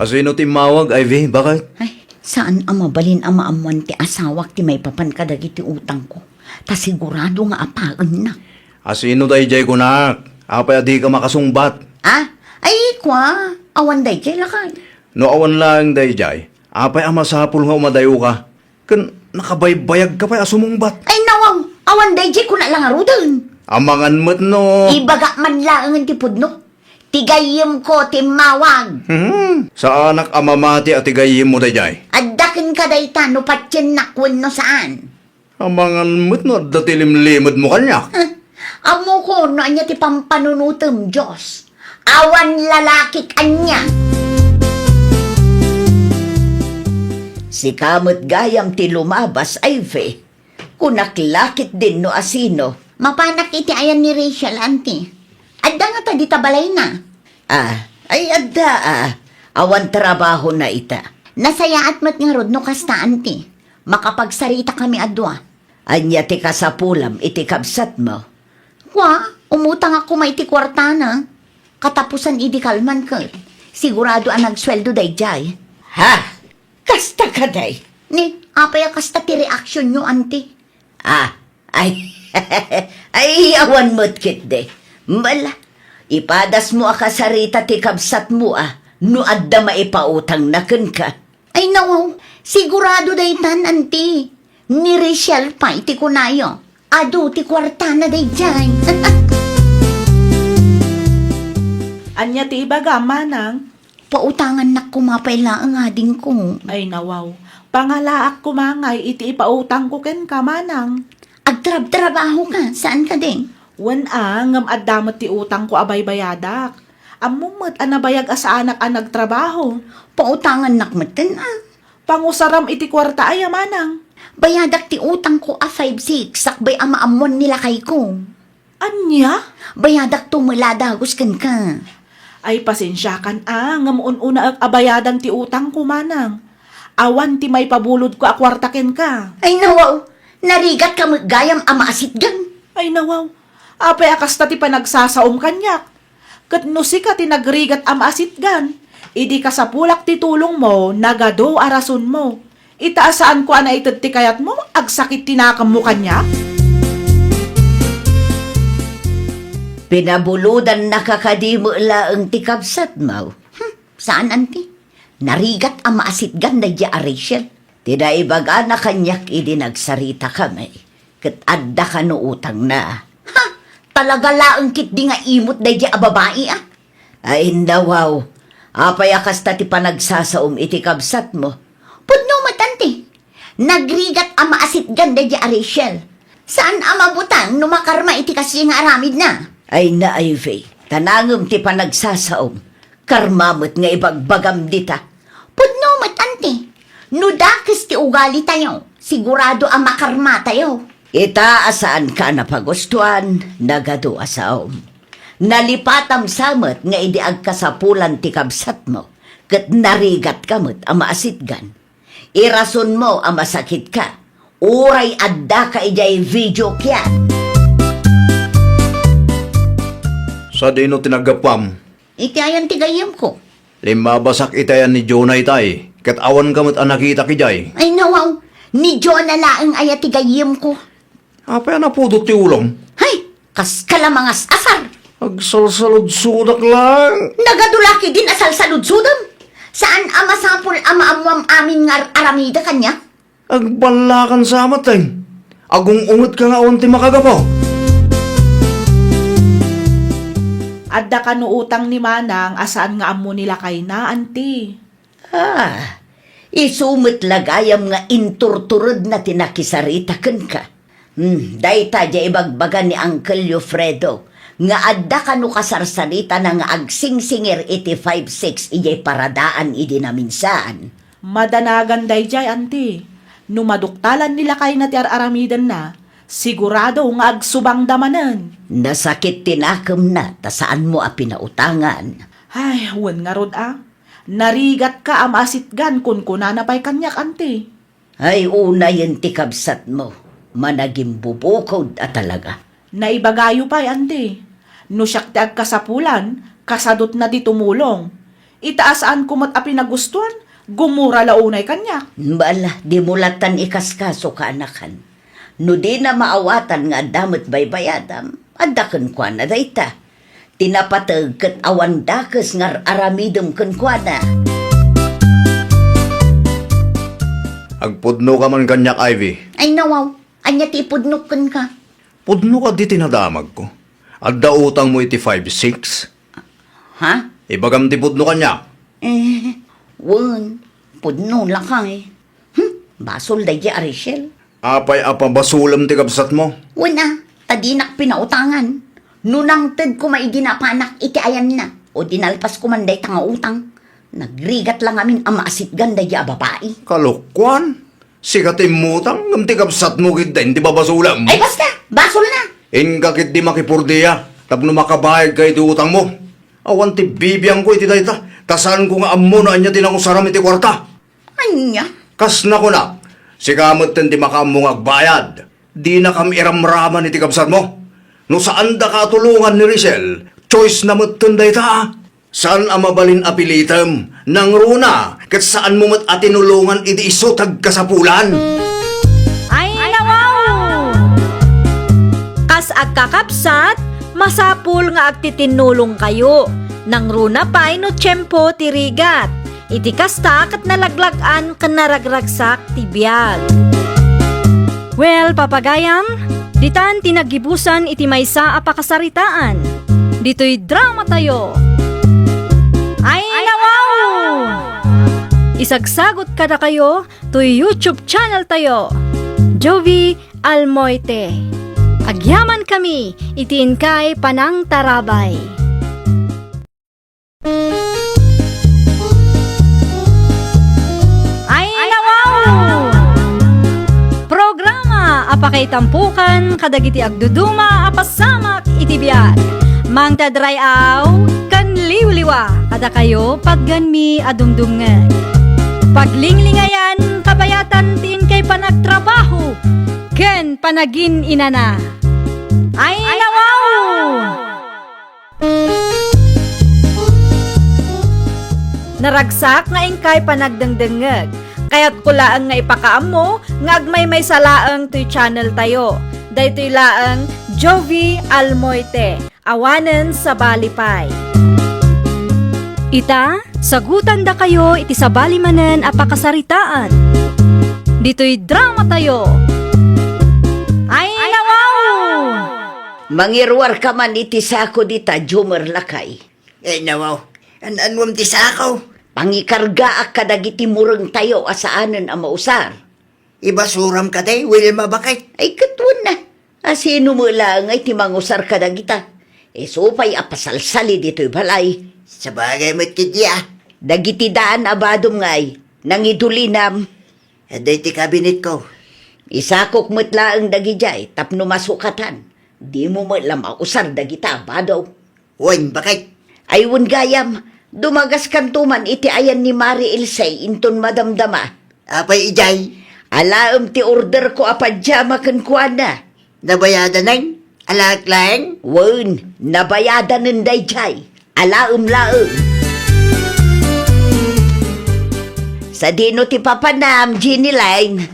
Asino ti immawag, Ivy? Baket? Ay, saan a mabalin a maammuan ti asawak ti maipapan kadagiti utangko. Ta sigurado nga apaennak. Asino daydiay kunak? Apay a dika makasungbat? Ah? Ay, kua, awan daydiay, lakay. No awan laeng daydiay, apay a masapul nga umadayoka? Ken nakabaybayagka pay a sumungbat. Ay, nawaw! Awan daydiay kuna la ngaruden. Amangan met no. Ibagak man laengen ti pudno. Ti gayyemko ti immawag. Hmm, saanak a mamati a ti gayyemmo daydiay. Adda kenka dayta no patiennak wenno saan. Amangan met no adda ti limlimedmo kaniak. Huh? Ammoko no ania ti pampanunotem, Dios. Awan lalakik ania. Sika met gayam ti lumabas, Ivy. Kunak la ketdin no asino. Mapanak iti ayan ni Rachel, Auntie. Adda ngata dita balayna? Ah, ay adda, ah. Awan trabahona ita. Nasayaat met ngarud no kasta, Auntie. Makapagsaritakami a dua. Ania ti kasapulam iti kabsatmo? Kua, umutangak koma iti kuartana. Katapusan idi kalman ket. Sigurado a nagsueldo daydiay. Ha? Kasta kadi? Ni, apay a kasta ti reaksionyo, Auntie? Ah, ay, ay, awan met ketdi. Mala, ipadasmo a kasarita ti kabsatmo a no adda maipautangna kenka. Ay, nawaw, sigurado daytan, Auntie. Ni Rachel pay ti kunayo. Adu ti kuartana daydiay. Ania ti ibagam, Manang? Pautangannak koma pay laeng, adingko. Ay, nawaw. Pangalaak koma ngay iti ipautangko kenka, Manang. Agtrabtrabahoka, saan kadi? Wen a, ngem adda met ti utangko a baybayadak. Ammom met a nabayag a saanak a nagtrabaho. Pautangannak metten a. Pangusaram iti kuarta aya, Manang? Bayadak ti utangko a five six, sakbay a maammuan ni lakayko. Ania? Bayadakto met la a dagus kenka. Ay, pasensiakan a, ngem un-unaek a bayadan ti utangko, Manang. Awan ti maipabulodko a kuarta kenka. Ay, nawaw! Narigatka met gayam a maasitgan. Ay, nawaw. Apay a kasta ti panagsasaom kaniak? Ket no sika ti nagrigat a maasitgan, idi kasapulak ti tulongmo, nagadu a rasonmo. Ita a saanko a naited ti kayatmo, agsakit ti nakemmo kaniak? Pinabulodannaka kadi met laeng ti kabsatmo? Hmm, saan, anti. Narigat a maasitgan daydiay a Rachel. Ti naibagana kaniak idi nagsaritakami, ket adda kano utangna. Ha? Talaga laeng ketdi nga imot daydiay a babai, a? Ay, nawaw. Apay a kasta ti panagsasaom iti kabsatmo? Pudno met, anti. Nagrigat a maasitgan daydiay a Rachel. Saan a mabutang no makarma iti kasdiay nga aramidna. Ay na, Ivy, ta nangem ti panagsasaom. Karma met nga ibagbagam dita. Pudno met, anti. No dakes ti ugalitayo, sigurado a makarmatayo. Ita a saanka a napagustuan, nagadu a saom. Nalipatam sa met nga idi agkasapulan ti kabsatmo, ket narigatka met a maasitgan. Irasonmo a masakitka, uray addaka idiay video kian. Sadino ti naggapuam? Iti ayan ti gayyemko. Limmabasak iti ayan ni Jonah itay, ket awanka met a nakitak idiay. Ay, nawaw, ni Jonah laeng aya ti gayyemko. Apay a napudot ti ulom? Hay, kaska la mangas-asar. Agsalsaludsodak lang. Nagadu la ketdin a salsaludsodem. Saan a masapul a maammoam amin nga ar-aramida kaniak? Agballakan sa met, eh. Agung-ungetka nga awan ti makagapu. Adda kano utang ni Manang a saan nga ammo ni lakayna, anti. Ah, isu met la gayam nga inturturedna ti nakisarita kenka. Hmm, dayta diay ibagbaga ni Uncle Fredo nga adda kano kasarsaritana nga agsingsingir iti five six idiay paradaan idi naminsaan. Madanagan daydiay, anti. No maduktalan ni lakayna ti ar-aramidenna, sigurado nga agsubangda manen. Nasakit ti nakemna ta saanmo a pinautangan. Ay, wen ngarud a. Narigatka a maasitgan, kunkunana pay kaniak, anti. Ay, unayen ti kabsatmo, managimbubukod a talaga. Naibagayo pay, anti. No siak ti agkasapulan, kasadutna ti tumulong. Ita a saanko met a pinagustuan, gumura la unay kaniak. Bala, dimo lattan ikaskaso, kaanakan. No dina maawatan nga adda met baybayadam, adda kenkuana dayta. Ti napateg ket awan dakes nga ar-aramidem kenkuana. Agpudnoka man kaniak, Ivy. Ay, nawaw. Ania ti ipudnok kenka? Pudno kadi ti nadamagko. Adda utangmo iti five six? Ha? Ibagam ti pudno kaniak. Eh, wen, pudno lakay. Hmm, basol daydiay a Rachel. Apay a pabasolem ti kabsatmo? Wen a, ta dinak pinautangan. No nangted koma idi napanak iti ayanna, o dinalpas koman dayta nga utang, nagrigat la ngamin a maasitgan daydiay a babai. Kalokuan? Sika ti immutang, ngem ti kabsatmo ketdin ti pabasolem. Ay, basta! Basolna! Inka ketdi makipurdia tapno makabayadka iti utangmo. Awan ti bibiangko iti dayta, ta saanko nga ammo no ania ti nangusaram iti kuarta. Ania? Kas nakunak, sika metten ti makaammo nga agbayad. Dinakam iramraman iti kabsatmo. No saandaka a tulongan ni Rachel, choice na metten dayta. Saan a mabalin a pilitem, nangruna, ket saanmo met a tinulongan iti isu ti agkasapulan. Ay, nawaw! Kas agkakabsat, masapul nga agtitinnulongkayo. Nangruna pay no tiempo ti rigat. Iti kasta ket nalaglag-an ken naragragsak ti biag. Well, papagayam, ditan ti naggibusan iti maysa a pakasaritaan. Ditoy dramatayo. Ay, nawaw! Isagsagot kadakayo toy YouTube channel tayo, Jovi Almoite. Agyamankami iti inkay panangtarabay. Ay, nawaw! Programa a pakaitampokan kadagiti agduduma a pasamak iti biag. Mangted ray-aw ken liwliwa kadakayo, patganmi a dumdumngeg. Paglinglingayan, kabayatan ti inkay panagtrabaho ken Panagin-inana. Ay, nawaw! Naragsak nga inkay panagdengdengngeg. Kayatko laeng nga ipakaammo nga agmaymaysa laeng toy channel tayo. Daytoy laeng Jovie Almoite. Awanen sabali pay. Ita, sagutandakayo iti sabali manen a pakasaritaan. Ditoy drama tayo. Ay, nawaw! Mangiruarka man iti sako dita, Jomer lakay. Ay, nawaw. An-anuam ti sako? Pangikargaak kadagiti mureng tayo a saanen a mausar. Ibasuram kadi, Wilma, baket? Ay, ket wen na. A sino met laeng a ti mangusar kadagita? Isu pay a pasalsali ditoy balay. Sabagay met ketdi a. Dagiti daan a badom ngay, nangidulinam. Adda iti kabinetko. Isakok met laeng dagidiay tapno masukatan. Dimo met la mausar dagita a badom. Wen, baket? Ay, wen gayam, dumagaskanto man iti ayan ni Mari Ilse inton madamdama. Apay idiay? Alaem ti orderko a pajama kenkuana. Nabayadanen? Alaek laeng? Wen, nabayadanen daydiay. Alaem laeng. Sadino ti papanam, Jenny Line?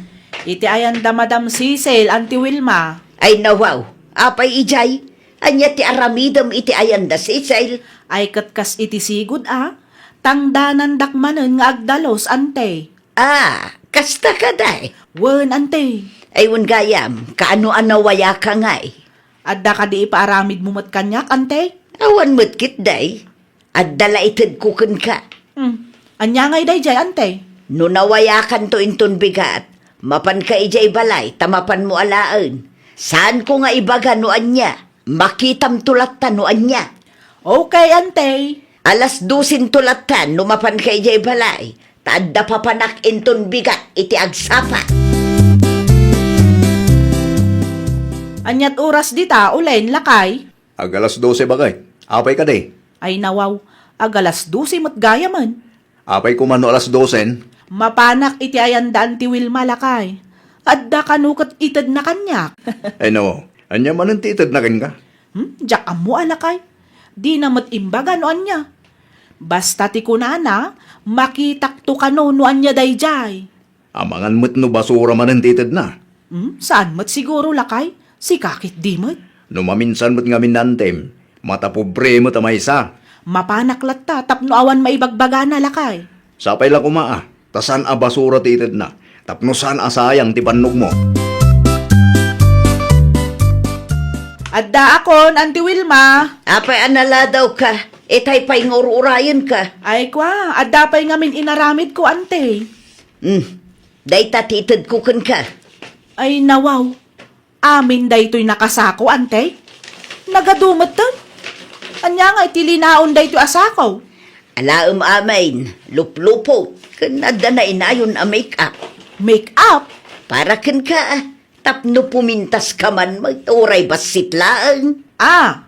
Iti ayan da Madam Cecil, Auntie Wilma. Ay, nawaw. Apay idiay? Ania ti aramidem iti ayan da Cecil? Ay, ket kas iti sigud a, tangdanandak manen nga agdalus, Ante. Ah, kasta kadi? Wen, Ante. Ay, wen gayam, kaano a nawayaka ngay? Adda kadi ipaaramidmo met kaniak, Ante? Awan met ketdi. Adda la itedko kenka. Hmm. Ania ngay daydiay, Ante? No nawayakanto inton bigat, mapanka idiay balay ta mapanmo alaen. Saanko nga ibaga no ania. Makitamto latta no ania. Okay, Ante. Alas dosento latta no mapanka idiay balay, ta adda papanak inton bigat iti agsapa. Aniat oras dita, ulen, lakay? Ag alas dose, baket. Apay kadi? Ay, nawaw. Ag alas dose met gayamen. Apay koma no alas dosen? Mapanak iti ayan da Auntie Wilma, lakay. Adda kano ket itedna kaniak. Ay, nawaw. Ania manen ti itedna kenka? Hmm? Diak ammo a, lakay. Dina met imbaga no ania. Basta ti kunana, makitakto kano no ania daydiay. Amangan met no basura manen ti itedna. Hmm, saan met siguro, lakay? Sika ketdi met. No maminsan met ngamin naantem, matapobre met a maysa. Mapanak latta tapno awan maibagbagana, lakay. Sapay la koma a, ta saan a basura ti itedna, tapno saan a sayang ti bannogmo. Addaakon, Auntie Wilma. Apay a naladawka, itay pay nga ur-urayenka. Ay, kwa, adda pay ngamin inaramidko, Ante. Hmm. Dayta ti itedko kenka. Ay, nawaw. Amin daytoy nakasako, Ante? Nagadu metten? Ania ngay ti linaon daytoy a sako? Alaem amin, luplupot, ken adda nainayon a make-up. Make-up? Para kenka, tapno pumintaska man met, uray bassit laeng. Ah,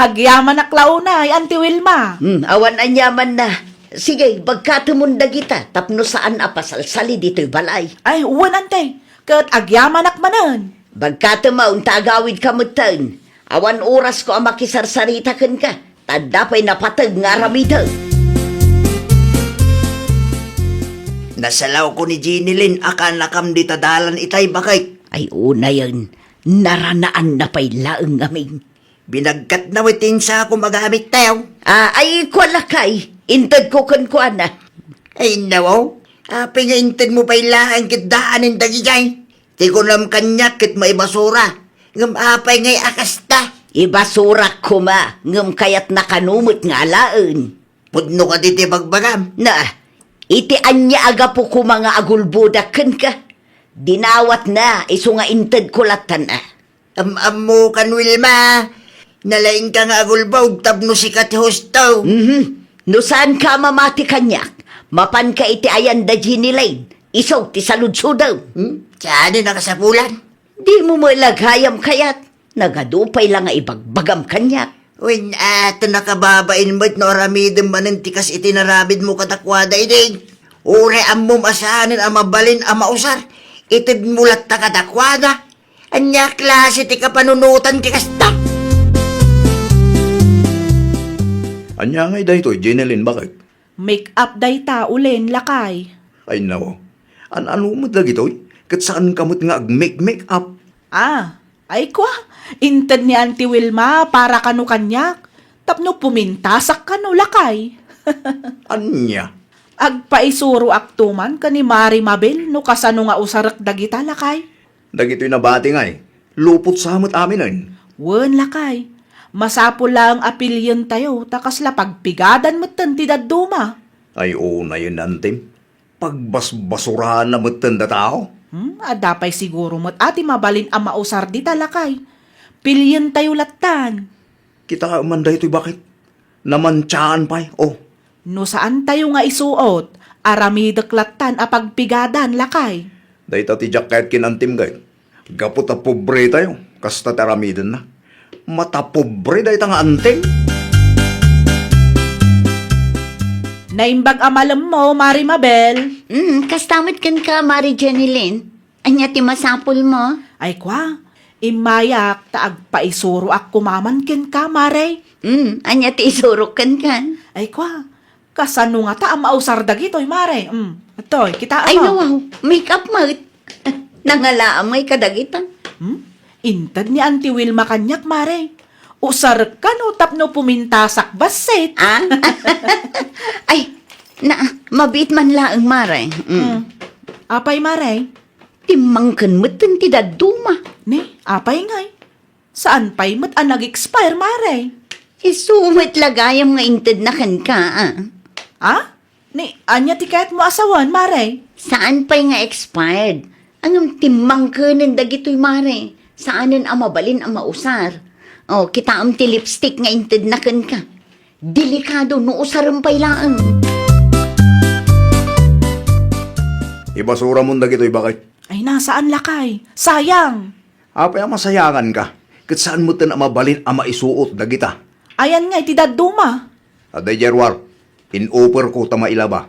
Agyamanak la unay, Auntie Wilma. Hmm, awan aniamanna. Sige, bagkatemon dagita tapno saan a pasalsali ditoy balay. Ay, wen, Ante. Ket agyamanak manen. Bagkatem a, unta agawidka metten. Awan orasko a makisarsarita kenka, ta adda pay napateg nga aramidek. Nasalawko ni Jenny Lynn a kaanakam dita dalan itay, baket. Ay, unayen. Naranaanna pay laeng ngamin. Binagkatna met ti insakom a gamit, tew. Ah, ay, kua lakay, intedko kenkuana. Ay, nawaw, apay nga intedmo pay laeng ket daanen dagijay? Ti kunam kaniak ket maibasura, ngem apay ngay a kasta? Ibasurak koma, ngem kayatna kano met nga alaen. Pudno kadi ti bagbagam? Na, iti ania a gapu koma nga agulbodak kenka? Dinawatna isu nga intedko lattan a. Am-ammokan, Wilma. Nalaingka nga agulbod tapno sika ti husto. Mhm. No saanka a mamati kaniak, mapanka iti ayan da Jenny Lane. Isu ti saludsodem. Hmm? Saan a nakasapulan? Dimo met la gayam kayat. Nagadu pay la nga ibagbagam kaniak. Wen, a, ta nakababain met no aramidem manen ti kas iti naramidmo kadakuada idi. Uray ammom a saanen a mabalin a mausar, Itedmo latta kadakuada. Ania klase ti kapanunotan ti kasta? Ania ngay daytoy, Jenilyn, baket? Make up dayta, ulen, lakay. Ay, nao. An-ano met dagitoy? Ket saanka met nga ag-make-make up? Ah, ay kwa, inted ni Auntie Wilma para kano kaniak, tapno pumintasak kano, lakay. Ania? Agpaisuroakto man ken ni Mari Mabel no kasano nga usarek dagita, lakay. Dagitoy nabati ngay, lupot sa met aminen. Wen, lakay. Masapul laeng a pilien tayo ta kasla pagpigadan metten ti dadduma. Ay, unayen, Antim. Pagbasbasuraanna metten da tao. Hmm, adda pay siguro met a ti mabalin a mausar dita, lakay. Pilien tayo lattan. Kitaem man daytoy, baket. Namantiaan pay, oh. No saan tayo nga isuot, aramidek lattan a pagpigadan, lakay. Dayta ti diak kayat ken Antim, gayam. Gapu ta pobre tayo, kasta ti aramidenna. Matapobre dayta nga Antim. Naimbag a malemmo, Mari Mabel. Mm, kasta met kenka, Mari Jenilyn. Ania ti masapulmo? Ay kwa, immayak ta agpaisuroak koma man kenka, Mare. Mm, ania ti isurok kenka? Ay kwa, kasano ngata a mausar dagitoy, Mare? Mm, atoy, kitaem. Ay, no, wow. Make up met. Nangalaam ngay kadagita. Hmm? Inted ni Auntie Wilma kaniak, Mare. Usarek kano tapno pumintasak bassit. Ah? Ay, na, mabiit man laeng, Mare. Mm. Hmm. Apay, Mare? Timmangken metten ti dadduma. Ne, apay ngay? Saan pay met a nag-expire, Mare? Isu met la gayam nga intedna kenka, ah. Ah? Ne, ania ti kayatmo a sawen, Mare? Saan pay nga expired. Ngem timmangkenen dagitoy, Mare. Saanen a mabalin a mausar. Oh, kitaem ti lipstick nga intedna kenka. Delikado no usarem pay laeng. Ibasuramon dagitoy, baket. Ay, na, saan, lakay? Sayang! Apay a masayanganka? Ket saan metten a mabalin a maisuot dagita. Ayan ngay ti dadduma. Adda idiay ruar, in-offerko ta mailaba.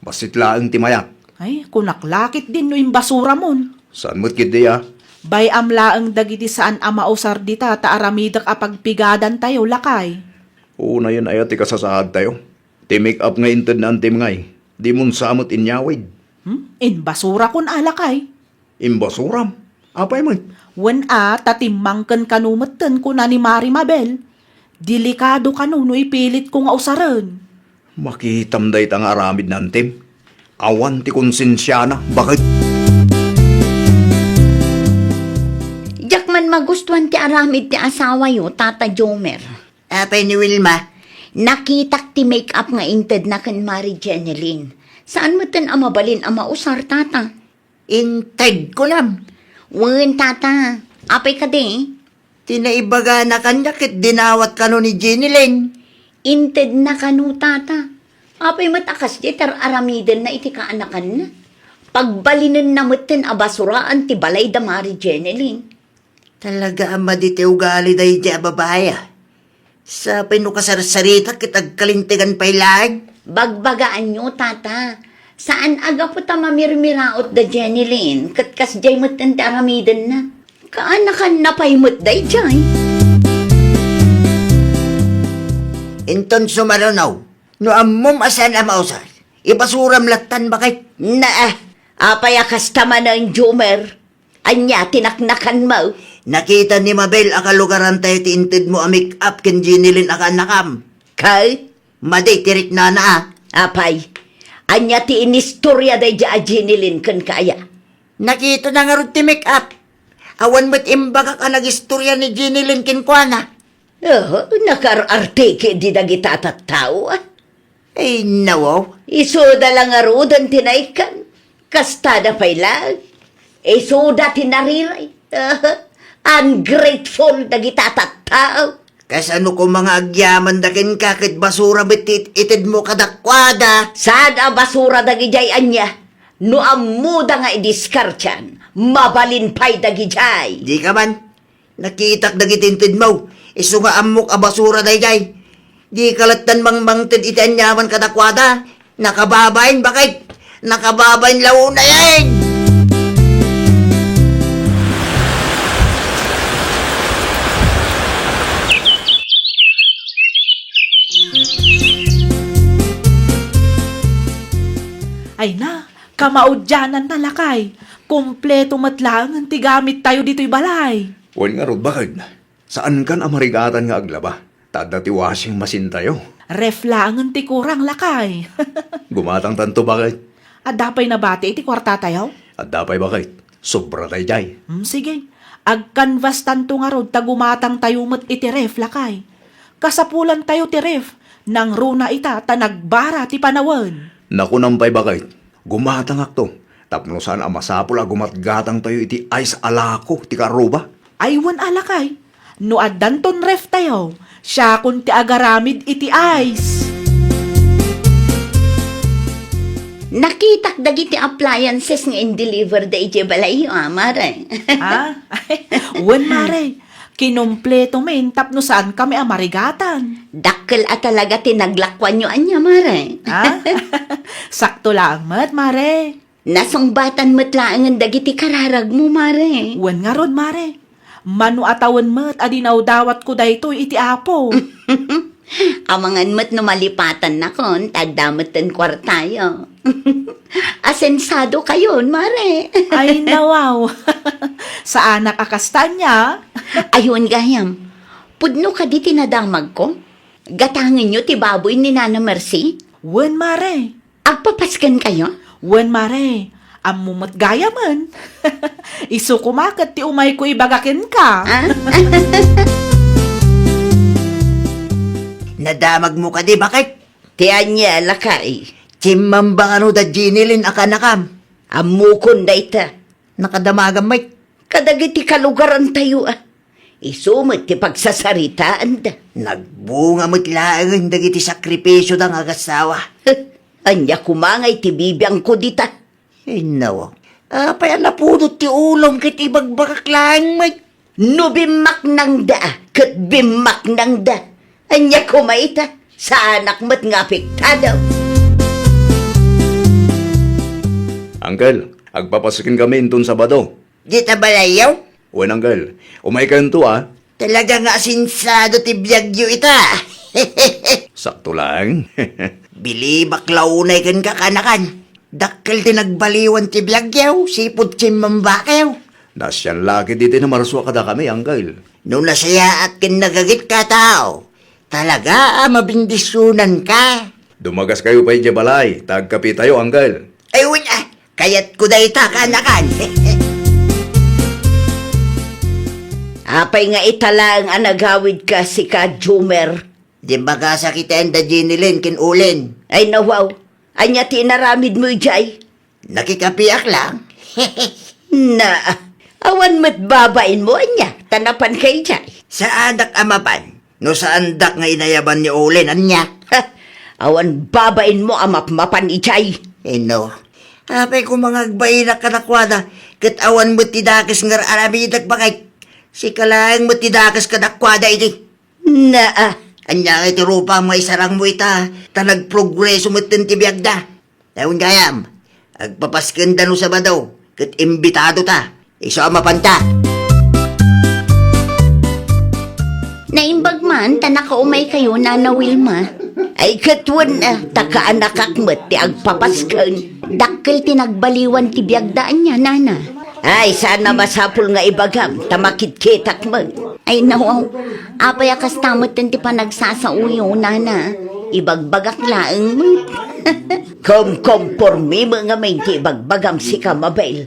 Bassit laeng ti mayak. Ay, kunak la ketdin no imbasuramon. Saan met ketdi a? Bay-am laeng dagiti saan a mausar dita ta aramidek a pagpigadantayo, lakay. Unayen aya ti kasasaadtayo? Ti make-up nga inted ni Antim ngay, dimon sa met inyawid. Hmm? Imbasurakon a, lakay. Imbasuram? Apay met? Wen a, ta timmangken kano metten kuna ni Mari Mabel. Delikado kano no ipilitko nga usaren. Makitam dayta nga aramid ni Antim. Awan ti konsensiana, baket. Diak man magustuan ti aramid ti asawayo, Tata Jomer. Apay ni Wilma? Nakitak ti make-up nga intedna ken Mari Jenilyn. Saan metten a mabalin a mausar, Tata? Inted, kunam? Wen, Tata. Apay kadi? Ti naibagana kaniak ket dinawat kano ni Jenilyn. Intedna kano, Tata. Apay met a kasdiay ti ar-aramidenna iti kaanakanna? Pagbalinenna metten a basuraan ti balay da Mari Jenilyn. Talaga a madi ti ugali daydiay a babai, a. Sapay no kasarsarita ket agkalintegan pay laeng. Bagbagaanyo, Tata. Saan a gapu ta mamirmiraot da Jenilyn ket kasdiay met ti aramidenna. Kaanakanna pay met daydiay. Inton sumaruno, no ammom a saan a mausar, ibasuram lattan, baket. Naa, apay a kasta manen, Jomer? Ania ti naknakanmo? Nakita ni Mabel a kalugarantayo ti intedmo a make-up ken Jenilyn a kaanakam. Kay? Madi ti riknana, a. Apay, ania ti inistoria daydiay a Jenilyn kenka aya? Nakitana ngarud ti make-up. Awan met imbagak a nagistoria ni Jenilyn kenkuana. Oh, nakaar-arte ketdi dagita a tattao, a. Ay, nawaw. Isuda la ngaruden ti naikkan. Kastada pay laeng. Isuda ti nariray. Ungrateful dagita a tattao. Kasano koma nga agyamanda kenka ket basura met ti it-, itedmo kadakuada? Saan a basura dagidiay ania? No ammoda nga idiskartian, mabalin pay dagidiay. Dika man. Nakitak dagiti intedmo, isu nga ammok a basura daydiay. Dika lattan mangmangted iti aniaman kadakuada. Nakababain, baket. Nakababain la unayen. Kamaudiananna, lakay. Kompleto met laengen ti gamittayo ditoy balay. Wen ngarud, baked? Saankan a marigatan nga aglaba, ta adda ti washing machine tayo. Ref laengen ti kurang, lakay. Gumatangtanto, baked? Adda pay nabati iti kuartatayo? Adda pay, baked. Sobra daydiay. Hmm, sige. Agkanvastanto ngarud ta gumatangtayo met iti ref, lakay. Kasapulantayo ti ref, nangruna ita ta nagbara ti panawen. Nakunam pay, baked. Gumatangakto, tapno saan a masapul a gumatgatangtayo iti ice a lako ti karuba. Ay, wen a, lakay. No addanton reftayo, siakon ti agaramid iti ice. Nakitak dagiti appliances nga in-deliver da idiay balayyo, a, mare. Ha? Wen, mare. Kinumpleto men tapno saankami a marigatan. Dakkel a talaga ti naglakuanyo ania, mare. Ha? Sakto laeng met, mare. Nasungbatan met laengen dagiti kararagmo, mare. Wen ngarud, mare. Mano a tawen met a dinawdawatko daytoy iti Apo. Amangan met no malipatannakon, ta adda metten kuartayo. Asensadokayon, mare. Ay, nawaw. Saanak a kasta ania. Ay, wen gayam. Pudno kadi ti nadamagko? Gatangenyo ti baboy ni Nana Mercy? Wen, mare. Agpapaskenkayo? Wen, mare. Ammo met gayamen. Isu koma ket ti umayko ibaga kenka. Ah? Nadamagmo kadi, baked? Ti ania, lakay? Chimmamba kano da Jenny Lynn a kanakam. Ammokon dayta. Nakadamagam met. Kadagiti kalugarantayo, a. Isu met ti pagsasaritaanda. Nagbunga met laengen dagiti sakripisioda nga agassawa. Ania koma ngay ti bibiangko dita? Innaw. Apay a napudot ti ulom ket ibagbagak laeng met? No bimmaknangda, ket bimmaknangda. Ania koma ita? Saanak met nga apektado. Uncle, agpapasken kami inton Sabado. Dita balayyo? Wen, uncle. Umaykayonto, a. Talaga nga asensado ti biagyo ita. Sakto laeng. Bilibak la unay kenka, kanakan. Dakkel ti nagbaliwan ti biagyo, sipud chimmambakayo. Nasian la ketdi ti namarsua kadakami, uncle. No nasayaat ken nagagit ka tao, talaga a mabindisionanka. Dumagaskayo pay idiay balay, ta agkapitayo, uncle. Ay, wen, a, kayatko dayta, kanakan. Apay nga ita laeng a nagawidka, sika, Jumer? Di bagasakiten da Jenny Lynn ken Olen. Ay, nawaw. Ania ti inaramidmo idiay? Nakikapiak lang. Na, awan met babainmo, ania, ta napanka idiay? Saanak a mapan. No saandak nga inayaban ni Olen, ania? Ha! Awan babainmo a mapmapan idiay. Inno. Apay koma nga agbainak kadakuada, ket awan met ti dakes nga ar-aramidek, baked. Sika laeng met ti dakes kadakuada idi. Naa. Ania ngay ti rupam nga isarangmo ita, ta nagprogreso metten ti biagda? Wen gayam, agpapaskenda no Sabado, ket imbitadota. Isu a mapanta. Naimbag man ta nakaumaykayo, Nana Wilma. Ay, ket wen, a, ta kaanakak met ti agpapasken. Dakkel ti nagbaliwan ti biagda ania, Nana. Ay, saan a masapul nga ibagam, ta makitkitak met. Ay, nawaw. Apay a kasta metten ti panagsasaoyo, Nana? Ibagbagak laeng met. Kumkompormi met ngamin ti ibagbagam, sika, Mabel.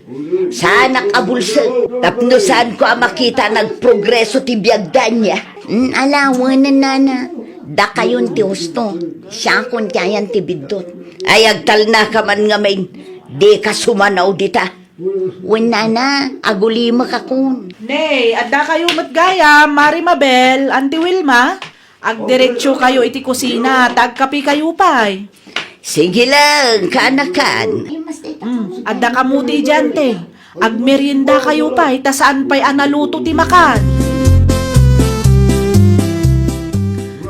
Saanak a bulsek, tapno saanko a makita a nagprogreso ti biagda ania. Mm, ala, wen, Nana. Dakayon ti husto. Siakon ti ayan ti biddut. Ay, agtalnaka man ngamin. Dika sumanaw dita. Wen, Nana, agulimekakon. Ne, addakayo met gayam, Mari Mabel, Anti Wilma. Agdiretsokayo iti kusina, ta agkapikayo pay. Sige lang, kaanakan. Mm, adda kamuti idiay, Ante. Agmeriendakayo pay, ta saan pay a naluto ti makan.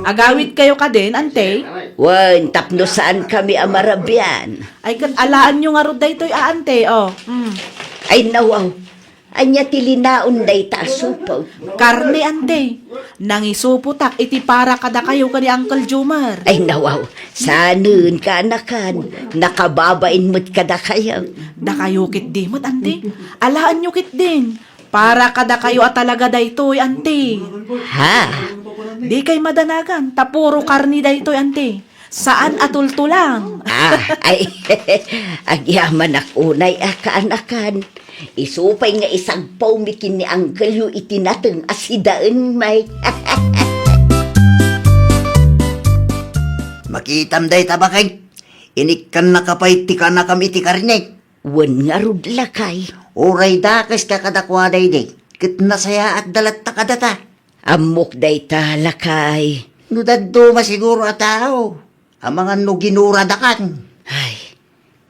Agawidkayo kadin, Ante? Wen, tapno saankami a marabian. Ay, ket alaanyo ngarud daytoy a, Ante, o. Mm. Ay, nawaw. Ania ti linaon dayta a supo? Karne, ante. Nangisupotak iti para kadakayo ken ni Uncle Jomar. Ay, nawaw. Saanen, kaanakan. Nakababain met kadakayo. Dakayo ketdi met, ante. Alaenyo ketdin. Para kadakayo a talaga daytoy, ante. Ha? Dikay madanagan, ta puro karne daytoy, ante. Saan a tultulang. Ah, ay, agyamanak unay a kaanakan. Isu pay nga isagpawmi ken ni Uncle-yo iti nateng a sidaenmi. Makitam dayta, baket. Inikkannaka pay ti kaanakam iti karne. Wen ngarud, lakay. Uray dakeska kadakuada idi, ket nasayaatda latta kadata. Ammok dayta, lakay. No dadduma siguro a tao, amangan no ginuradakan. Ay,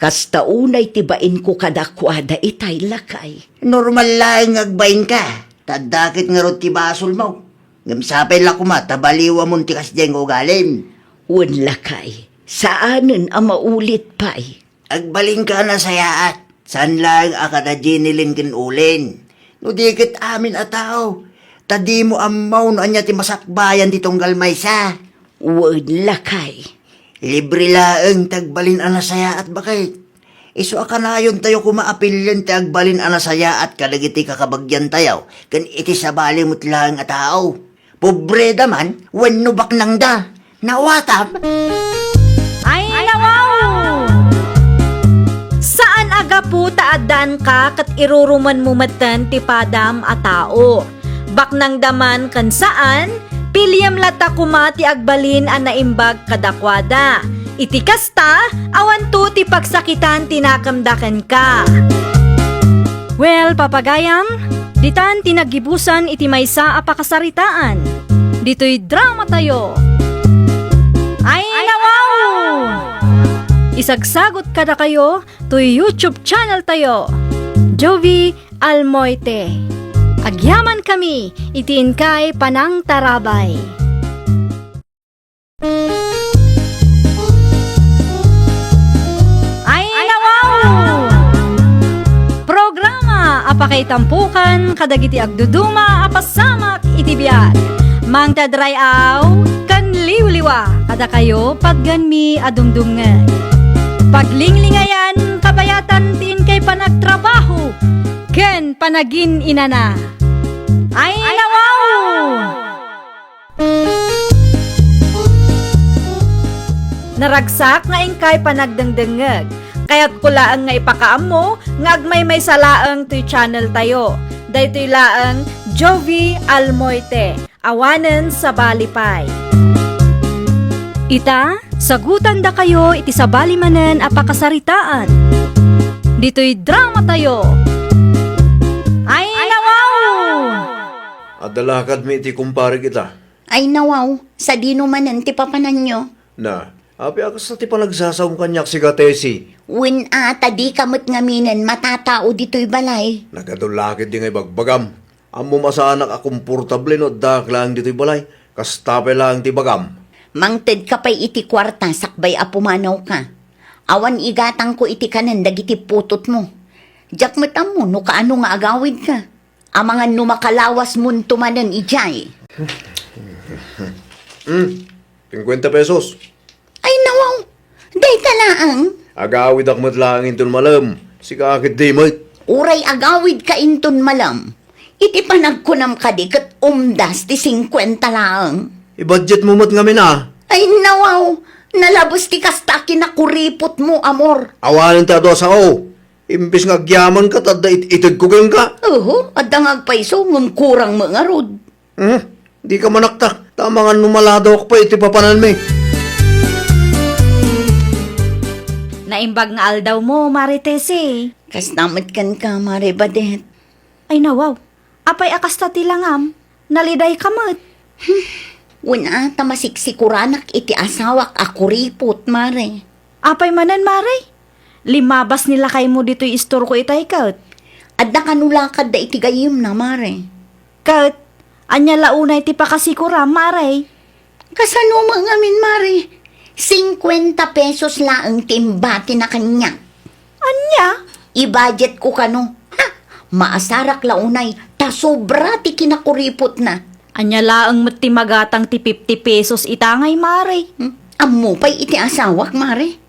kasta unay ti bainko kadakuada itay, lakay. Normal laeng nga agbainka, ta adda ket ngarud ti basolmo. Ngem sapay la koma ta baliwamon ti kasdiay nga ugalim. Wen, lakay, saanen a maulit pay. Agbalinka a nasayaat, saan laeng a kada Jenny Lynn ken Olen. No di ket amin a tao, ta dimo ammo no ania ti masakbayan ti tunggal maysa. Wen, lakay. Libre laeng ti agbalin a nasayaat, baket. Isu a kanayontayo koma a pilien ti agbalin a nasayaat kadagiti kakabagyantayo ken iti sabali met laeng a tao. Pobreda man wenno baknangda. Nawatam? Ay, nawaw! Saan a gapu ta addanka ket irurumenmo metten ti padam a tao. Baknangda man ken saan, piliem latta koma ti agbalin a naimbag kadakuada. Iti kasta, awanto ti pagsakitan ti nakemda kenka. Well, papagayam, ditan ti naggibusan iti maysa a pakasaritaan. Ditoy dramatayo. Ay, nawaw! Isagsagot kadakayo toy YouTube channel tayo, Jovie Almoite. Agyamankami iti inkay panangtarabay. Ay, nawaw! Programa a pakaitampokan kadagiti agduduma a pasamak iti biag. Mangted ray-aw ken liwliwa kadakayo patgenmi a dumdumngeg. Paglinglingayan, kabayatan ti inkay panagtrabaho ken panagin-inana. Ay, nawaw! Naragsak nga inkay panagdengdengngeg. Kayatko laeng nga ipakaammo nga agmaymaysa laeng toy channel tayo. Daytoy laeng Jovie Almoite, awanen sabali pay. Ita, sagutandakayo iti sabali manen a pakasaritaan. Ditoy dramatayo. Ay, nawaw! Adda lakadmi iti kumparek ita. Ay, nawaw, sadino manen ti papananyo? Na, apay a kasta ti panagsasaom kaniak, sika, Tessie? Wen a, ta dika met ngaminen matatao ditoy balay. Nagadu la ketdi nga ibagbagam. Ammom a saanak a komportable no addaak laeng ditoy balay. Kasta pay laeng ti ibagam. Mangtedka pay iti kuarta sakbay a pumanawka. Awan igatangko iti kanen dagiti putotmo. Diak met ammo no kaano nga agawidka. Amangan no makalawasmonto manen idiay. Hmm, singkuenta pesos. Ay, nawaw, dayta laeng. Agawidak met laeng inton malem, sika ketdi met. Uray agawidka inton malem, iti panagkunam kadi ket umdas ti singkuenta laeng. I-budget mo met ngamin a. Ay, nawaw, nalabes ti kasta a kinakuripotmo, amor. Awanen ti adu a sao. Imbes nga agyamanka, ta adda it-, itedko kenka. Oho, adda nga agpayso, ngem kurang met ngarud. Hmm? Dika manaktak, ta amangan no maladawak pay iti papananmi. Naimbag nga aldawmo, Mare Tessie. Kasta met kenka, Mare Badet. Ay, nawaw. Apay a kasta ti langam? Nalidayka met. Hmm. Wen a, ta masiksikuranak iti asawak a kuripot, Mare. Apay manen, Mare? Limabas ni lakaymo ditoy istorko itay ket. Adda kano lakadda iti gayyemna, Mare. Ket, ania la unay ti pakasikuram, Mare? Kasano met ngamin, Mare? Singkuenta pesos laeng ti imbatina kaniak. Ania? I-budgetko kano. Ha! Maasarak la unay ta sobra ti kinakuripotna. Ania laeng met ti magatang ti fifty pesos ita ngay, Mare? Hmm? Ammo pay iti asawak, Mare?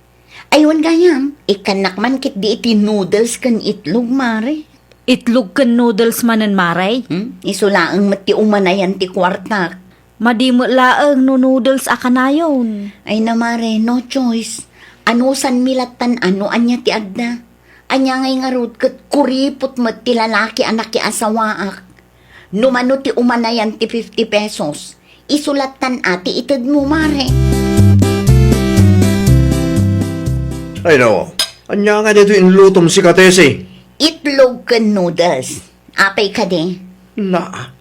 Ay, wen gayam, ikkannak man ketdi iti noodles ken itlog, Mare. Itlog ken noodles manen, Mare? Hmm? Isu laeng met ti umanayan ti kuartak. Madi met laeng no noodles a kanayon. Ay na, Mare, no choice. Anusanmi lattan a no ania ti adda. Ania ngay ngarud ket kuripot met ti lalaki a nakiasawaak. No mano ti umanayan ti fifty pesos, isu lattan a ti itedmo, Mare. Ay, no. Ania nga ditoy inlutom sika, Tessie? Itlog ken noodles. Apay kadi? Na,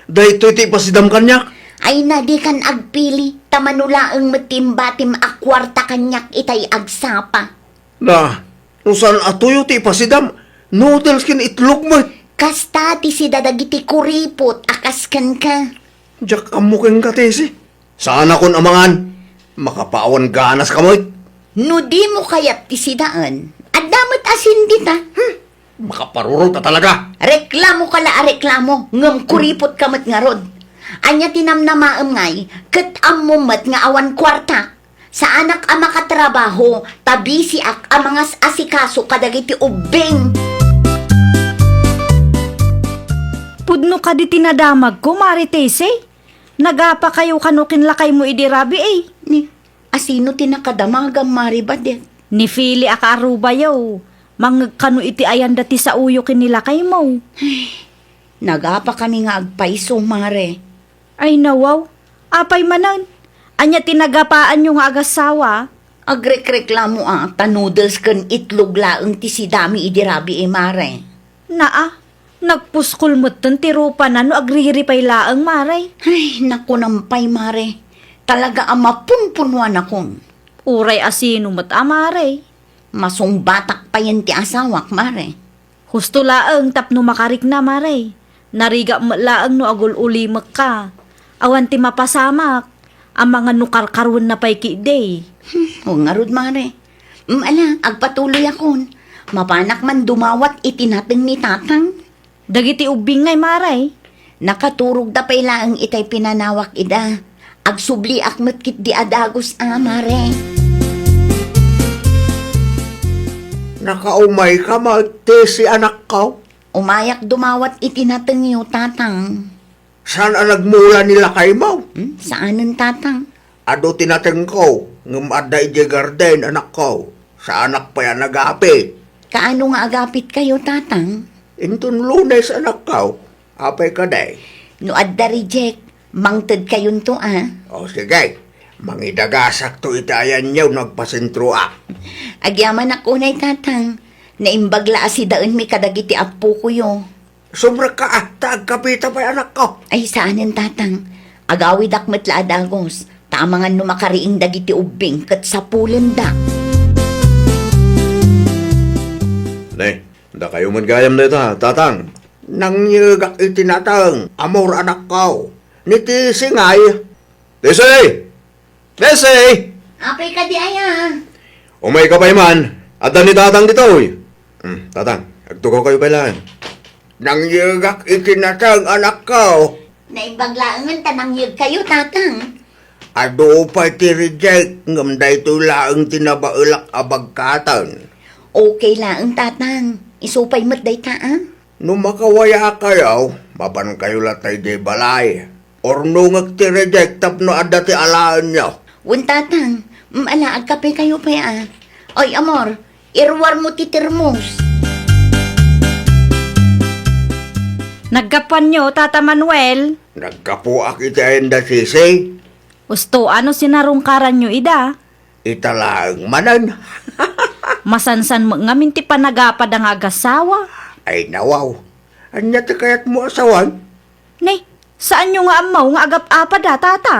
daytoy ti ipasidam kaniak? Ay na, dikan agpili, ta mano laeng met ti imbatim a kuarta kaniak itay agsapa. Na, no saan a tuyo ti ipasidam, noodles ken itlog met. Kasta ti sida dagiti kuripot a kas kenka. Diak ammo kenka, Tessie. Saanakon a mangan. Makapawan ganaska met. No dimo kayat ti sidaen, adda met asin dita. Hmm. Makaparurot a talaga. Reklamoka la a reklamo, ngem kuripotka met ngarud. Ania ti namnamaem ngay, ket ammom met nga awan kuarta. Saanak a makatrabaho, ta bisiak a mangas-asikaso kadagiti ubbing. Pudno kadi ti nadamagko, Mare Tessie? Nagapakayo kano ken lakaymo idi rabii? Ni, asino ti nakadamagam, Mare Badet? Ni Fili a kaarubayo. Mangngeg kano iti ayanda ti saoyo ken ni lakaymo. Nagapakami nga agpayso, Mare. Ay, nawaw. Apay manen? Ania ti nagapaanyo nga agassawa? Agrekreklamo a ta noodles ken itlog laeng ti sidami idi rabii, Mare. Naa, nagpuskol metten ti rupana no agriripay laeng, Mare. Ay, nakunam pay, Mare. Talaga a mapunpunuanakon. Uray asino met a, Mare. Masungbatak payen ti asawak, Mare. Husto laeng tapno makarikna, Mare. Narigak met laeng no agul-ulimekka. Awan ti mapasamak. Amangan no karkaruenna pay ketdi. Hmm, wen ngarud, Mare. Mm, ala, agpatuloyakon. Mapanak man dumawat iti nateng ni Tatang. Dagiti ubbing ngay, Mare? Nakaturogda pay laeng itay pinanawak ida. Agsubliak met ketdi a dagus a, Mare. Nakaumayka met, Tessie, anakko? Umayak dumawat iti natengyo, Tatang. Saan a nagmula ni lakaymo? Hmm, saanen, Tatang. Adu ti natengko, ngem adda idiay garden, anakko. Saanak pay a nagapit. Kaano nga agapitkayo, Tatang? Inton Lunes, anakko. Apay kadi? No adda reject, mangtedkayonto a. O, sige. Mangidagasakto iti ayanyo no agpasentroak. Agyamanak unay, Tatang. Naimbag la a sidaenmi kadagiti appokoyo. Sumrekka a, ta agkapita pay, anakko. Ay, saanen, Tatang. Agawidak met la a dagus, ta amangan no makariing dagiti ubbing ket sapulenda. Ne, dakayo met gayam dayta, Tatang. Nangyegak iti nateng, Amor, anakko. Ni Tessie ngay. Tessie! Tessie! Apay kadi aya? Umayka pay man. Adda ni Tatang ditoy. Hmm, Tatang, agtugaw kayo pay laeng. Nangyegak iti nateng, anakko. Naimbag laengen ta nangyegkayo, Tatang. Adu pay ti reject, ngem daytoy laeng ti nabaelak a bagkaten. Okay laeng, Tatang. Isu pay met dayta a. No makawayaakayo, mapankayo latta idiay balay. Urnongek ti reject tapno adda ti alaenyo. Wen, Tatang, mm, ala, agkapekayo pay a. Oy, Amor, iruarmo ti termos. Naggapuanyo, Tata Manuel? Naggapuak iti ayanda, Tessie. Usto, ano sinarungkaranyo ida? Ita laeng manen. Masansan met ngamin ti panagapad a nga agasawa. Ay, nawaw. Ania ti kayatmo a sawen? Ne, saanyo nga ammo nga agap-apad a, Tata?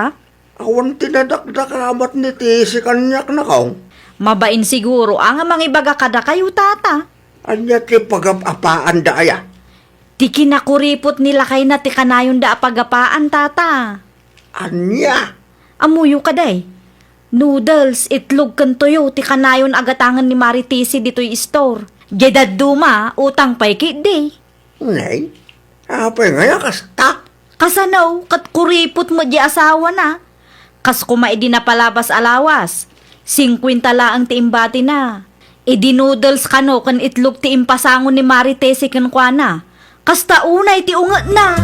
Awan ti nadakdakama ni Tessie kaniak, nakong. Mabain siguro a nga mangibaga kadakayo, Tata. Ania ti pagap-apaanda aya? Ti kinakuripot ni lakayna ti kanayonda a pagapaan, Tata. Ania? Ammoyo kadi? Noodles, itlog ken toyo ti kanayon a gatangen ni Mare Tessie ditoy istor. Diay dadduma, utang pay ketdi. Nay, apay ngay a kasta? Kasano, ket kuripot met di asawana. Kas koma idi napalabas a lawas, singkuenta laeng ti imbatina. Idi noodles kano ken itlog ti impasango ni Mari Tessie kenkuana, kasta unay ti ungetna.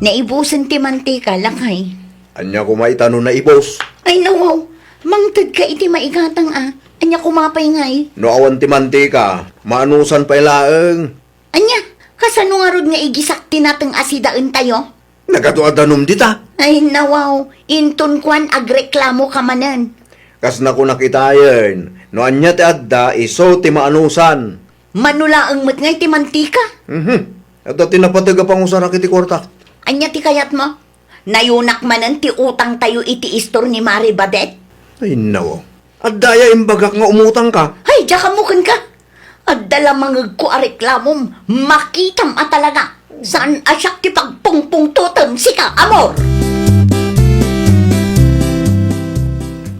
Naibusen ti mantika, lakay. Ania koma ita no naibus? Ay, nawaw. Mangtedka iti maigatang a. Ania koma pay ngay? No awan ti mantika, maanusan pay laeng. Ania, kasano ngarud nga igisak ti nateng a sidaentayo? Nagadu a danum dita. Ay, nawaw. Inton kuan, agreklamo ka manen. Kas nakunak itayen, no ania ti adda, isu ti maanusan. Mano laeng met ngay ti mantika? Mhm. Adda ti napateg a pangusarak iti kuarta. Ania ti kayatmo? Nayunak manen ti utangtayo iti istor ni Mari Badet? Ay, nawaw. Adda aya imbagak nga umutangka? Ay, diak ammo kenka. Adda la mangegko a reklamom, makitam a talaga. Saan a siak ti pagpungpungtotem, sika, amor.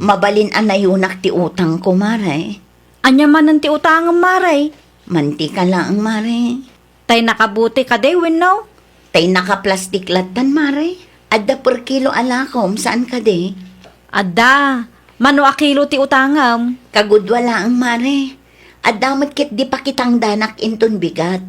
Mabalin a nayunak ti utangko, Mare. Ania manen ti utangem, Mare? Mantika laeng, Mare. Tay nakabuti kadi wenno? Tay nakaplastik lattan, Mare. Adda per kilo a lakom, saan kadi? Adda. Mano a kilo ti utangem? Kagudua laeng, Mare. Adda met ket di pakitangdanak inton bigat.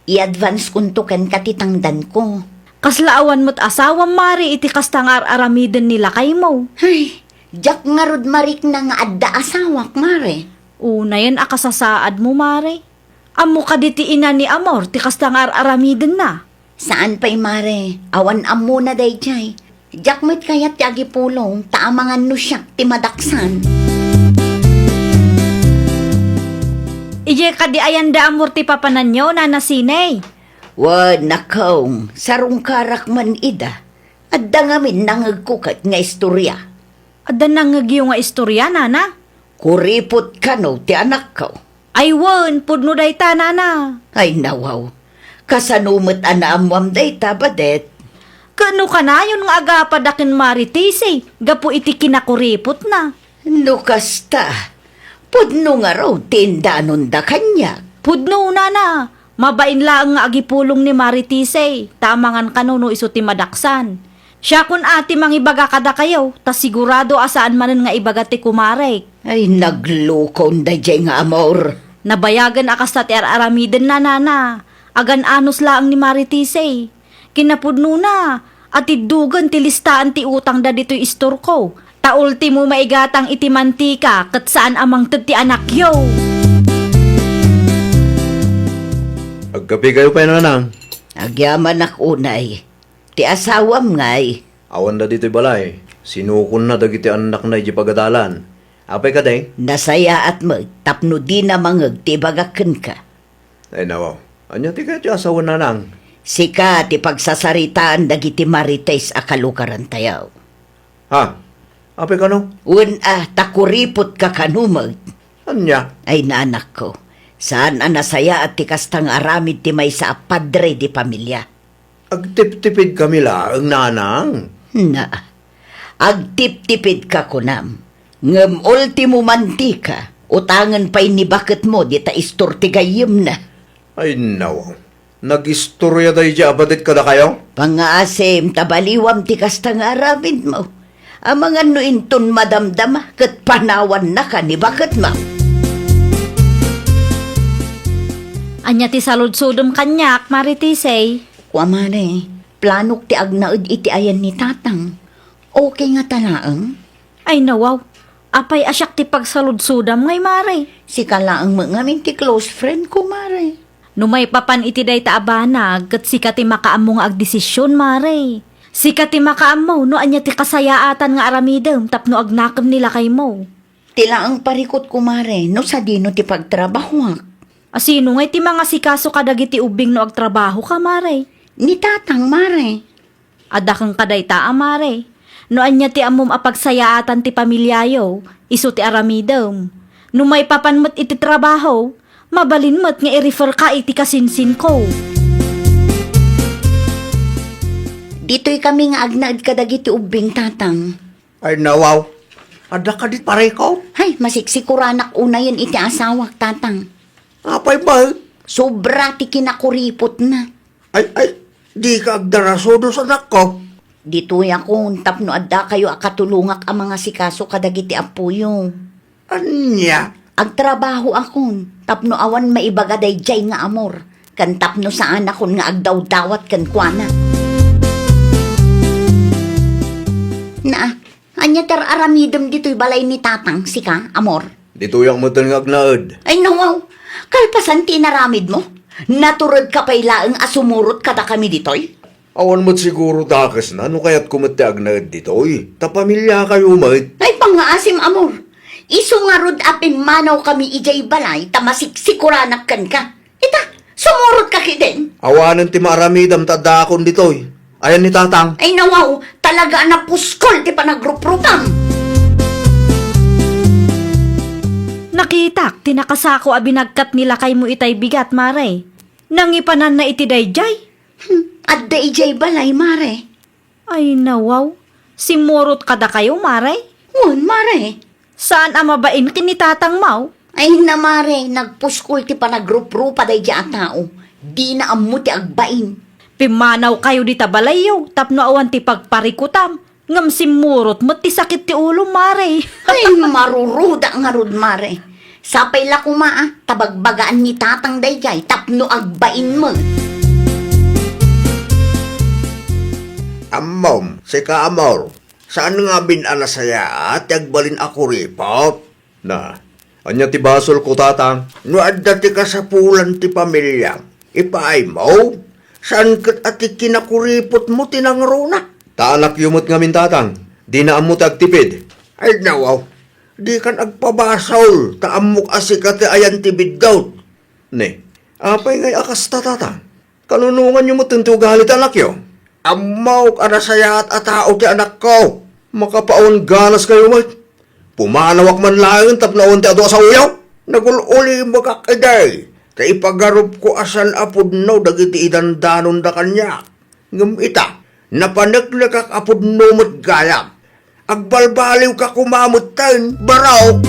I-advance konto kenka ti tangdanko. Kasla awan met asawam, Mare, iti kasta nga ar-aramiden ni lakaymo? Ay, diak ngarud marikna nga adda asawak, Mare. Unayen a kasasaadmo, Mare. Ammo kadi ti ina ni Amor ti kasta nga ar-aramidenna? Saan pay, Mare. Awan ammona daydiay. Diak met kayat ti agipulong ta amangan no siak ti madaksan. Idiay kadi ayanda Amor ti papananyo, Nana Sinay? Wen, nakong, sarungkarak man ida. Adda ngamin nangegko ket nga istoria. Adda nangngegyo nga istoria, Nana? Kuripot kano ti anakko. Ay wen, pudno dayta, Nana. Ay nawaw. Kasano met a naammoam dayta, Badet? Ket no kanayon nga agapada ken Mari Tessie gapu iti kinakuripotna? No kasta, pudno ngarud ti indanonda kaniak. Pudno, Nana. Mabain laeng nga agipulong ni Mari Tessie, ta amangan kano no isu ti madaksan. Siakon a ti mangibaga kadakayo, ta sigurado a saan manen nga ibaga ti kumarek. Ay, naglukon daydiay nga Amor. Nabayagen a kasta ti ar-aramidenna, Nana. Agan-anos laeng ni Mari Tessie. Kinapudnona, atiddogen ti listaan ti utangda ditoy istorko. Ta ultimo maigatang iti mantika ket saan a mangted ti anakyo. Agkapikayo pay, Nanang? Agyamanak unay. Ti asawam ngay? Awanda ditoy balay. Sinukonna dagiti annakna idiay pagadalan. Apay kadi? Nasayaat met tapno dina mangeg ti ibagak kenka. Ay, nawaw. Ania ti kayat ti asawen, Nanang? Sika ti pagsasaritaan dagiti Marites a kalugarantayo. Ha? Apay kano? Wen a, ta kuripotka kano met. Ania? Ay, nanakko, saan a nasayaat ti kasta nga aramid ti maysa a padre di pamilia. Agtiptipidkami laeng, Nanang. Na, agtiptipidka kunam. Ngem ultimo mantika, utangen pay ni baketmo dita istor ti gayyemna. Ay, nawaw. Nagistoria daydiay a badet kadakayo? Pangngaasim ta baliwam ti kasta nga aramidmo. Amangan no inton madamdama ket panawannaka ni baketmo. Ania ti saludsodem kaniak, Marites? Kua, Mare, planok ti agnaed iti ayan ni Tatang. Okay ngata laeng? Ay, nawaw. Apay a siak ti pagsaludsodam ngay, Mare? Sika laeng met ngamin ti close friend ko, Mare. No maipapan iti dayta a banag, ket sika ti makaammo nga agdesisyon, Mare. Sika ti makaammo no ania ti kasayaatan nga aramidem tapno agnakem ni lakaymo. Ti laeng parikutko, Mare, no sadino ti pagtrabahoak. A sino ngay ti mangasikaso kadagiti ubbing no agtrabahoka, Mare? Ni Tatang, Mare. Adda kenka dayta a, Mare. No ania ti ammom a pagsayaatan ti pamiliayo, isu ti aramidem. No maipapan met iti trabaho, mabalin met nga i-refer ka iti kasinsinko. Ditoy kami nga agnaed kadagiti ubbing, Tatang. Ay, nawaw. Adda kadi pareko? Hay, masiksikoranak unayen iti asawak, Tatang. Apay met? Sobra ti kinakuripotna. Ay, ay, dika agdarasudos, anakko. Ditoyakon tapno addakayo a katulongak a mangasikaso kadagiti appoyo. Ania? Agtrabahoakon tapno awan maibaga daydiay nga amor, ken tapno saanakon nga agdawdawat kenkuana. Naa, ania ti ar-aramidem ditoy balay ni Tatang, sika, amor? Ditoyak metten nga agnaed. Ay, nawaw! Kalpasan ti inaramidmo, naturedka pay laeng a sumurot kadakami ditoy? Awan met siguro dakesna no kayatko met ti agnaed ditoy, ta pamiliakayo met. Ay, pangngaasim, amor. Isu ngarud a pimmanawkami idiay balay ta masiksikoranak kenka. Ita, sumurotka ketdin. Awanen ti maaramidam ta addaakon ditoy. Ayan ni Tatang. Ay, nawaw, talaga a napuskol ti panagruprupam. Nakitak ti nakasako a binagkat ni lakaymo itay bigat, Mare. Nangipananna iti daydiay. Hmm, adda idiay balay, Mare. Ay, nawaw. Simmurot kadakayo, Mare? Wen, Mare. Saan a mabain ken ni Tatang, maw? Ay, na, Mare, nagpuskol ti panagruprupa daydiay a tao. Dina ammo ti agbain. Pimmanawkayo dita balayyo tapno awan ti pagparikutam. Ngem simmurot met ti sakit ti ulom, Mare. Ay, maruruda ngarud, Mare. Sapay la koma a ta bagbagaan ni Tatang daydiay tapno agbain met. Ammom, sika, amor, saan ngamin a nasayaat ti agbalin a kuripot? Na, ania ti basolko, Tatang? No adda ti kasapulan ti pamiliam, ipaaymo. Saan ket a ti kinakuripotmo ti nangruna? Ta anakyo met ngamin, Tatang. Dina ammo ti agtipid. Ay, nawaw. Dikan agpabasol, ta ammok a sika ti ayan ti biddut. Ne, apay ngay a kasta, Tatang? Kanunonganyo met ti ugali ti anakyo? Ammok a nasayaat a tao ti anakko. Makapawan ganaskayo met. Pumanawak man laeng tapno awan ti adu a saoyo. Nagul-ulimekak idi, ta ipagarupko a saan a pudno dagiti idandanonda kaniak. Ngem ita, napaneknekak a pudno met gayam. Agbalbaliwka koma metten, barok!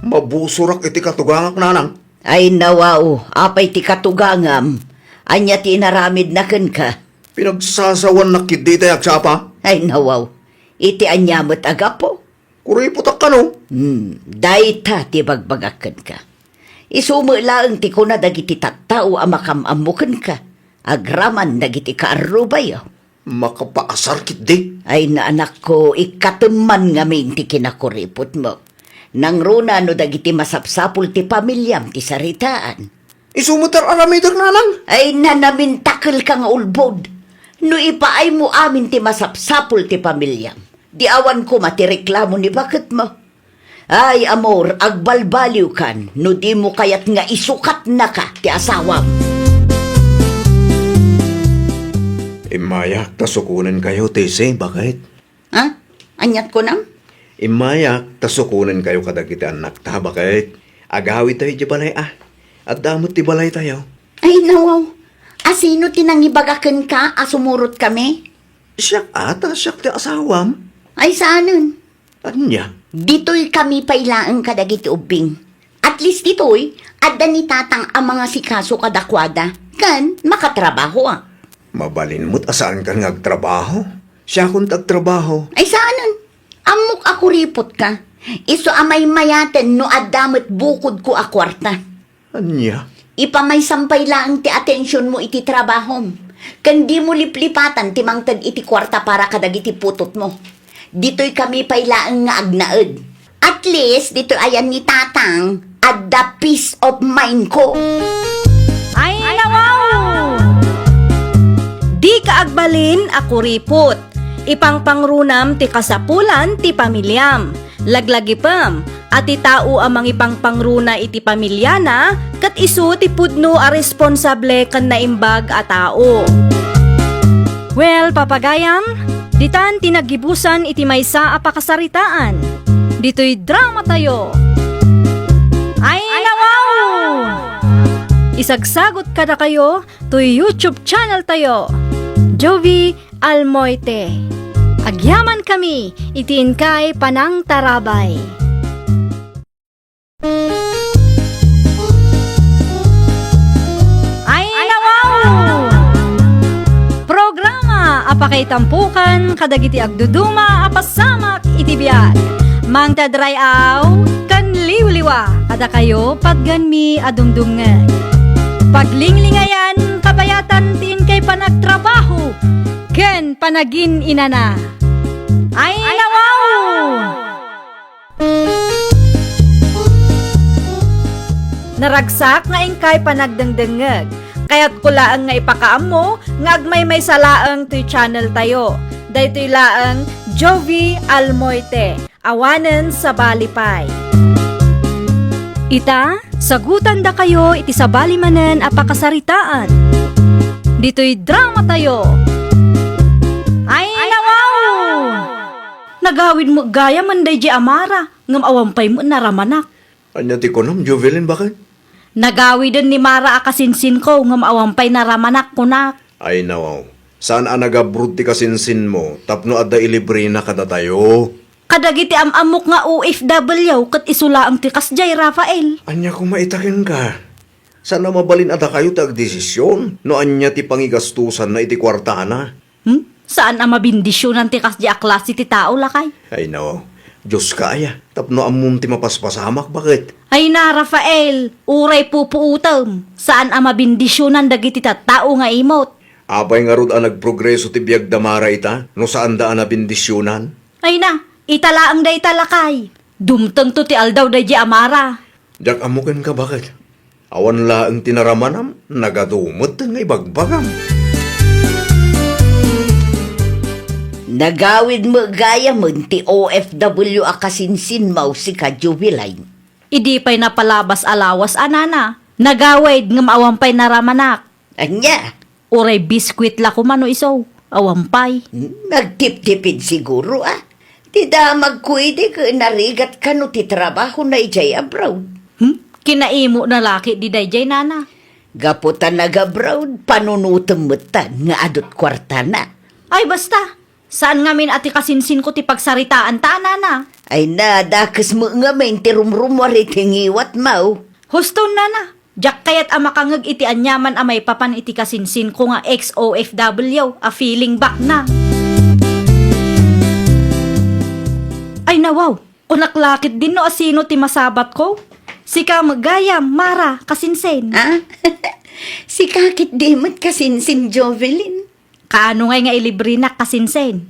Mabusorak iti katugangak, nanang. Ay, nawaw, apay ti katugangam? Ania ti inaramidna kenka? Pinagsasawannak ketdi itay agsapa. Ay, nawaw, iti ania met a gapu? Kuripotak kano? Hmm, dayta ti bagbagak kenka. Isu met laeng ti kuna dagiti tattao a makam-ammo kenka, agraman dagiti kaarrubayo. Makapaasar ketdi. Ay, na, anakko, ikkatem man ngamin ti kinakuripotmo. Nangruna no dagiti masapsapul ti pamiliam ti saritaan. Isu met ar-aramidek, nanang? Ay, na, namintakelka nga ulbod. No ipaaymo amin ti masapsapul ti pamiliam, di awan koma ti reklamo ni baketmo. Ay, amor, agbalbaliwkan no dimo kayat nga isukatnaka ti asawam. Immayak ta sukonenkayo, Tese, baket. Ha? Aniat kunam? Immayak ta sukonenkayo kadagiti annakta, baket. Agawidtayo idiay balay a. Adda met ti balaytayo. Ay, nawaw. A, sino ti nangibaga kenka a sumurotkami? Siak a, ta siak ti asawam. Ay, saanen? Ania? Ditoykami pay laeng kadagiti ubbing. At least ditoy, adda ni Tatang a mangasikaso kadakuada, ken makatrabahoak. Mabalin met a saankan nga agtrabaho. Siakon ti agtrabaho. Ay, saanen? Ammok a kuripotka. Isu a maymayaten no adda met bukodko a kuarta. Ania? Ipamaysam pay laeng ti atensionmo iti trabahom, ken dimo liplipatan ti mangted iti kuarta para kadagiti putotmo. Ditoykami pay laeng nga agnaed. At least, ditoy ayan ni Tatang, adda peace of mind ko. Ay, nawaw! Dika agbalin a kuripot. Ipangpangrunam ti kasapulan ti pamiliam. Laglagipem a ti tao a mangipangpangruna iti pamiliana ket isu ti pudno a responsable ken naimbag a tao. Well, papagayam, ditan ti naggibusan iti maysa a pakasaritaan. Ditoy dramatayo. Ay, nawaw! Isagsagot kadakayo toy YouTube channel tayo, Jovie Almoite. Agyamankami iti inkay panangtarabay. Ay tampukan kadagiti agduduma a pasamak iti biag. Mangted ray-aw ken liwliwa kadakayo patgenmi a dumdumngeg. Paglinglingayan, kabayatan ti inkay panagtrabaho ken panagin-inana. Ay, nawaw! Naragsak nga inkay panagdengdengngeg. Kayatko laeng nga ipakaammo nga agmaymaysa laeng toy channel tayo. Daytoy laeng Jovie Almoite, awanen sabali pay. Ita, sagutandakayo iti sabali manen a pakasaritaan. Ditoy drama tayo. Ay, nawaw! Nagawid met gayam daydiay a Mara, ngem awan pay met naramanak. Ania ti kunam, Jovelyn, baket? Nagawiden ni Mara a kasinsinko, ngem awan pay naramanak, kunak. Ay, nawaw. Saan a nagabroad ti kasinsinmo tapno adda ilibrena kadatayo? Kadagiti am-ammok nga O F W ket isu laeng ti kasdiay, Rafael. Ania koma ita kenka? Saan a mabalin a dakayo ti agdesisyon no ania ti pangigastosanna iti kuartana? Hmm? Saan a mabendisyonan ti kasdiay a klase ti tao, lakay? Ay, no. Dioska aya, tapno ammom ti mapaspasamak, baket? Ay na, Rafael, uray pupuotem. Saan a mabendisyonan dagiti tattao nga imot. Apay ngarud a nagprogreso ti biagda Mara ita, no saanda a nabendisyonan? Ay na, ita laeng dayta, lakay. Dumtengto ti aldaw daydiay a Mara. Diak ammo kenka, baket? Awan laeng ti naramanam, nagadu met nga ibagbagam. Nagawid met gayamen ti O F W a kasinsinmo, sika, Jovelyn. Idi pay napalabas a lawas a nana, nagawid ngem awan pay naramanak. Ania? Uray biskuit la koma no isu, awan pay. Hmm, nagtiptipid siguro, a. Ti damagko idi ket narigat kano ti trabahona idiay abroad. Hmm? Kinaimona la ketdi daydiay, nana. Gapu ta nag-abroad, panunotem met ta nga adut kuartana. Ay, basta! Saan ngamin a ti kasinsinko ti pagsaritaanta, nana. Ay na, dakes met ngamin ti rumrumuar iti ngiwatmo. Huston, nana. Diak kayat a makangeg iti aniaman a maipapan iti kasinsinko nga ex-O F W a feeling back na. Ay, nawaw! Kunak la ketdin no asino ti masabatko. Sika met gayam, Mara, kasinsin. Ah? Sika ketdi met, kasinsin, Jovelyn. Kaano ngay nga ilibrenak, kasinsin?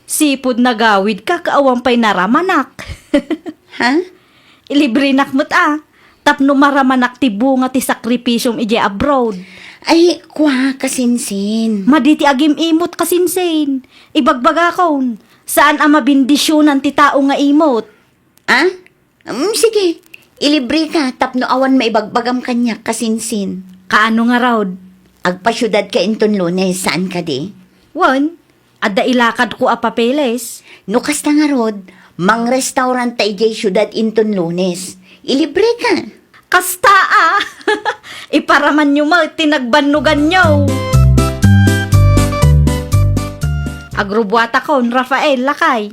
Sipud nagawidka ket awan pay naramanak. Ha? Ilibrenak met a, tapno maramanak ti bunga ti sakripisiom idiay abroad. Ay, kua, kasinsin. Madi ti agim-imot, kasinsin. Ibagbagakon, saan a mabendisyonan ti tao nga imot. Ah? Mm, sige. Ilibreka tapno awan maibagbagam kaniak, kasinsin. Kaano ngarud? Agpasiudadka inton Lunes, saan kadi? Wen, adda ilakadko a papeles. No kasta ngarud, mangrestauranta idiay siudad inton Lunes. Ilibreka. Kasta a! Iparamanyo met ti nagbannoganyo. Agrubuatakon, Rafael, lakay.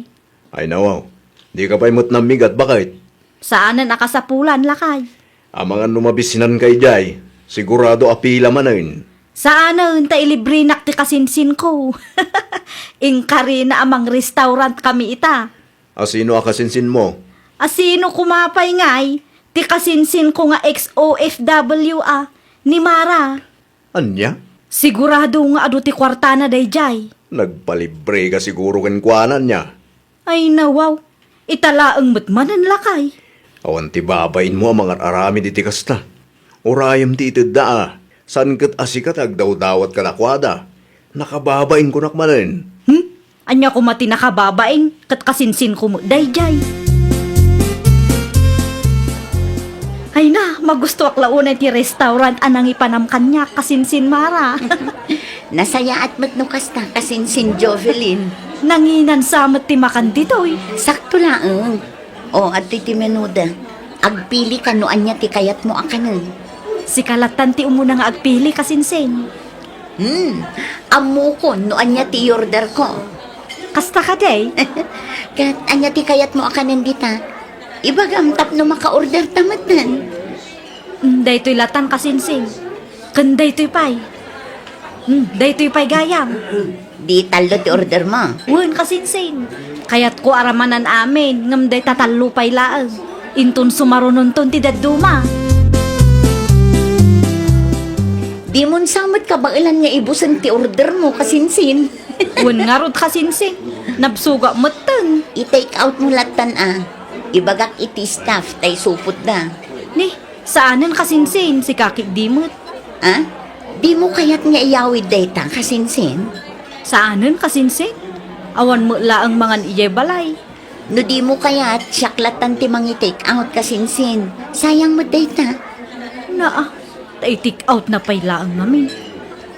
Ay, nawaw. Dika pay met nammigat, baket? Saanen a kasapulan, lakay. Amangan no mabisinanka idiay, sigurado a pila manen. Saanen ta ilibrenak ti kasinsinko. Inkarina a mangrestaurant kami ita. Asino a kasinsinmo? Asino koma pay ngay? Ti kasinsinko nga ex-O F W a, ni Mara. Ania? Sigurado nga adu ti kuartana daydiay. Nagpalibreka siguro kenkuana, ania? Ay, nawaw. Ita laeng met manen, lakay. Awan ti babainmo a mangar-aramid iti kasta. Urayem ti itedda a, saan ket a sika ti agdawdawat kadakuada. Nakababain kunak manen. Hmm? Ania koma ti nakababain ket kasinsinko met daydiay? Ay na, magustoak la unay ti restaurant a nangipanam kaniak, kasinsin, Mara. Nasayaat met no kasta, kasinsin, Jovelyn. Nanginan sa met ti makan ditoy. Sakto laeng. O, adtoy ti menuda. Agpilika no ania ti kayatmo a kanen. Sika lattan ti umuna nga agpili, kasinsin. Hmm, ammokon no ania ti i-orderko. Kasta kadi? Ket ania ti kayatmo a kanen dita? Ibagam tapno maka-orderta metten. Hmm, daytoy lattan, kasinsin. Ken daytoy pay. Hmm, daytoy pay gayam. Di tallo ti order mo? Wen, kasinsin. Kayatko a ramanan amin, ngem dayta tallo pay laeng. Inton sumarunonton ti dadduma. Dimon sa met kabaelan nga ibusen ti order mo, kasinsin. Wen ngarud, kasinsin. Nabsuga metten. I-take out mo lattan a. Ibagak iti staff ta isupotda. Ni, saanen, kasinsin, sika ketdi met. Ah? Dimo kayat nga iyawid dayta, kasinsin? Saanen, kasinsin. Awan met laeng mangan idiay balay. No dimo kayat, siak lattan ti mangi-take out, kasinsin. Sayang met dayta. Naa, ta i-take out na pay laeng ngamin.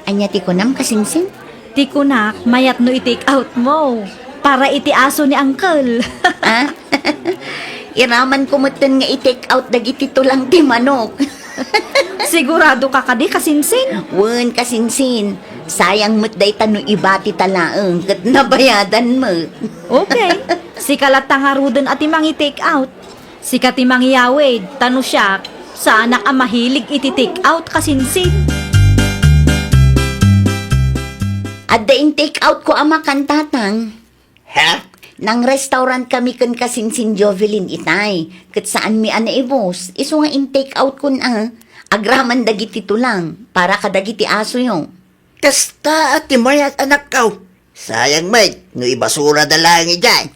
Ania ti kunam, kasinsin? Ti kunak, mayat no i-take out mo. Para iti aso ni Uncle. Ah? Iraman ko metten nga i-take out dagiti tulang ti manok. Sigurado ka kadi, kasinsin? Wen, kasinsin. Sayang met dayta no ibati ta laeng ket nabayadan met. Okay. Sika latta ngaruden a ti mangi-take out. Sika ti mangiyawid, ta no siak, saanak a mahilig iti take out, kasinsin. Adda in-take out ko a makan, tatang. Ha? Nang-restaurant kami ken kasinsin Jovelyn itay, ket saanmi a naibus, isu nga in-take out kon a, agraman dagiti tulang, para kadagiti asoyo. Kasta a ti mayat, anakko. Sayang met, no ibasurada laeng idiay.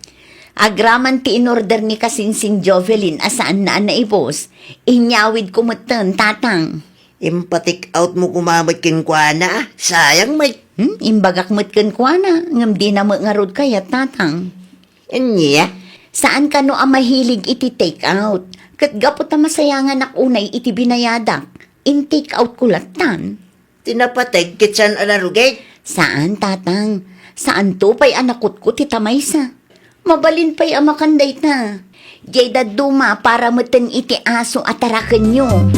Agraman ti in-order ni kasinsin Jovelyn a saanna a naibus, inyawid ko metten, tatang. Impa-take out mo koma met kenkuana, sayang met. Hmm, imbagak met kenkuana, ngem dina met ngarud kayat, tatang. Ania? Saan kano a mahilig iti take out. Ket gapu ta masayanganak unay iti binayadak, in-take out ko lattan. Ti napateg ket saan a narugit? Saan, tatang. Saanto pay a nakutkot ita maysa. Mabalin pay a makan dayta. Diay dadduma para metten iti aso a tarakenyo.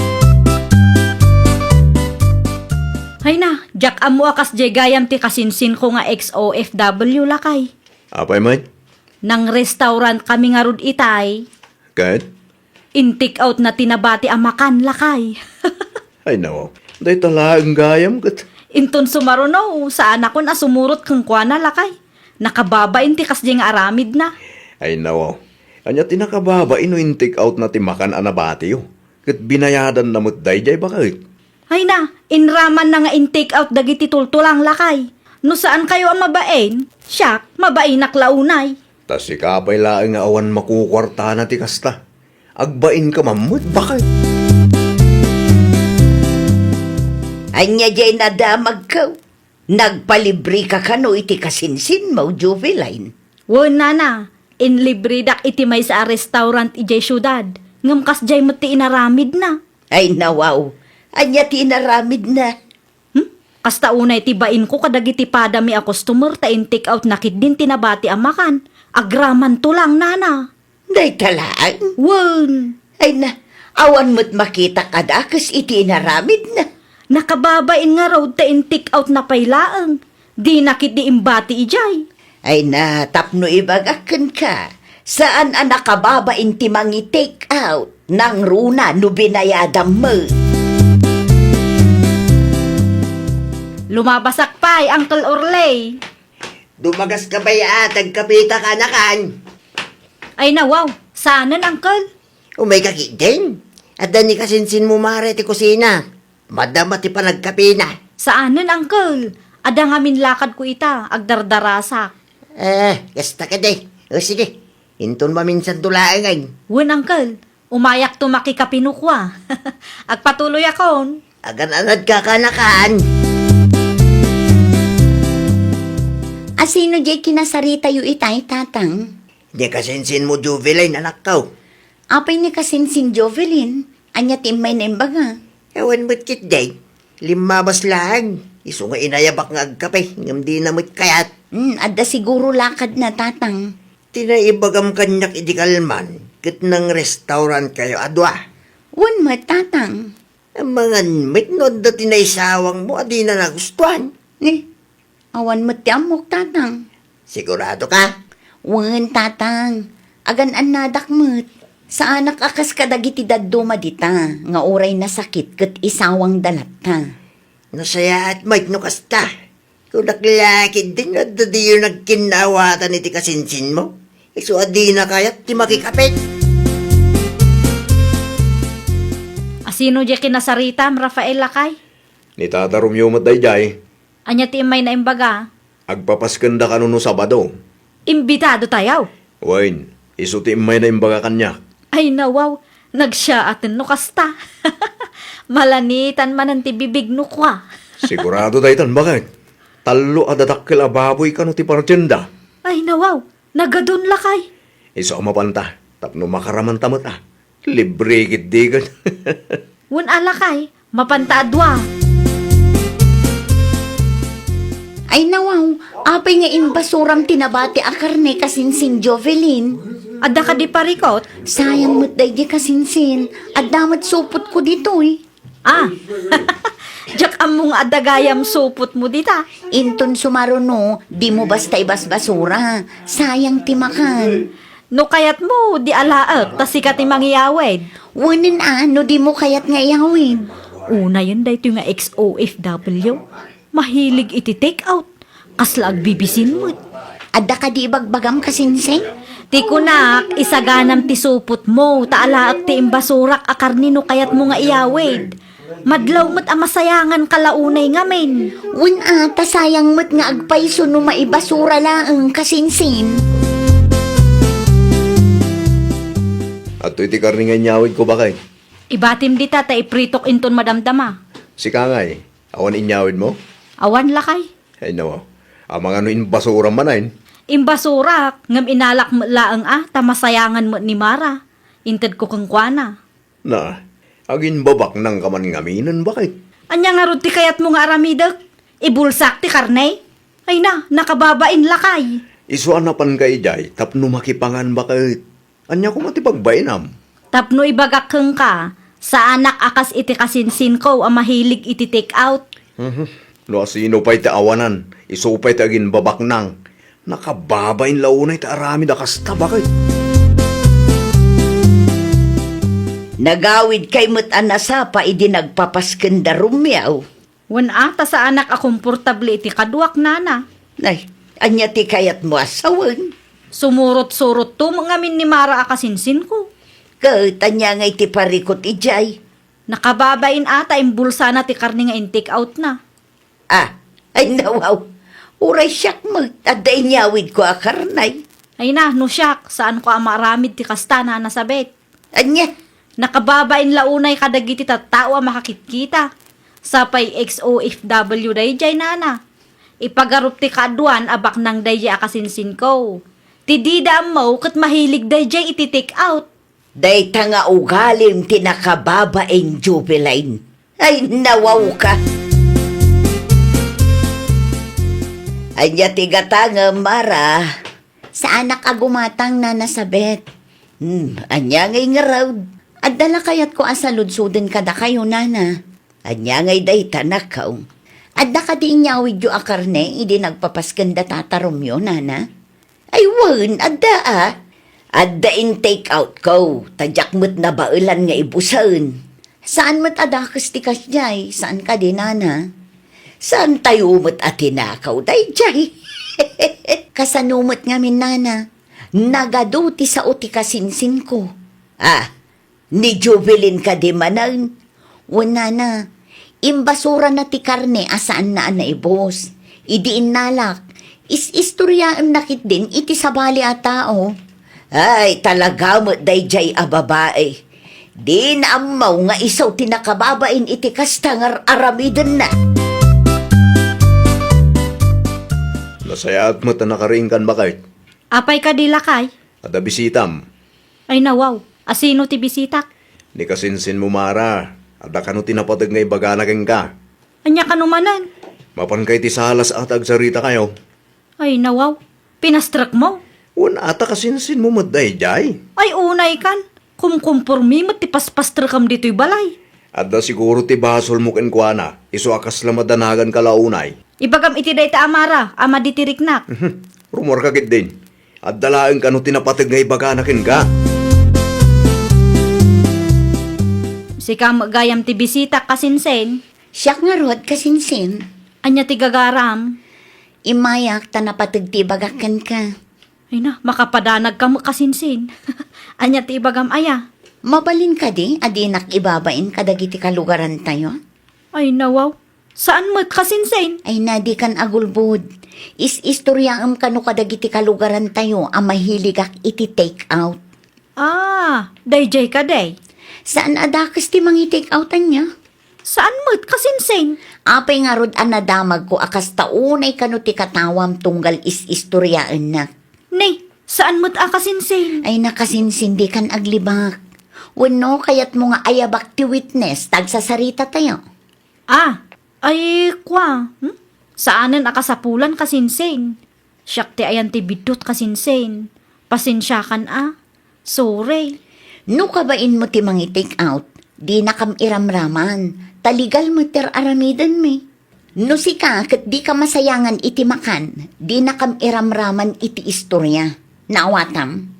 Hayna, diak ammo a kasdiay gayam ti kasinsinko nga ex-O F W, lakay. Apay met? Nang-restaurant kami ngarud itay. Ket? In-take out na ti nabati a makan, lakay. Ay, nawaw. Dayta laeng gayam ket. Inton sumaruno, saanakon a sumurot kenkuana, lakay. Nakababain ti kasdiay nga aramidna. Ay, nawaw. Ania ti nakababain no in-take out na ti makan a nabatiyo? Ket binayadanna met daydiay, baket? Hayna, inramanna nga in-take out dagiti tultulang, lakay. No saankayo a mabain, siak, mabainak la unay. Ta sika pay laeng nga awan makukuartana ti kasta. Agbainka man met, baket. Ania diay nadamagko? Nagpalibreka kano iti kasinsinmo, Joveline? Wen, nana, inlibredak iti maysa a restaurant idiay siudad, ngem kasdiay met ti inaramidna. Ay, nawaw. Ania ti inaramidna? Hmm? Kasta unay ti bainko kadagiti padami a customer ta in-take out na ketdin ti nabati a makan. Agraman tulang, nana. Dayta laeng? Wen. Ay na, awan met makitak a dakes iti inaramidna. Nakababain ngarud ta in-take out na pay laeng. Dina ketdi imbati idiay. Ay na, tapno ibagak kenka, saan a nakababain ti mangi-take out, nangruna no binayadam met. Lumabasak pay, Uncle Orley. Dumagas ka pay a, agkapita ka, nakan. Ay, nawaw. Saanen, Uncle? Umay ka ketdin. Adda ni kasinsinmo, Mare, ti kusina. Madama ti panagkapina. Saanen, Uncle. Adda ngamin lakadko ita, agdardarasak. Eh, kasta kadi. O, sige. Inton maminsanto laengen. Wen, Uncle. Umayakto makikape no kua. Agpatuloyakon. Agan-anadka, nakan. A, sino diay kinasaritayo itay, Tatang? Ni kasinsinmo, Jovelyn, anakko. Apay ni kasinsin Jovelyn? Ania ti immay naimbaga? Awan met ketdi. Limmabas laeng. Isu nga inayabak nga agkape, ngem dina met kayat. Hmm, adda siguro lakadna, Tatang. Ti naibagam kaniak idi kalman, ket nang-restaurantkayo a dua. Wen met, Tatang. Amangan met no adda ti naisawangmo a dina nagustuan. Ni, awan met ti ammok, Tatang. Sigurado ka? Wen, Tatang. Agan-annadak met. Saanak a kas kadagiti dadduma dita, nga uray nasakit ket isawangda latta. Nasayaat met no kasta. Kunak la ketdin no adda diyo nagkinnaawatan iti kasinsinmo. Isu a dina kayat ti makikapit. Asino diay kinasaritam, Rafael, lakay? Ni Tata Romeo met daydiay. Ania ti immayna imbaga? Agpapaskenda kano no Sabado. Imbitado tayo. Wen, isu ti immayna imbaga kaniak. Ay, nawaw, nagsiyaaten no kasta. Malanitan manen ti bibig no kua. Sigurado daytan, baket. Tallo a dadakkel a baboy kano ti partienda. Ay, nawaw, nagadun lakay. Isu a mapanta, tapno makaramanta met a. Libre ketdi ket. Wen a lakay, mapanta a dua. Ay nawaw, apay nga imbasuram ti nabati a karne kasinsin, Jovelyn? Adda kadi parikut? Sayang met daydi kasinsin. Adda met supotko ditoy. Ah, diak ammo nga adda gayam supotmo dita. Inton sumaruno, dimo basta ibasbasura. Sayang ti makan. No kayatmo, di alaek, ta sika ti mangiyawid. Wen a, no dimo kayat nga iyawid. Unayen daytoy nga ex-O F W. Mahilig iti take out. Kasla agbibisin met. Adda kadi ibagbagam kasinsin? Ti kunak, isaganam ti supotmo, ta alaek ti imbasurak a karne no kayatmo nga iyawid. Madlaw met a masayangan ka la unay ngamin. Wen a, ta sayang met nga agpayso no maibasura laeng kasinsin. Adtoy ti karne nga inyawidko, baket. Ibatim dita ta ipritok inton madamdama. Sika ngay, awan inyawidmo? Awan lakay. Ay, nawaw. Amangan no imbasuram manen. Imbasurak, ngem inalak met laeng a, ta masayangan met ni Mara. Intedko kenkuana. Na, agimbabaknang ka man ngaminen, baket? Ania ngarud ti kayatmo nga aramidek? Ibulsak ti karne? Ay na, nakababain lakay. Isu a napanka idiay tapno makipangan, baket. Ania koma ti pagbainam? Tapno ibagak kenka, saanak a kas iti kasinsinko a mahilig iti take out. Mhm. No asino pay ti awanan, isu pay ti agimbabaknang. Nakababain la unay ti aramid a kasta, baket. Nagawidkay met a nasapa idi nagpapasken da Romeo. Wen a, ta saanak a komportable iti kaduak, nana. Ay, ania ti kayatmo a sawen? Sumurot-surotto met ngamin ni Mara a kasinsinko. Ket ania ngay ti parikut idiay? Nakababain a ta imbulsana ti karne nga in-take outna. Ah, ay nawaw. Uray siak met, adda inyawidko a karne. Ay na, no siak, saanko a maaramid ti kasta, Nana Sabet. Ania? Nakababain la unay kadagiti tattao a makakitkita. Sapay ex-O F W daydiay, nana. Ipagarup ti kaaduan a baknang daydiay a kasinsinko. Ti dida ammo ket mahilig daydiay iti take out. Dayta nga ugalim ti nakababain, Jubilin. Ay, nawaw ka. Ania ti gatangem, Mara? Saanak a gumatang, Nana Sabet. Hmm, ania ngay ngarud? Adda la kayatko a saludsoden kadakayo, Nana. Ania ngay dayta, nakaw? Adda kadi inyawidyo a karne idi nagpapasken da Tata Romeo, Nana? Ay, wen, adda a. Adda in-take outko, ta diak met nabaelan nga ibusen. Saan met a dakes ti kasdiay, saan kadi, Nana? Saantayo met a tinakaw daydiay. Kasano met ngamin, Nana? Nagadu ti sao ti kasinsinko. Ah, ni Jubilin kadi manen? Wen, Nana, imbasurana ti karne a saanna a naibus. Idi innalak, is-istoriaenna ketdin iti sabali a tao. Ay, talaga met daydiay a babai. Dina ammo nga isu ti nakababain iti kasta nga ar-aramidenna. Nasayaat met a nakariingkan, baket. Apay kadi, lakay? Adda bisitam. Ay, nawaw. Asino ti bisitak? Ni kasinsinmo, Mara. Adda kano ti napateg nga ibagana kenka? Ania kano manen? Mapanka iti salas a ta agsaritakayo. Ay, nawaw. Pinastrekmo? Wen a ta kasinsinmo met daydiay. Ay, unaykan. Kumkumpormi met ti paspastrekam ditoy balay. Adda siguro ti basolmo kenkuana, isu a kasla madanaganka la unay. Ibagam iti dayta a Mara a madi ti riknak. Rummuarka ketdin. Adda laeng kano ti napateg nga ibagana kenka. Sika met gayam ti bisitak, kasinsin. Siak ngarud, kasinsin. Ania ti gagaram? Immayak ta napateg ti ibagak kenka. Ay na, makapadanag ka met, kasinsin. Ania ti ibagam aya? Mabalin kadi a dinak ibabain kadagiti kalugarantayo? Ay na, wow. Saan met, kasinsin? Ay na, dikan agulbod. Is-istoriaem kano kadagiti kalugarantayo a mahiligak iti take out. Ah, daydiay kadi? Saan a dakes ti mangi-take out ania? Saan met, kasinsin? Apay ngarud a nadamagko a kasta unay kano ti katawam tunggal is-istoriaennak? Ni, saan met a kasinsin? Ay na, kasinsin, dikan aglibak. Wenno, kayatmo nga ayabak ti witness ta agsasarita tayo? Ah, ay, kua, hmm? Saanen a kasapulan, kasinsin. Siak ti ayan ti biddut, kasinsin. Pasensiakan a. Sorry. No kabainmo ti mangi-take out, dinakam iramraman, ta legal met ti ar-aramidenmi. No sika ket dika masayangan iti makan, dinakam iramraman iti istoria. Naawatam?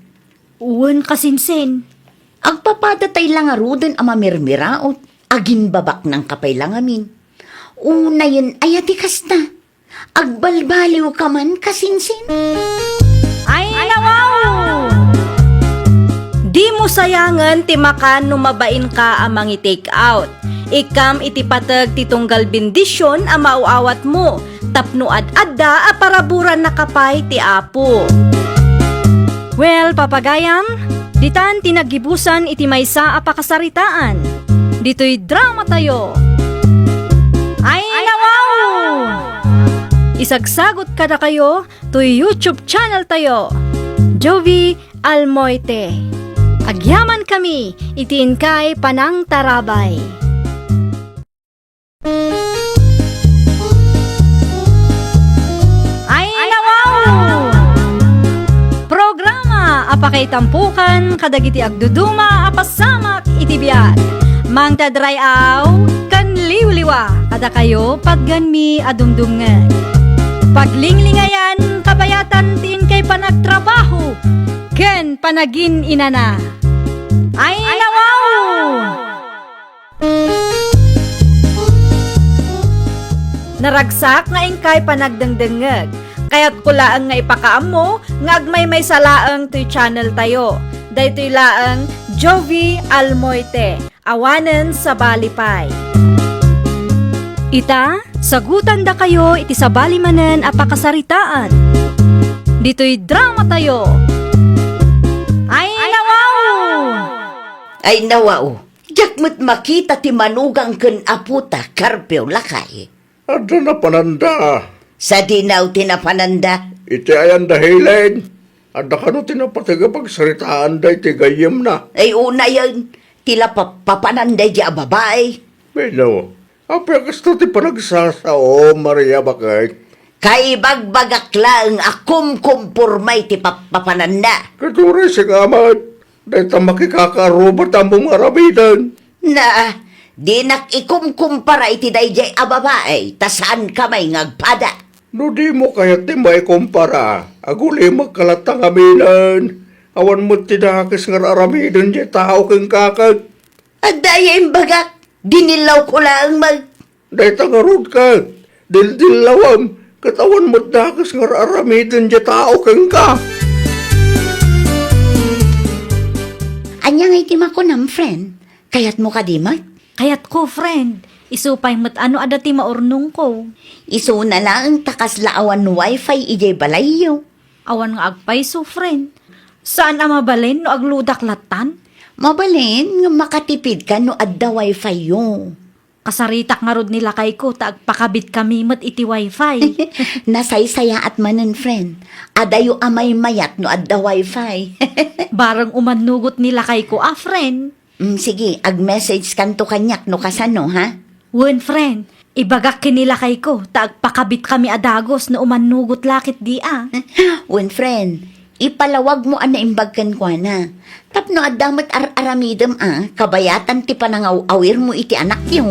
Wen, kasinsin. Agpapadatay la ngaruden a mamirmiraot, aginbabaknangka pay la ngamin. Unayen aya ti kasta? Agbalbaliwka man, kasinsin? Ay, nawaw! Dimo sayangen ti makan no mabainka a mangi-take out. Ikkam iti pateg ti tunggal bendision a maaw-awatmo, tapno ad-adda a paraburannaka pay ti Apo. Well, papagayam, ditan ti naggibusan iti maysa a pakasaritaan. Ditoy dramatayo. Ay, nawaw! Isagsagot kadakayo toy YouTube channel tayo, Jovie Almoite. Agyamankami iti inkay panangtarabay. Ay, nawaw! Programa a pakaitampokan kadagiti agduduma a pasamak iti biag. Mangted ray-aw ken liwliwa kadakayo, patganmi a dumdumngeg. Paglinglingayan, kabayatan ti inkay panagtrabaho ken panagin-inana. Ay, nawaw! Naragsak nga inkay panagdengdengngeg. Kayatko laeng nga ipakaammo nga agmaymaysa laeng toy channel tayo. Daytoy laeng Jovie Almoite, awanen sabali pay. Ita, sagutandakayo iti sabali manen a pakasaritaan. Ditoy dramatayo. Ay, nawaw! Ay, nawaw! Diak met makita ti manugang ken apota, Carpio, lakay. Adda napananda. Sadino ti napananda? Iti ayanda Helen. Adda kano ti napateg a pagsaritaanda iti gayyemna. Ay, unayen, ti la pa-, papananda idiay a babai. Wenno, apay a kasta ti panagsasao, Maria, baket? Kaibagbagak laeng a kumkumporma iti pap-, papananda. Ket uray sika met, dayta makikakaarruba ti ammom nga aramiden. Na, dinak ikumkumpara iti daydiay a babai, ta saanka may nga agpada. No dimo kayat ti maikumpara, agulimekka latta ngaminen. Awan met ti dakes nga ar-aramiden diay tao kenka ket. Adda aya imbagak, dinillawko laeng met. Dayta ngarud ket, dildillawem, ket awan met dakes nga ar-aramiden diay tao kenka. Ania ngay ti makunam, friend? Kayatmo kadi met? Kayatko, friend. Isu pay met a no adda ti maurnongko. Isuna laeng ta kasla awan wifi idiay balayyo. Awan nga agpayso, friend. Saan a mabalin no agludak lattan? Mabalin nga makatipidka no adda wifi-yo. Kasaritak ngarud ni lakayko ta agpakabitkami met iti wifi. Nasaysayaat manen, friend. Adayo a maymayat no adda wifi. Bareng umannugot ni lakayko a, friend. Mm, sige, ag-message kanto kaniak no kasano, ha? Wen, friend, ibagak ken ni lakayko ta agpakabitkami a dagus no umannugot la ketdi a. Wen, friend, ipalawagmo a naimbag kenkuana. Tapno adda met ar-aramidem a kabayatan ti panangaw-awirmo iti anakyo.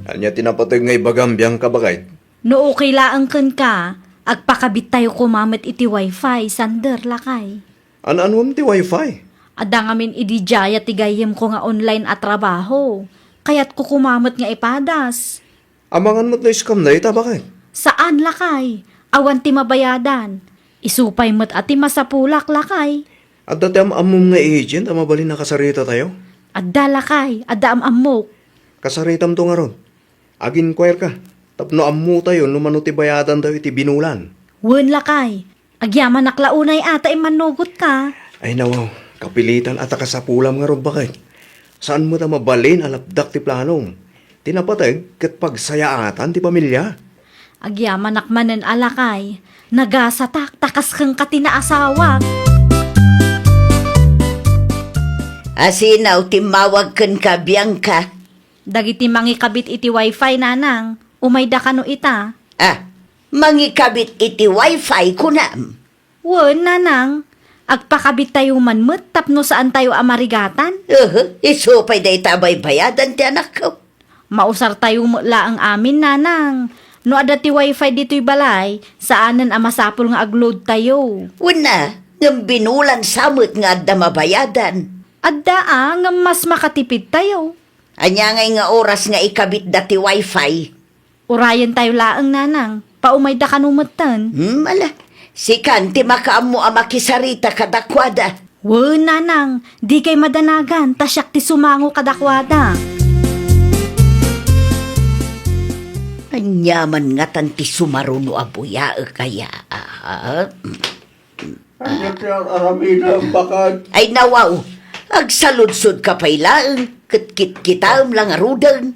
Ania ti napateg nga ibagam, Bianca, baket? No okay laeng kenka, agpakabittayo koma met iti wifi, sander, lakay. An-anuem ti wifi? Adda ngamin idi diay ti gayyemko nga online a trabaho. Kayatko koma met nga ipadas. Amangan met no scam dayta, baket? Saan, lakay. Awan ti mabayadan. Isu pay met a ti masapulak, lakay. Adda ti am-ammom nga agent a mabalin a kasaritatayo? Adda, lakay. Adda am-ammok. Kasaritamto ngarud. Ag-inquire ka tapno ammotayo no mano ti bayadantayo iti binulan. Wen, lakay. Agyamanak la unay a ta immannugotka. Ay, nawaw, kapilitan a ta kasapulam ngarud, baket. Saan met a mabalin a lapdak ti planom. Ti napateg ket pagsayaatan ti pamilia. Agyamanak manen a, lakay. Nagasatak ta kas kenka ti naasawak. Asinaw, timmawag kenka, Bianca. Dagiti mangikabit iti wifi, nanang, umayda kano ita? Ah, mangikabit iti wifi, kunam? Wen, nanang, agpakabittayo man met tapno saantayo a marigatan. Uhu, isu pay dayta a baybayadan ti anakko. Mausartayo met laeng amin, nanang. No adda ti wifi ditoy balay, saanen a masapul nga agloadtayo. Wen a, ngem binulan sa met nga adda mabayadan. Adda a, ngem mas makatipidtayo. Ania ngay nga oras nga ikabitda ti wifi? Urayentayo laeng, nanang. Paumayda kano metten. Hmm, ala. Sikan ti makaammo a makisarita kadakuada. Wen, nanang, dikay madanagan ta siak ti sumango kadakuada. Ania man ngatan ti sumaruno a buyaek aya, a? Ania ti ar-aramidem, baket? Ay, nawaw, agsaludsodka pay laeng, ket kitkitaem la ngaruden.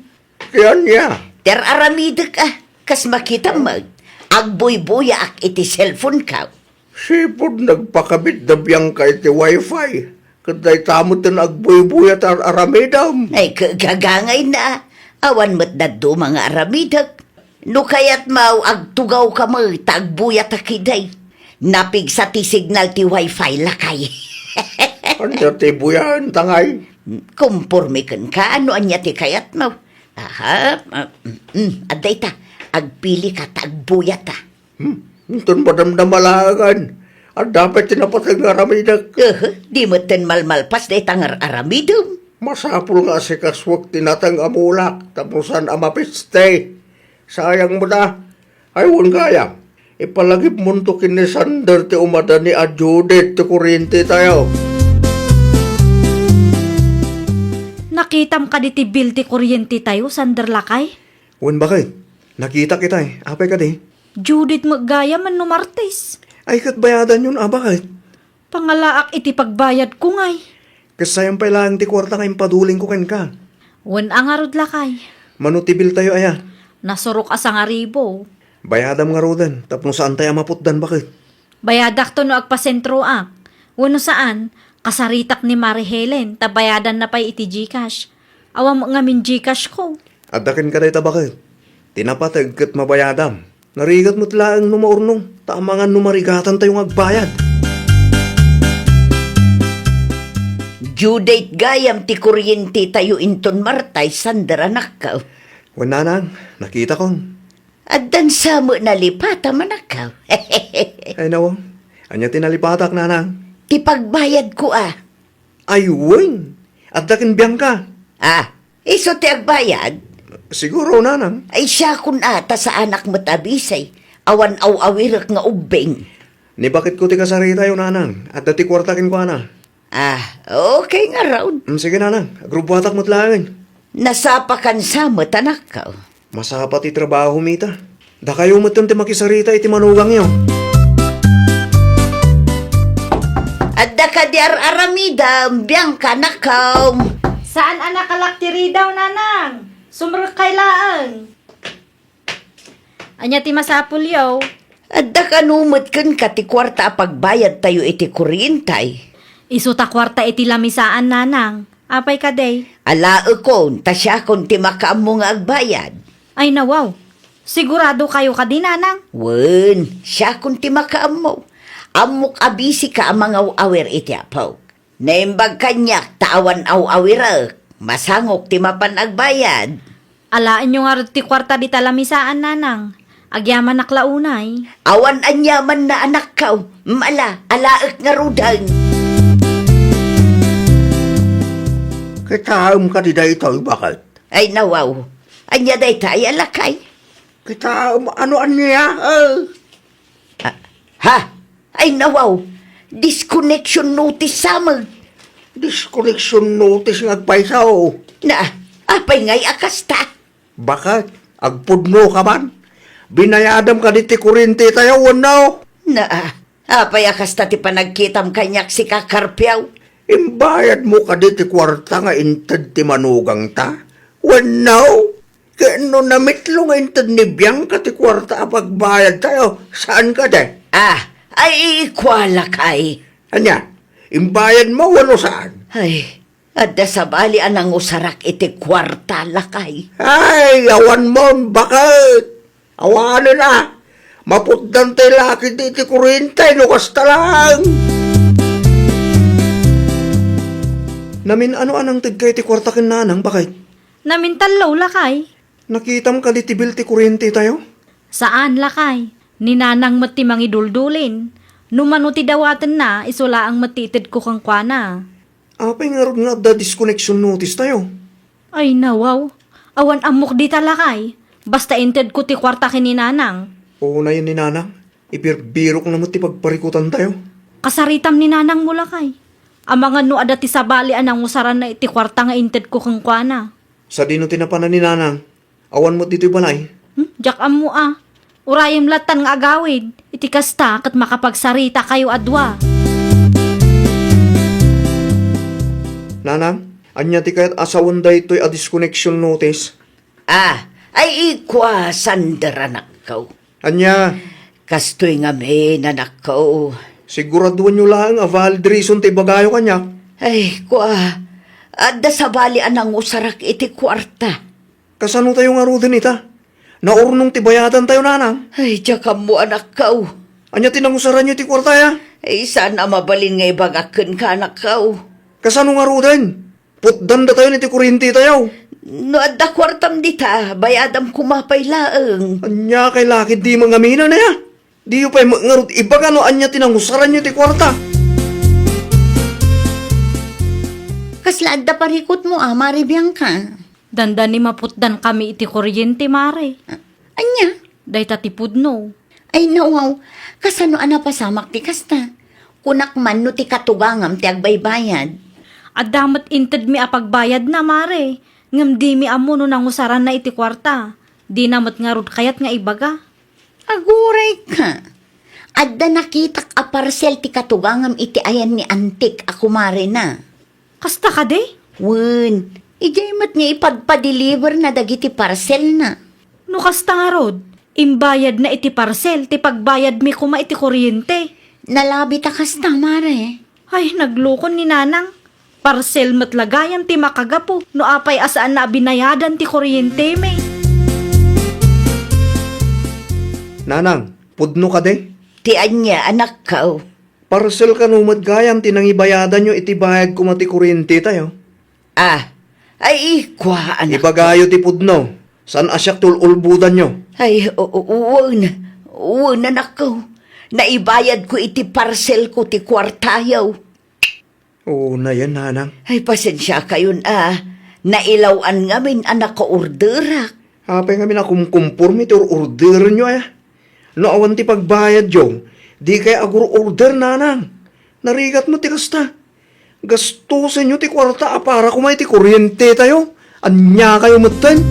Ti ania? Ti ar-aramidek, a, kas makitam met, agbuybuyaak iti cellphone-ko. Sipud nagpakabit da Bianca iti wifi, ket dayta metten agbuybuya ti ar-aramidem. Ay, ka-, gagangayna, awan met dadduma nga aramidek. No kayatmo, agtugawka met ta agbuyatak idiay. Napigsa ti signal ti wifi, lakay. Ania ti buyaenta ngay? Komporme kenka no ania ti kayatmo. Aha, ah, mm, mm, adda ita, agpilika ta agbuyata. Hmm, inton madamdama laengen, adda pay ti napateg nga aramidek. Uhu, di metten malmalpas dayta nga ar-aramidem. Masapul nga asikasuek ti nateng a mulak tapno saan a mapiste. Sayang met a. Ay, wen gayam, ipalagipmonto ken ni Sander ti umadani a due date ti kuryentetayo. Nakitam kadi ti bill ti kuryentetayo, Sander, lakay? Wen, baket. Nakitak itay. Apay kadi? Due date met gayam no Martes. Ay, ket bayadanyon a, baket? Pangalaak iti pagbayadko ngay. Ket sayang pay laeng ti kuarta nga impadulingko kenka. Wen a ngarud, lakay. Mano ti biltayo aya? Nasurok a sangaribu. Bayadam ngaruden tapno saantay a maputdan, baket. Bayadakto no agpasentroak. Wenno saan, kasaritak ni Mari Helen ta bayadanna pay iti GCash. Awan met ngamin GCash ko. Adda kenka dayta, baket. Ti napateg ket mabayadam. Narigat met laeng no maurnong, ta amangan no marigatantayo nga agbayad. Due date gayam ti kuryentetayo inton Martes, Sander, anakko. Wen, nanang, nakitakon. Addan sa met nalipatam, anakko. Ay, nawaw. Ania ti nalipatak, nanang? Ti pagbayadko a. Ay, wen. Adda ken Bianca. Ah, isu ti agbayad? Siguro, nanang. Ay, siakon a, ta saanak met a bisi. Awan aw-awirek nga ubbing. Ni baketko ti kasaritayo, nanang. Adda ti kuarta kenkuana. Ah, okay ngarud. Mm, sige, nanang. Agrubbuatak met laeng. Nasapakan sa met, anakko. Masapa ti trabaho, mita. Dakayo metten ti makisarita iti manugangyo. Adda kadi ar-aramidem, Bianca, anakko? Saan a nakalak ti ridaw, nanang. Sumrekkay laeng. Ania ti masapulyo? Adda kano met kenka ti kuarta a pagbayadtayo iti kuryente? Isu ta kuarta iti lamisaan, nanang. Apay kadi? Alaekon, ta siakon ti makaammo nga agbayad. Ay, nawaw. Siguradokayo kadi, nanang? Wen, siakon ti makaammo. Ammok a bisika a mangaw-awir iti apok. Naimbag kaniak ta awan aw-awirek. Masangok ti mapan agbayad. Alaenyo ngarud ti kuarta dita lamisaan, nanang. Agyamanak la unay. Awan aniamanna, anakko. Mala, alaek ngaruden. Kitaem kadi daytoy, baket? Ay, nawaw. Ania dayta, ay, lakay? Kitaem, ano ania? Eh. Ah, ha? Ay, nawaw. Disconnection notice sa amin. Disconnection notice nga agpayso. Na, apay ngay a kasta? Baket, agpudno ka man? Binayadam kadi ti kurente tayo, wenno? Na, apay a kasta ti panagkitam kaniak, sika, Carpio? Imbayad mo kadi ti kuarta nga inted ti manugangta? Wenno? Ken no namitlo nga inted ni Bianca ti kuarta a pagbayad tayo, saan kadi? Ah, ay, kua, lakay. Ania? Imbayad mo wenno saan? Ay, adda sabali a nangusarak iti kuarta, lakay. Ay, awan mon, baket. Awanen a. Maputdan tay lakay iti kurente no kasta lang. Namin-ano a nangted kayo ti kuarta ken nanang, baket? Namin tallo, lakay. Nakitam kadi ti bill ti kurente tayo? Saan, lakay. Ni nanang met ti mangiduldulin. No mano ti dawatenna, isu laeng met ti itedko kenkuana. Apay ngarud nga adda disconnection notice tayo? Ay, nawaw. Awan ammok dita, lakay. Basta intedko ti kuarta ken ni nanang. Unayen ni nanang. Ibirbirok na met ti pagparikutan tayo. Kasaritam ni nanang mo, lakay. Amangan no adda ti sabali a nangusaranna iti kuarta nga intedko kenkuana. Sadino ti napanan ni nanang? Awan met ditoy balay? Hmm, diak ammo a. Urayem lattan nga agawid. Iti kasta, ket makapagsarita kayo a dua. Nanang, ania ti kayat a sawen daytoy a disconnection notice? Ah, ay, ikua, Sander, anakko. Ania? Kastoy ngamin, anakko. Siguraduanyo laeng a valid reason ti ibagayo kaniak. Ay, kua, adda sabali a nangusarak iti kuarta. Kasano tayo ngaruden ita? Naurnong ti bayadan tayo, nanang. Ay, diak ammo, anakko. Ania ti nangusaranyo iti kuarta, ya? Ay, saan a mabalin nga ibagak kenka, anakko. Kasano ngaruden? Putdan datayon iti kurente tayo. No adda kuartam dita, bayadam koma pay laeng. Ania kay lakay di mangamina na, ya? Diyo pay met ngarud ibaga no ania ti nangusaranyo iti kuarta. Kasla adda parikutmo a, Mare Bianca? Dandani maputdan kami iti kuryente, Mare. Ah, ania? Dayta ti pudno. Ay, nawaw, kasano a napasamak ti kasta? Kunak man no ti katugangam ti agbaybayad. Adda met intedmi a pagbayadna, Mare, ngem dimi ammo no nangusaranna iti kuarta. Dina met ngarud kayat nga ibaga. Agurayka. Adda nakitak a parsel ti katugangam iti ayan ni Antik a kumarena. Kasta kadi? Wen, idiay met nga ipagpadeliverna dagiti parcelna. No kasta ngarud, imbayadna iti parcel ti pagbayadmi koma iti kuryente. Nalabit a kasta, Mare. Ay, naglukon ni Nanang. Parcel met la gayam ti makagapu no apay a saanna a binayadan ti kuryentemi. Nanang, pudno kadi? Ti ania, anakko? Parcel kano met gayam ti nangibayadanyo iti bayad koma ti kuryente tayo? Ah, ay, kua, anak. Ibagayo ti pudno. Saan a siak ti ul-ulbodanyo? Ay, o-, o-, wen, wen, anakko. Naibayadko iti parcelko ti kuartayo. Unayen, nanang. Ay, pasensiakayon a. Nailaw-an ngamin a nakaorderak. Apay ngamin a kumkumporme ti or-orderenyo, aya? No awan ti pagbayadyo, dikay agur-order, nanang. Narigat met ti kasta. Gastosenyo ti kuarta a para koma iti kuryente tayo. Ania kayo metten?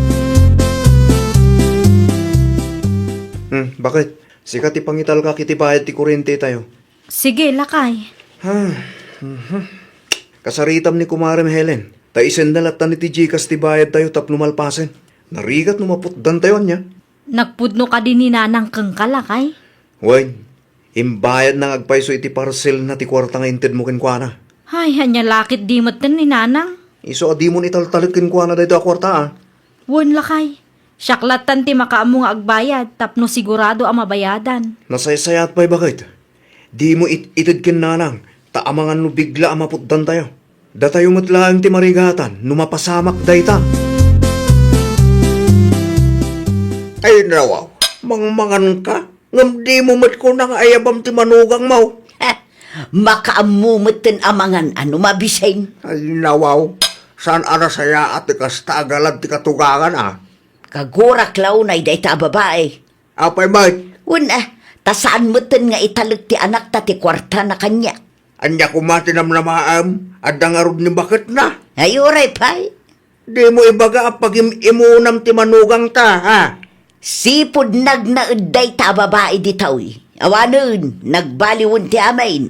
Hmm, baket? Sika ti pangitalkak iti bayad ti kuryente tayo. Sige, lakay. Ah, mhm. Kasaritam ni Kumarem Helen, ta isenda lattan iti GCash ti bayad tayo tapno malpasen. Narigat no maputdan tayo, ania? Nagpudno kadi ni Nanang kenka, lakay? Wen, imbayadna nga agpayso iti parcelna ti kuarta nga intedmo kenkuana. Ay, ania la ket di metten ni Nanang? Isu a dimon italtalek kenkuana daytoy a kuarta, a. Wen, lakay. Siak lattan ti makaammo nga agbayad tapno sigurado a mabayadan. Nasaysayat pay, baket. Dimo it-ited ken Nanang, ta amangan no bigla a maputdan tayo. Datayo met laeng ti marigatan no mapasamak dayta. Ay, nawaw, mangmangan ka? Ngem dimo met kuna nga ayabam ti manugangmo. Makaammo metten a mangan a no mabisin. Ay, nawaw. Saan a nasayaat ti kasta a galad ti katugangan a? Kagurak la unay dayta a babai. Apay met? Wen a, ta saan metten nga italek ti anakta ti kuartana kaniak. Ania koma ti namnamaem? Adda ngarud ni baketna? Ay, uray pay. Dimo ibaga a pagim-imunam ti manugangta, ha? Sipud nagnaed dayta a babai ditoy. Awanen, nagbaliwen ti amin.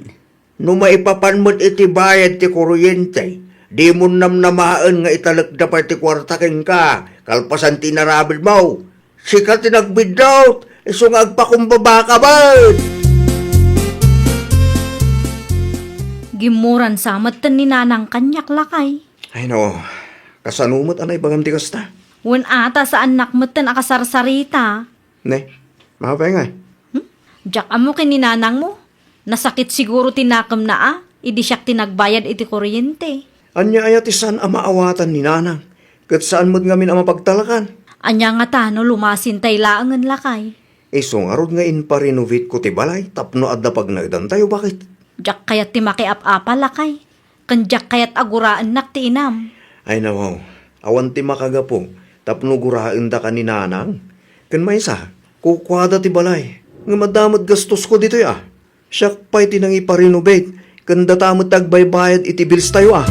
No maipapan met iti bayad ti kuryente, dimon namnamaen nga italekda pay ti kuarta kenka, kalpasan ti inaramidmo. Sika ti nagbiddut, isu nga agpakumbabaka met. Gimmuran sa metten ni Nanang kaniak, lakay. Ay, no. Kasano met a naibagam ti kasta? Wen a, ta saannak metten a kasarsarita. Ne, mapay nga. Hmm? Diak ammo ken ni nanangmo. Nasakit siguro ti nakemna a, idi siak ti nagbayad iti kuryente. Ania aya ti saan a maawatan ni nanang? Ket saan met ngamin a mapagtalakan? Ania ngata no lumasintay laengen, lakay? Isu ngarud nga imparenovateko ti balay tapno adda pagnaedantayo, baket? Diak kayat ti makiap-apa, lakay. Ken diak kayat a guraennak ti inam. Ay, nawaw, awan ti makagapu tapno guraendaka ni nanang. Ken maysa, kukuada ti balay, ngem adda met gastosko ditoy a. Siak pay ti nangiparenovate, ken data met ti agbaybayad iti bills tayo a.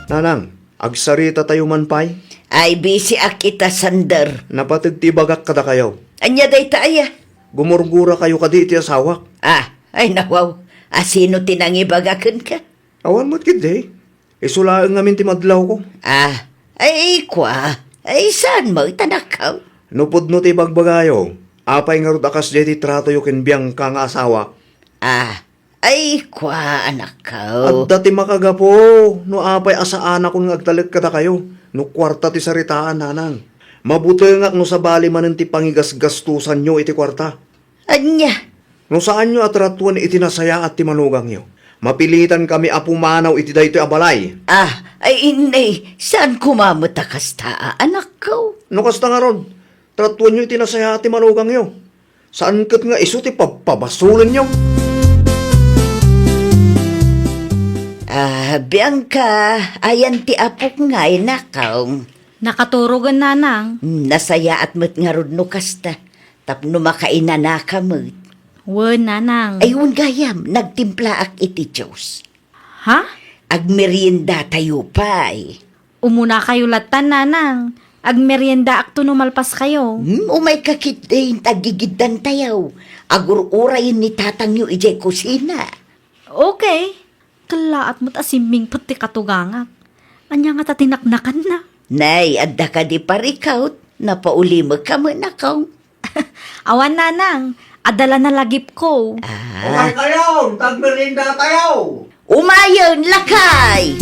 Nanang, agsarita tayo man pay? Ay, busy ak ita, Sander. Napateg ti ibagak kadakayo. Ania dayta aya? Gumurgura kayo kadi iti asawak. Ah, ay nawaw. Asino ti nangibaga kenka? Awan met ketdi. Isu laeng ngamin ti madlawko. Ah, ay, kua. Ay, saan mo itanakaw? No pudno ti ibagbagayo, apay ngarud a kasdiay ti tratoyo ken Bianca nga asawak? Ah, ay, kua, anakko. Adda ti makagapu no apay a saanakon nga agtalek kadakayo no kuarta ti saritaan, nanang. Mabutengak no sabali manen ti pangigasgastosanyo iti kuarta. Ania? No saanyo a tratuen iti nasayaat ti manugangyo, mapilitankami a pumanaw iti daytoy a balay. Ah, ay, inay, saan koma met a kasta a, anakko? No kasta ngarud, tratuenyo iti nasayaat ti manugangyo. Saan ket nga isu ti pabpabasolenyo. Ah, Bianca, ayan ti apok nga, inakong. Nakaturogen, nanang. Hmm, nasayaat met ngarud no kasta, tapno makainanaka met. Wen, nanang. Ay, wen gayam, nagtimplaak iti juice. Ha? Agmeriendatayo pay. Umunakayo lattan, nanang. Agmeriendaakto no malpaskayo. Hmm, umayka ketdin ta aggigiddantayo. Agur-urayen ni tatangyo idiay kusina. Okay. Kellaat met a simmingpet ti katugangak. Ania ngata ti naknakanna? Nay, adda kadi parikut? Napaulimekka met, nakong. Awan, nanang. Adda la nalagipko. Ah. Umaykayon, ta agmeriendatayo. Umayen, lakay!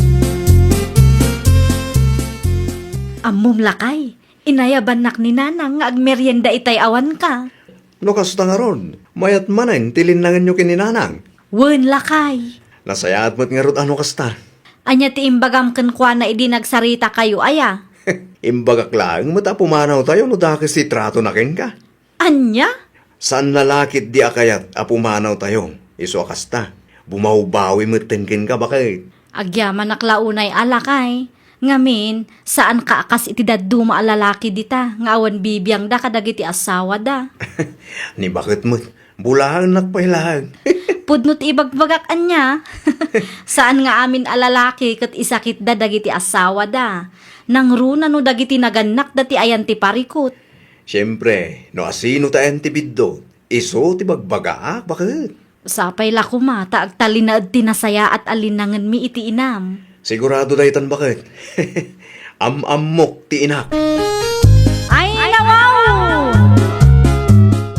Ammom, lakay. Inayabannak ni nanang nga agmerienda itay awanka. No kasta ngarud, mayat manen ti linnangenyo ken ni nanang. Wen, lakay. Nasayaat met ngarud a no kasta. Ania ti imbagam kenkuana idi nagsaritakayo aya? Imbagak laeng met a pumanawtayo no dakes ti tratona kenka. Ania? Saan nalakit di a kayat a pumanawtayo, isu a kasta. Bumawbawi metten kenka, baket. Agyamanak la unay a lakay. Ngamin, saanka a kas iti dadduma a lalaki dita nga awan bibiangda kadagiti asawada. Ni baket met, bulaennak pay laeng. Pudno ti ibagbagak ania. Saan nga amin a lalaki ket isakitda dagiti asawada. Nangruna no dagiti nagannakda ti ayan ti parikut. Siempre, no asino ti ayan ti biddut, isu ti bagbagaak, baket. Sapay la koma ta agtalinaed ti nasayaat a linnangenmi iti inam. Sigurado daytan, baket. Am-ammok ti inak. Ay, nawaw!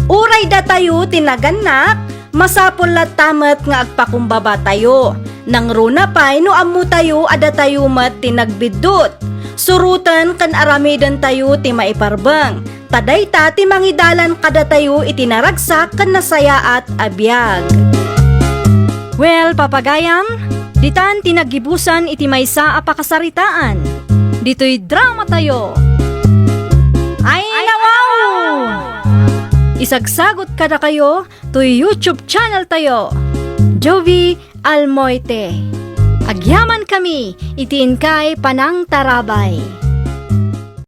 Uray datayo ti nagannak, masapul latta met nga agpakumbabatayo. Nangruna pay no ammotayo a datayo met ti nagbiddut. Suroten ken aramidentayo ti maiparbeng. Ta dayta ti mangidalan kadatayo iti naragsak ken nasayaat a biag. Well, papagayam, ditan ti naggibusan iti maysa a pakasaritaan. Ditoy dramatayo. Ay, nawaw! Isagsagot kadakayo toy YouTube channel tayo, Jovie Almoite. Agyamankami iti inkay panangtarabay.